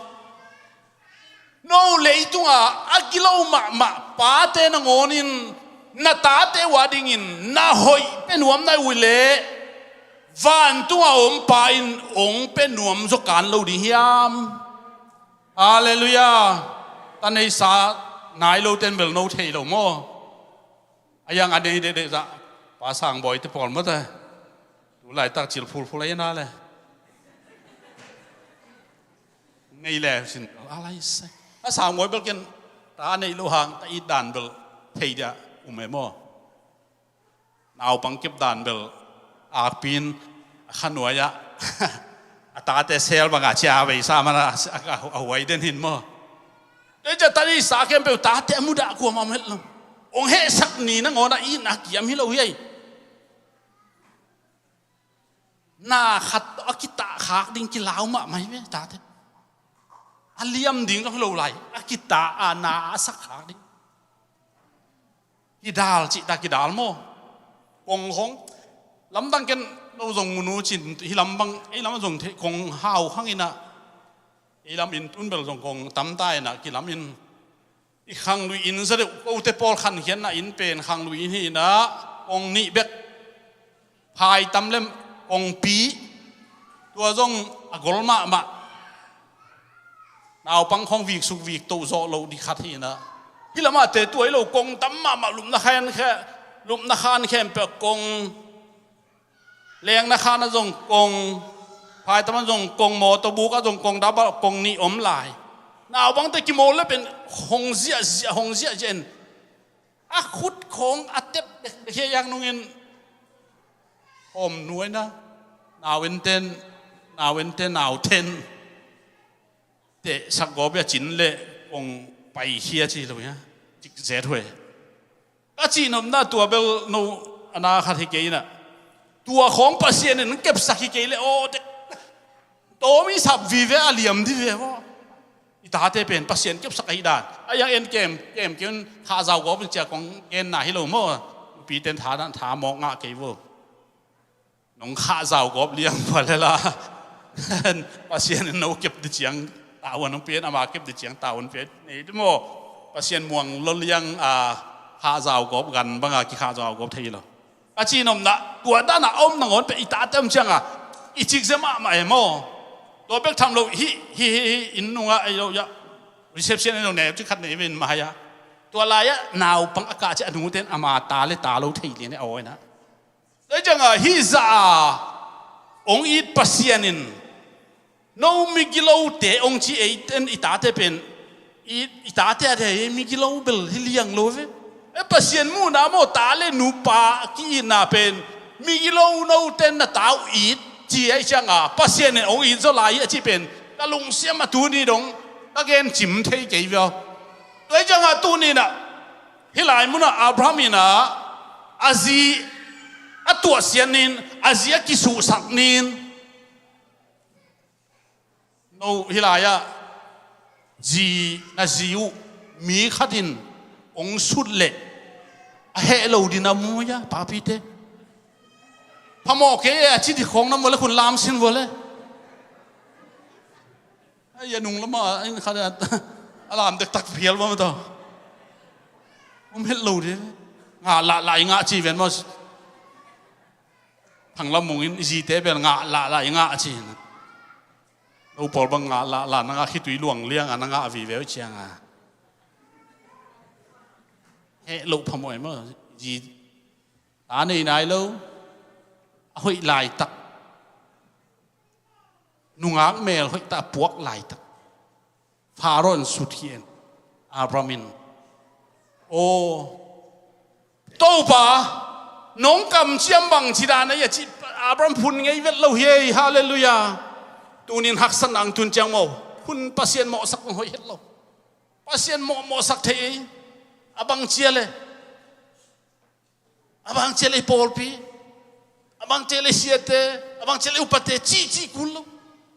no leitunga a gilo mahmah pate nangawnin na tate uh a dingin na hoih pia nuam na uh leh vantunga om pa in hong pia nuam zaw kan lo ding hiam? Halleluiah. Ta neisa nai loten bel no thei lo maw? A yang a nei dehdeh zah Pa Sangbawi te pawl maw te. Tu laitak cil phulphul a ina le ngei le sin a lai sai. A Sangbawi bel ken ta a neih loh hang ta it dan bel thei dia um e maw? Naupang kep dan bel akpin a khanuai ah a tate sel banga cia a veisa mana a huai den hin maw? Tua cia ta neisa khempeuh tate a mudah kuamah om het lo. Hong hehsak ni nangawn a itna kiam hi lo hi ai. Na khat tawh a kitah khak ding kilau mahmah hi ve tate. A liam ding zong hi lo lai a kitah a na a sak khak ding. Kidal cihta kidal maw? Kong khong lamdang ken lo zong munu cin hi lam bang ei lam zong thei kong hau khang inah ei lam in tun bel zong kong tamta inah kilam in i khanglui in za deuh kote pawl khankhiatna in pen khanglui in hi inah kong nih bek phai tam lem kongpi tua zong a gol mahmah. Naupang khong viksuk viktoh zawh loh dikhat hi inah hi lamahte tua hi lo kong tam mahmah lupna khan khe lupna khan khempeuh kong lengna khan a zong kong phai tam a zong kong mawtaw buk a zong kong daba kong nih om lai. Naupangte kimawl le pen hong ziahziah hong ziahziah in a khut khong a tep dekdek hiah yak nungin hom nuaina nau enten nau enten nau ten teh sakgawp ia cin le kong paikhia ci lo ia cik zet huai. Ka cihnopna tua bel no a na khat hi kei inah tua khawng Pasian in kepsak hi kei le aw dek tawm i sap vive a liam di ve aw. I tate pen Pasian kepsak ahi dan a iang en kem kem kei un khahzau gawp in cia kong genna hi lo maw? Upiten tha dan tha mawk ngah kei vo. Nong khahzau gawp liang pha lela Pasian in no kep di ciang tavuan hong pia in ama kep di ciang tavuan pia nei di maw? Pasian muang lo liang a khahzau gawp gan banga kikhahzau gawp thei lo. A cihnopna tua dana a om nangawn pia i tate om cianga i cikzia mahmah e maw? Tua bek tham lo hi hi hi hi inn nungah ei lo ia reception ei lo ne cikhat nei vin mahai a tua lai-ah naupang a kah ciah a nunguten ama ta le ta lo thei lian e a awina. Tua cianga hih zah a hong it Pasian in no migilote hong ci eiten i tate pen i, i tate a dei migilo bel hi liang lo ve. E Pasian muhna maw ta le nupa ki-itna pen migilo noten na tau it ci ahi cianga Pasian in hong it zaw lai hi a cih pen ka lungsiam a tuni dong ka gen cim thei kei via. Tua hi cianga tuninah hih lai munah Abraham inah a zi a tuahsiat nin a zi a kisuhsak nin no hih lai-ah zi na zi uh mi khatin hong sut leh a heh lo dina muia papite phamawh kei e a ci dikhawng na muale khun lamsin vuale. Ai a nung lama in khat a A lam dektak phial bang maw taw. Om het lo de. Ngah lah lah i ngah ci ven maw. Thanglam mungin i zite bel ngah lah lah i ngah ci. Lo pawl bang ngah lah lah na ngah khitui luang liang a na ngah vive uh cianga. Heh loh phamawh e maw. Zi ta nei nai lo. A hoih laitak. Nungak mel hoih ta a puak laitak. Pharaoh in sut hi en. Abraham in. Aw. Topa, nong kamciam bang ci dan a hi a ci Abraham phun ngei vet lo hi ei, halleluiah. Tunin haksatna ang tun ciang maw. Phun Pasian mawhsak bang hoih het lo. Pasian mawh mawhsak thei ei. A bang cia le. A bang cia le i pawlpi. A bang cia le i siate. A bang cia le i upate cihcih kul lo.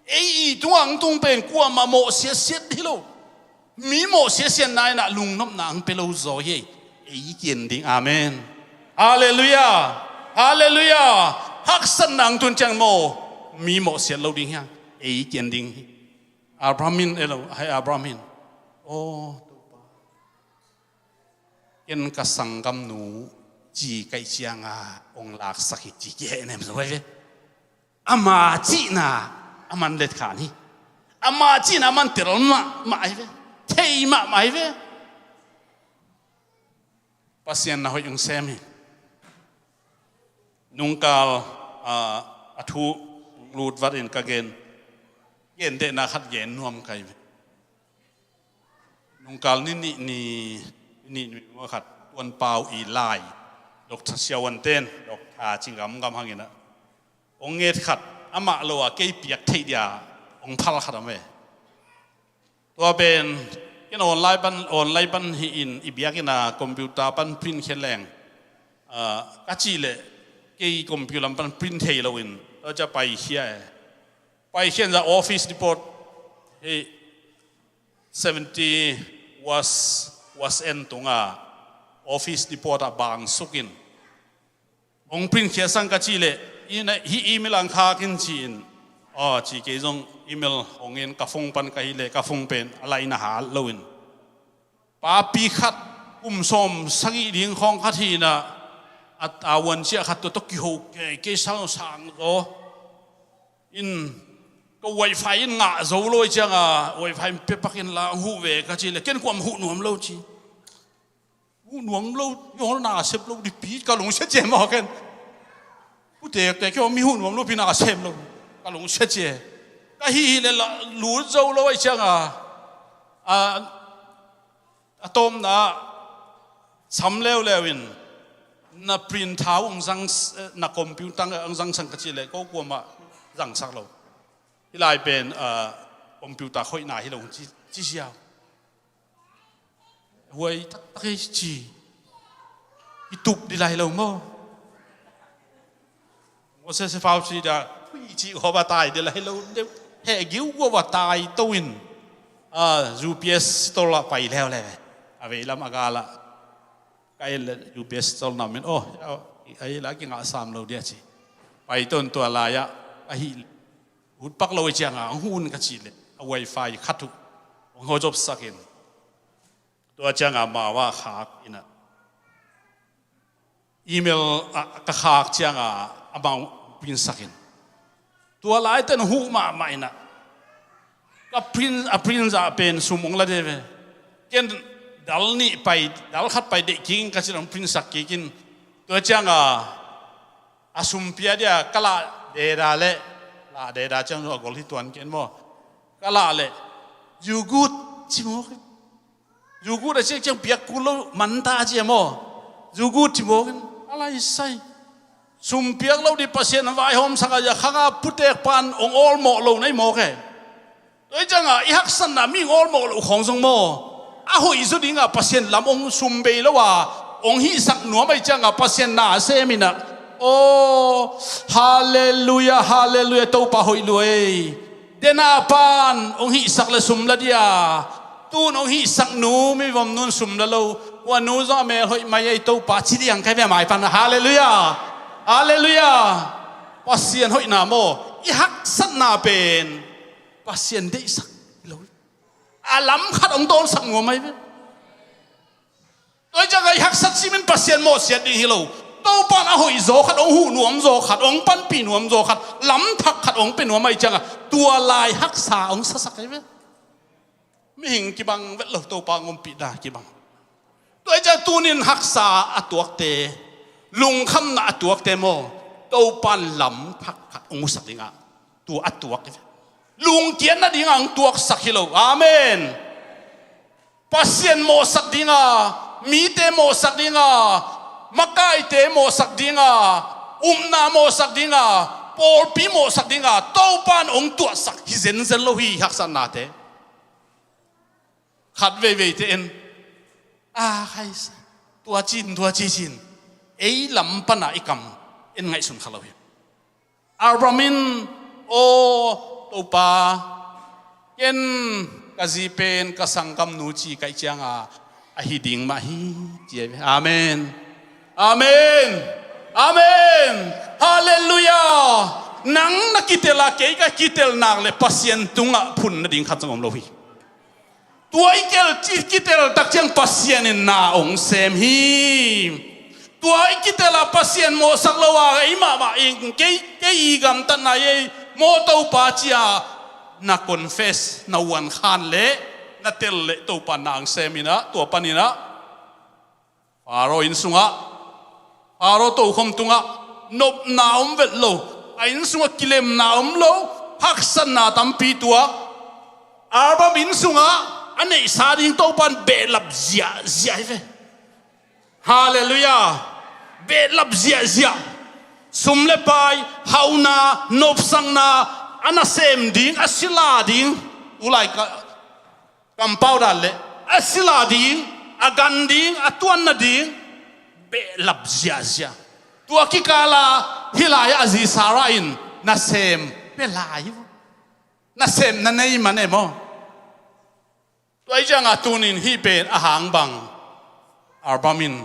Ei i tungah ang tung pen kuamah mawh siatsiat hi lo. Mi mawh siatsiatna inah lungnopna ang pe lo zaw hi ei. Ei kian ding. Amen. Halleluiah. Halleluiah. Haksatna ang tun ciang maw. Mi mawh siat lo ding hiang. Ei kian ding hi. Abraham in elo hai Abraham in. Aw. Ken ka sanggamnu ci kaih cianga ong laksak hi ci kihehnem zo ai ve. Ama cihna a man letkhan hi. Ama cihna a man tel mahmah ai ve. Thei mahmah ai ve. Pasian na hoih ong sem hi. Nungkal a thu lut vat in ka gen. Gen tehna khat gen nuam kai ve. Nungkal ni nih ni ni ni khat tuan pau i lai Doctor Siawan ten Doctor Cingam gam hangin ah ong nget khat amah lo a kei piak theih dia ong phal khat a me. Tua pen ken online pan online pan hi in i biakinn a computer pan print khe leng ka cih leh kei computer lam pan print thei lo in tua cia paikhia e. Paikhia in za office report hi seventy was was en tunga office report a bang sukin ong print khia sang ka cih leh hi email ang khak in ci in aw ci kei zong email hong in ka phone pan ka hi leh ka phone pen a laina hal lo in papi khat kum sawm sagih ding khawng khat hi inah a tavuan ciah khat tua tawh kiho kei kei sang sang zaw in ka wifi in ngah zo lo i cianga wifi in pepak in la huh ve ka cih leh ken kuam huh nuam lo ci. Huh nuam lo, i hawlna a sep lo dipi ka lungsia cia maw ken. Putekte kei mi huh nuam lo pi na a sem lo ka lungsia cia. Ka hih hi le lut zo lo ai cianga a tawmna sam leuleu in na print thau ang zang na computer ang zang sang ka cih le ko kuamah zangsak lo. Hi lai pen computer khoihna hi lo ci siau. Huai taktak hi ci. I tup di lai lo maw? Moses fau ci da thui ci hua va tai di lai lo deuh. Heh giu hua va tai to in UPS store lah pai leuleu. A vei lam a gala ka en le UPS store nam in oh a hi la kingah sam lo dia ci. Pai ton tua lai-ah a hi. Hutpak lo i cianga ang hun ka cih le a wifi khat uh ang hua zopsak in. Tua cianga mawa khak inah email ah ka khak cianga amau print sakin tua laite na huh mahmah inah ka print a print zah pen sum ong la de ve. Ken dal nih pai dal khat pai deih kik in ka cih ong print sak kik in tua cianga a sumpia dia ka lah deda leh lah deda ciang a gol hi tuan ken maw? Ka lah leh you good ci maw? Zugut a ciakciang piak kul lo manta a cia maw? Zugut ci mawkin a lai sai. Sum piak lo di Pasian a vaihawm sangah ya khanga putek pan ong awlmawh lo na i mawk e. Tua i cianga i haksatna mi ong awlmawh lo khawng zong maw? A hoih zaw dingah Pasian lam ong sum bei lo a ong hihsak nuam a i cianga Pasian na a sem inah aw halleluia halleluia Topa hoih lua ei. Dena pan ong hihsak le sum la dia. Tun ong hihsak nu mi vom nun sum la lo. Ua nu zong a mel hoih mai ei Topa ci liang kai ve mai pan halleluia. Halleluia. Pasian hoihna maw i haksatna pen Pasian deihsak lo. A lam khat hong tawlsak nuam ahi ve. Tua hi ciangah i haksat simin Pasian mawhsiat ding hi lo. Topan a hoih zaw khat, hong huh nuam zaw khat, hong panpih nuam zaw khat, lam thak khat hong pia nuam ahi ciangah tua lai haksa hong sasak ahi ve. Mihing kibang vet lo, Topa hong ompihna kibang. Tua hi ciang tunin haksa a tuakte, lungkhamna a tuakte maw, Topan lam thak khat hong husak dingah tua a tuak hi ve. Lungkiat nadingah hong tuaksak hi lo. Amen. Pasian mawhsak dinga, mite mawhsak dinga, makaite mawhsak dinga, upna mawhsak dinga, pawlpi mawhsak dinga Topan hong tuahsak hi zenzen lo hi, haksatnate. Khat veiveite in, a, khai sa, tua cin, tua ci cin, ei lam pana i kam in ngaihsun kha lo hi. Abraham in, aw Topa, ken ka zi pen ka sanggamnu ci kaih cianga ahi ding mah hi, ci ahi ve. Amen. Amen. Amen. Halleluiah. Nang na kitel a, kei ka kitel nak le Pasian tungah phun nading khat zong om lo hi. Tua i kel ci, kitel tak ciang Pasian in na hong sem hi. Tua i kitel a Pasian mawhsak lo a, ei mahmah in kei, kei i gamtatna ei maw Topa ci a na confess, na uan khan le na tel le Topa na hong sem inah, tua paninah Faro inn sungah, Faro tokhom tungah nopna om vet lo, a inn sungah kilemna om lo, haksatna tampi tuak. Abraham inn sungah a neihsa ding Topan behlap ziahziah hi ve. Halleluiah. Behlap ziahziah. Sum le pai, hauhna, nopsakna, a nasem ding, a sila ding. Tulai ka kampau dan le a sila ding, a gan ding, a tuan nading behlap ziahziah. Tua kikala hih lai-ah a zi Sarah in nasem pia lai uh. Nasem na nei man e maw? Tua hi ciangah tunin hih pen a hang bang Abraham in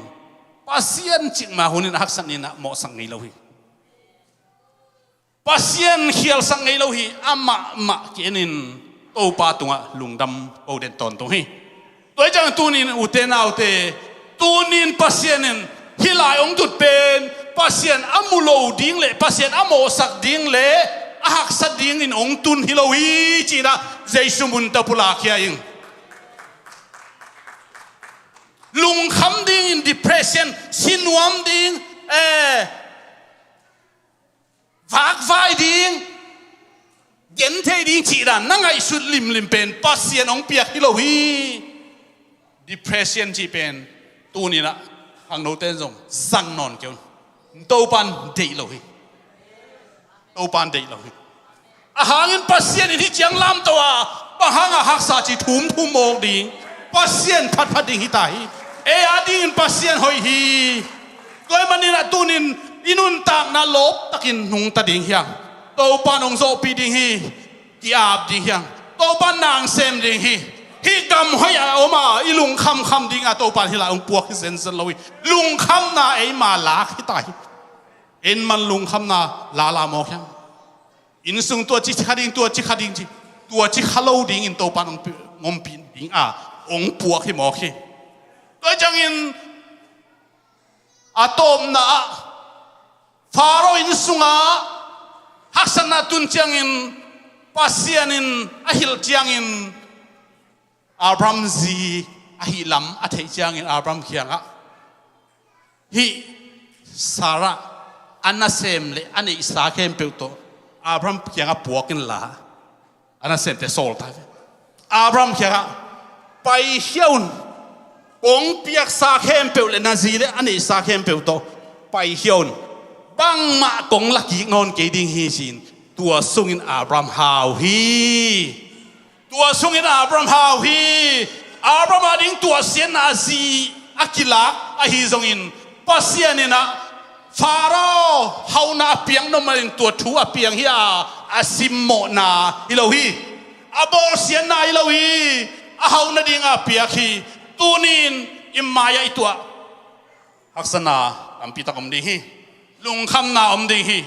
Pasian cikmah hunin a haksat ninah mawhsak ngei lo hi. Pasian khialsak ngei lo hi, amah mah ki-enin Topa tungah lungdam ko den tawntung hi. Tua hi ciang tunin ute naute, tunin Pasian in hih lai hong tut pen Pasian a mu lo ding le Pasian a mawhsak ding le a haksat dingin hong tun hi lo hi, cinah Jesu mun tawh pulak hi a ing. Lungkham dingin depression, sinuam ding, eh, vakvai ding, genthei ding cih dan na ngaihsut limlim pen Pasian hong piak hi lo hi. Depression cih pen tuninah khangnote in zong zang nawn kei un. Topan deih lo hi. Topan deih lo hi. A hangin Pasian in hih ciang lamto a, bang hanga haksa ci thumthum mawk ding, Pasian phatphat ding hi ta hi. Ei a dingin Pasian hoih hi. Tua hi maninah tunin i nuntakna lawptakin nungta ding hiang. Topan hong zawhpih ding hi. Ki-ap ding hiang. Topan na hong sem ding hi. Hih gam hoih a om a i lungkhamkham dinga Topan hih lai hong puak hi zenzen lo hi. Lungkhamna eima lak hi ta hi. Ei man lungkhamna lala mawk hiang. Inn sung tua ci kha ding, tua ci kha ding ci, tua ci kha lo dingin Topan hong pi-, hong ompih dinga hong puak hi mawk hi. Tua ciangin a tawpna ah Faro inn sungah haksatna tun ciangin Pasian in a hilh ciangin Abraham zi ahih lam a theih ciangin Abraham kiangah hih Sarah a nasem le a neihsa khempeuh tawh Abraham kiangah puak inla, a nasemte sawl ta ve. Abraham kiangah, paikhia un, kong piaksa khempeuh le na zi le a neihsa khempeuh tawh paikhia un, bangmah kong lakik nawn kei ding hi, ci-in tua sungin Abraham hau hi. Tua sungin Abraham hau hi. Abraham ading tuahsiatna a zi a kilak ahi zongin Pasian inah Faro hauhna a piang nop manin tua thu a piang hi a, a simmawhna hi lo hi. A bawlsiatna hi lo hi. A hauh nadinga a piak hi. Tunin i mai-ah i tuah haksatna tampi tak om ding hi. Lungkhamna om ding hi.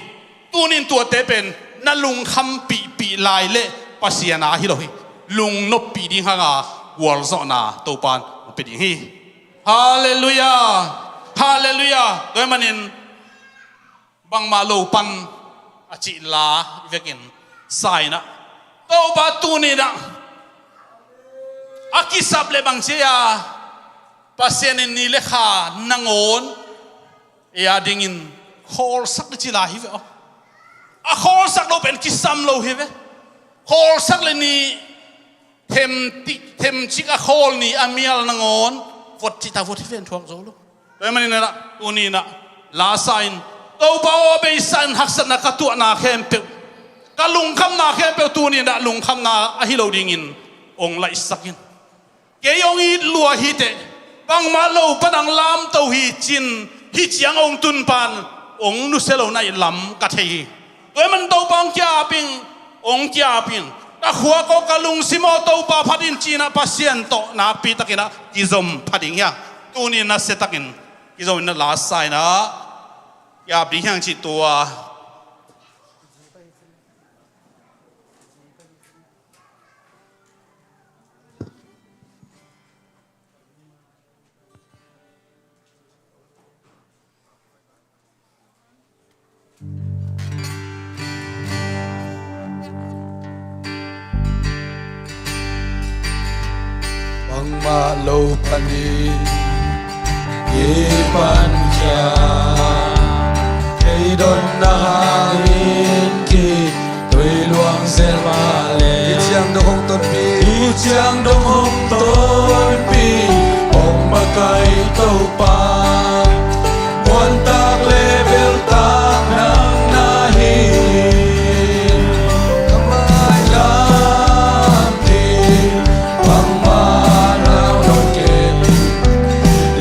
Tunin tuate pen na lungkhampihpih lai le Pasian a hi lo hi. lungnoppi ding hanga gualzawhna Topa in hong pia ding hi. Halleluiah. Halleluiah. Tua ahih manin bangmah lo pan a cih la i vekin sa in ah, Topa tuni in ah a kisap le bang ci a, Pasian in ni le kha nangawn ei a dingin khawlsak le ci la hi ve aw. A khawlsak lo pen kisam lo hi ve. Khawlsak le ni themcik, themcik a khawl ni a mial nangawn vot cih ta vot hi ven thuak zo lo. Tua ahih manin ah tuni in ah la sa in, Topa aw, beisa in haksatna ka tuahna khempeuh, ka lungkhamna khempeuh tuni in ah lungkhamna ahi lo dingin hong laihsak in. Kei hong it lua hi teh, bangmah lo pan hong lamto hi cin, hih ciang hong tun pan hong nusia lo na hi lam ka thei hi. Tua ahih man Topa hong ki-ap ing, hong ki-ap ing. Ka khua ko, ka lungsim aw, Topa phat in ci in ah Pasian tawh nakpi takin ah kizom pha ding hi a. Tuni in nasia takin kizom in ah la sa in ah ki-ap ding hi hang cih tua. Bangmah lo panin kipan khia, kei donna hangin ki tui luang zel mah le. Hih ciang dong hong tonpih. Hih ciang dong hong tonpih. Hong makaih Topa, muantak le beltak nang na hi. Ka mailam ding bangmah lau lo kei.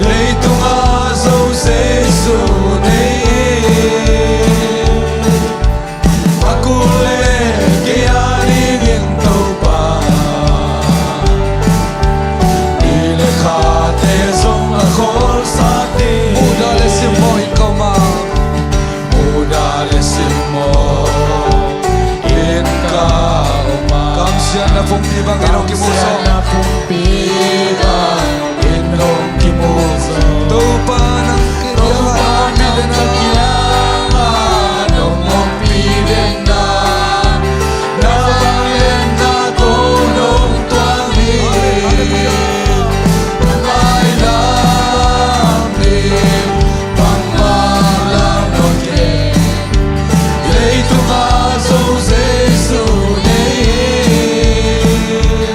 Leitungah Zo Jesu nei in. A kul le kei a dingin Topa, ni le khate zong a khawlsak ding. Mudah le simmawh in ka om a. Mudah le simmawh in ka om a. Kamsiatna pumpi bangin hong kimu zaw. Kamsiatna pumpi bangin hong kimu zaw. Topa nang kiang, Topa nang kiang, nong ompih den na, na vangliatna tawh nong tuang hi. Mailam ding bangmah lau lo kei. Leitungah Zo Jesu nei in.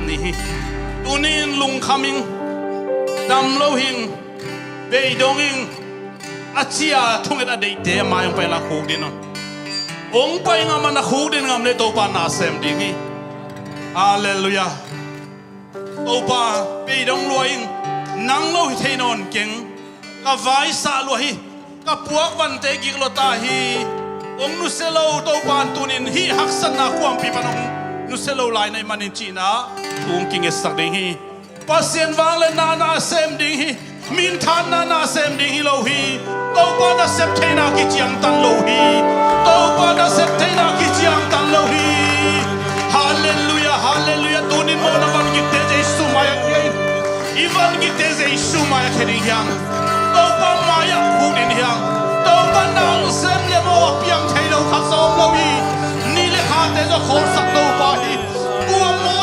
ni hi. Tuni-in lungkham ing, dam lo hing, beidong ing, a ci-a thunget a deihte a mai hong pai inla khukdin un. Hong pai ngam a, na khukdin ngam leh Topa na sem ding hi. Halleluiah. Topa, beidong lua ing, nang lo hi thei nawn keng. Ka vaisah lua hi, ka puakvante gik lua ta hi. Hong nusia lo Topa in tuni-in hih haksatna kuampi pan hong nusia lo lai na hih manin cihna thu hong kingetsak ding hi. Pasian vangliatna na sem ding hi. Minthanna na sem ding hi lo hi. Topa nasep theihna kiciangtan lo hi. Topa nasep theihna kiciangtan lo hi. Halleluiah, halleluiah. Tuni-in maw na vangikte Jesu mai-ah khia in. I vangikte Jesu mai-ah khia ding hi hang. Topa mai-ah khukdin hi hang. Topa na hong sem leh maw a piang thei lo khat zong om lo hi. Ni le khate zong khawlsak Topa hi. Kua maw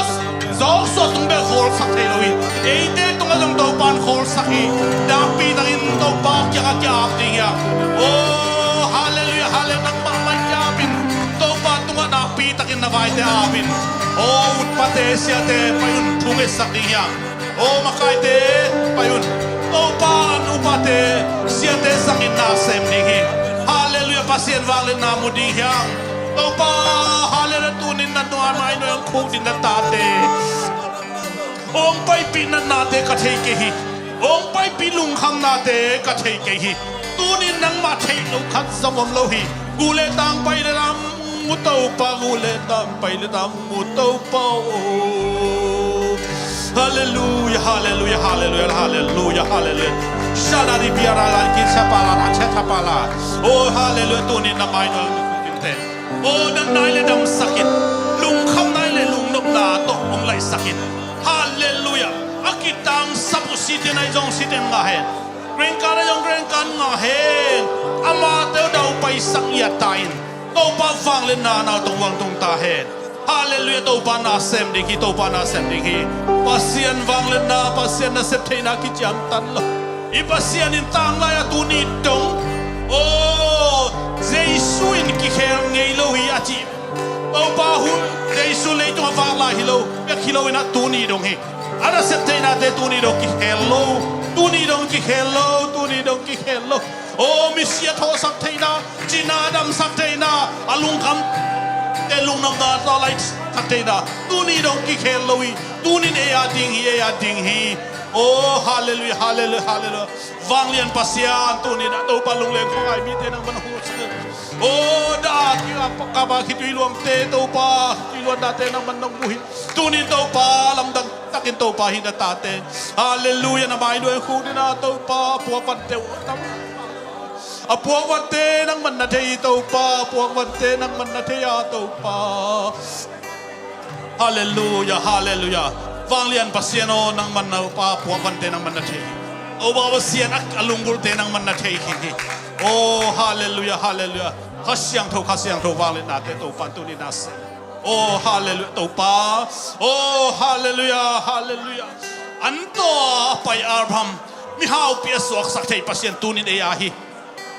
Joshua tung bel khawlsak thei lo hi. Eite tungah zong Topa in khawlsak hi. Nakpi takin Topa kiangah ki-ap ding hi hang. Oh, halleluiah, halleluiah. Nangmah mai ki-ap in. Topa tungah nakpi takin na vaite ap in. Oh, upate, siate, pai un, thu ngetsak ding hi hang. Oh, makaite, pai un. Topa in upate, siate zangin na sem ding hi. Halleluiah, Pasian vangliatna mu ding hi hang. Topa, halleluiah, tuni-in na tungah mai nuai hong khukdin na tate, hong paipih natnate ka thei kei hi. Hong paipih lungkhamnate ka thei kei hi. Tuni-in nangmah theih loh khat zong om lo hi. Gu le tang, pai le tang mu Topa, gu le tang, pai le tang mu Topa aw. Halleluiah, halleluiah, halleluiah, halleluiah, halleluiah. Shalari biara la ki chapala, na chapala. Oh, halleluiah, tuni-in na mai nuai hong khukdin te. Oh, na nai leh damsak in, lungkham nai leh lungnopna tawh hong laihsak in. Halleluiah. A kitangsap uh site nai zong site ngah hen. Green card nai zong green card ngah hen. Amate uh daupaisak ngiat ta in. Topa vangliatna na tungah hong tung ta hen. Halleluiah, Topa na sem ding hi, Topa na sem ding hi. Pasian vangliatna, Pasian nasep theihna kiciangtan lo. I Pasian in tanglai-a tuni dong, oh, Jesu in kikhel ngei lo hi a cih. Topa hun, Jesu leitung a vak lai hi lo, bek hi lo in a tuni dong hi. A nasep theihnate tuni dong kikhel lo, tuni dong kikhel lo, tuni dong kikhel lo. Oh, misi a thawhsak theihna, cina damsak theihna, a lungkhamte lungnopna tawh laihsak theihna, tuni dong kikhel lo hi. Tuni-in ei a ding hi, ei a ding hi. Oh, halleluiah, halleluiah, halleluiah. Vanglian Pasian, tuni-in a Topa lungleng khuangai mite nangman hong husak hi. Oh, dah a kikap a khitui luangte Topa, khitui luannate nangman nong mu hi. Tuni-in Topa lamdang takin Topa hih na tate, halleluiah, na mai nuai hong khukdin a Topa, a puakvante uh tam. A puakvante nangman na thei hi Topa, a puakvante nangman na thei a Topa. Halleluiah, halleluiah. Vanglian Pasian aw, nangman na pa puakvante nangman na thei hi. Topa Pasian a, a lunggulhte nangman na thei khin hi. Oh, halleluiah, halleluiah. Kha Siangtho, Kha Siangtho vangliatnate Topa in tuni na sem. Oh, halleluiah, Topa. Oh, halleluiah, halleluiah. An tawh a pai Abraham, mihaupi a suaksak thei Pasian tuni-in ei a hi.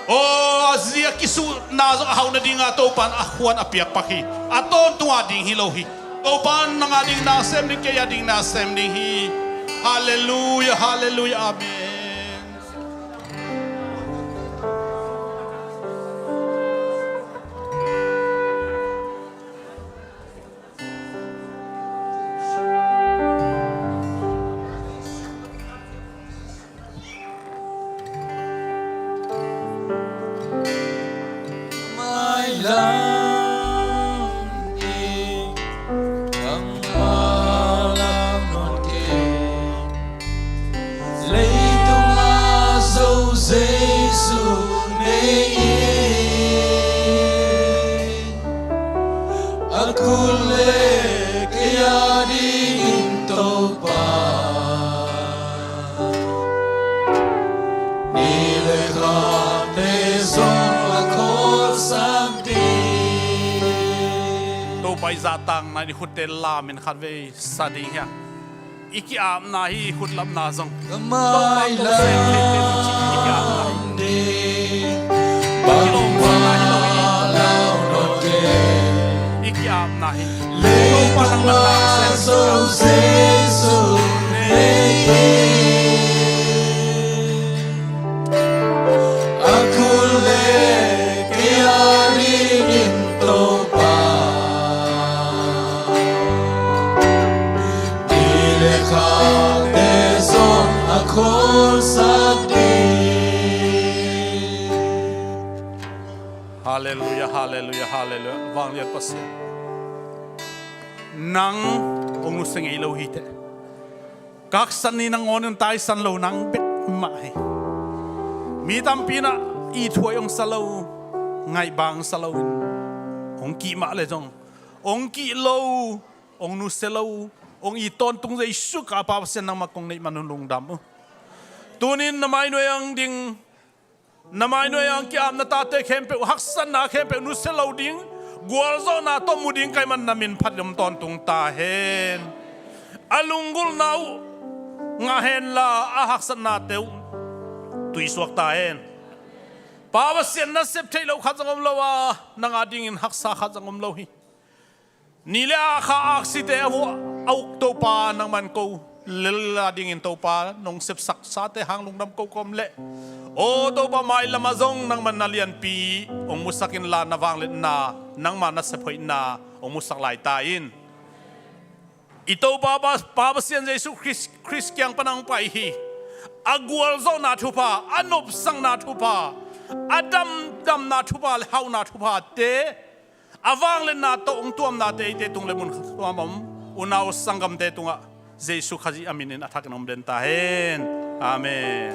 Oh, a zi a kisuhna zong a hauh nadinga Topa in a khuan a piak pak hi. A tawntung a ding hi lo hi. Topa in nang a ding na sem ding, kei a ding na sem ding hi. Halleluiah, halleluiah, amen. Mailam in bangmah lau nawn kei. Leitung ah Zo Jesu nei in, a kul le kei a dingin Topa, ni le khate zong a khawlsak ding. Topa i zahtakna in i khutte lamin khatvei sa ding hiam? I ki-apna hi, i khut lapna zong. Ka mai Topa tawh sem thei pen ci i ki-apna hi. Bang kilawm sa hi lo hi. Lau nawn kei. I ki-apna hi. Topa nangman na sem thei hiam? Halleluia, halleluia, halleluia. Vanglian Pasian, nang hong nusia ngei lo hi teh. Ka haksat ni nangawn in taisan lo nang bek mah hi. Mi tampi in ah ithuai hong sa lo, ngaihbang sa lo in hong kih mah le zong, hong kih lo, hong nusia lo, hong it tawntung Jesu ka Pa Pasian nangmah kong neih man un lungdam uh. Tunin na mai nuai ang ding, na mai nuai ang ki-apna tate khempeuh, haksatna khempeuh nusia lo ding, gualzawhna tawh mu ding ka hih man na min phat in om tawntung ta hen. A lunggulhna uh ngah henla, a haksatnate uh tuisuak ta hen. Pa Pasian, na sep theih loh khat zong om lo a, nang adingin haksa khat zong om lo hi. Ni le a kha aksite a vuah a uk Topa nangman ko lel adingin Topa nong sepsak sate hang lungdam ko kawm leh, aw Topa, mailamah zong nangman na lianpi hong musak inla, na vangliatna, nangma na sep hoihna hong musak lai ta in. I Topa Pa, Pa Pasian Jesu Khrist, Khrist kiang pan hong pai hi. A gualzawhna thupha, a nopsakna thupha, a damdamna thupha le hauhna thuphate, a vangliatna tawh hong tuamnate eite tung le mun tuam om unau sanggamte tungah Jesu Khazih a minin a thakin om den ta hen. Amen.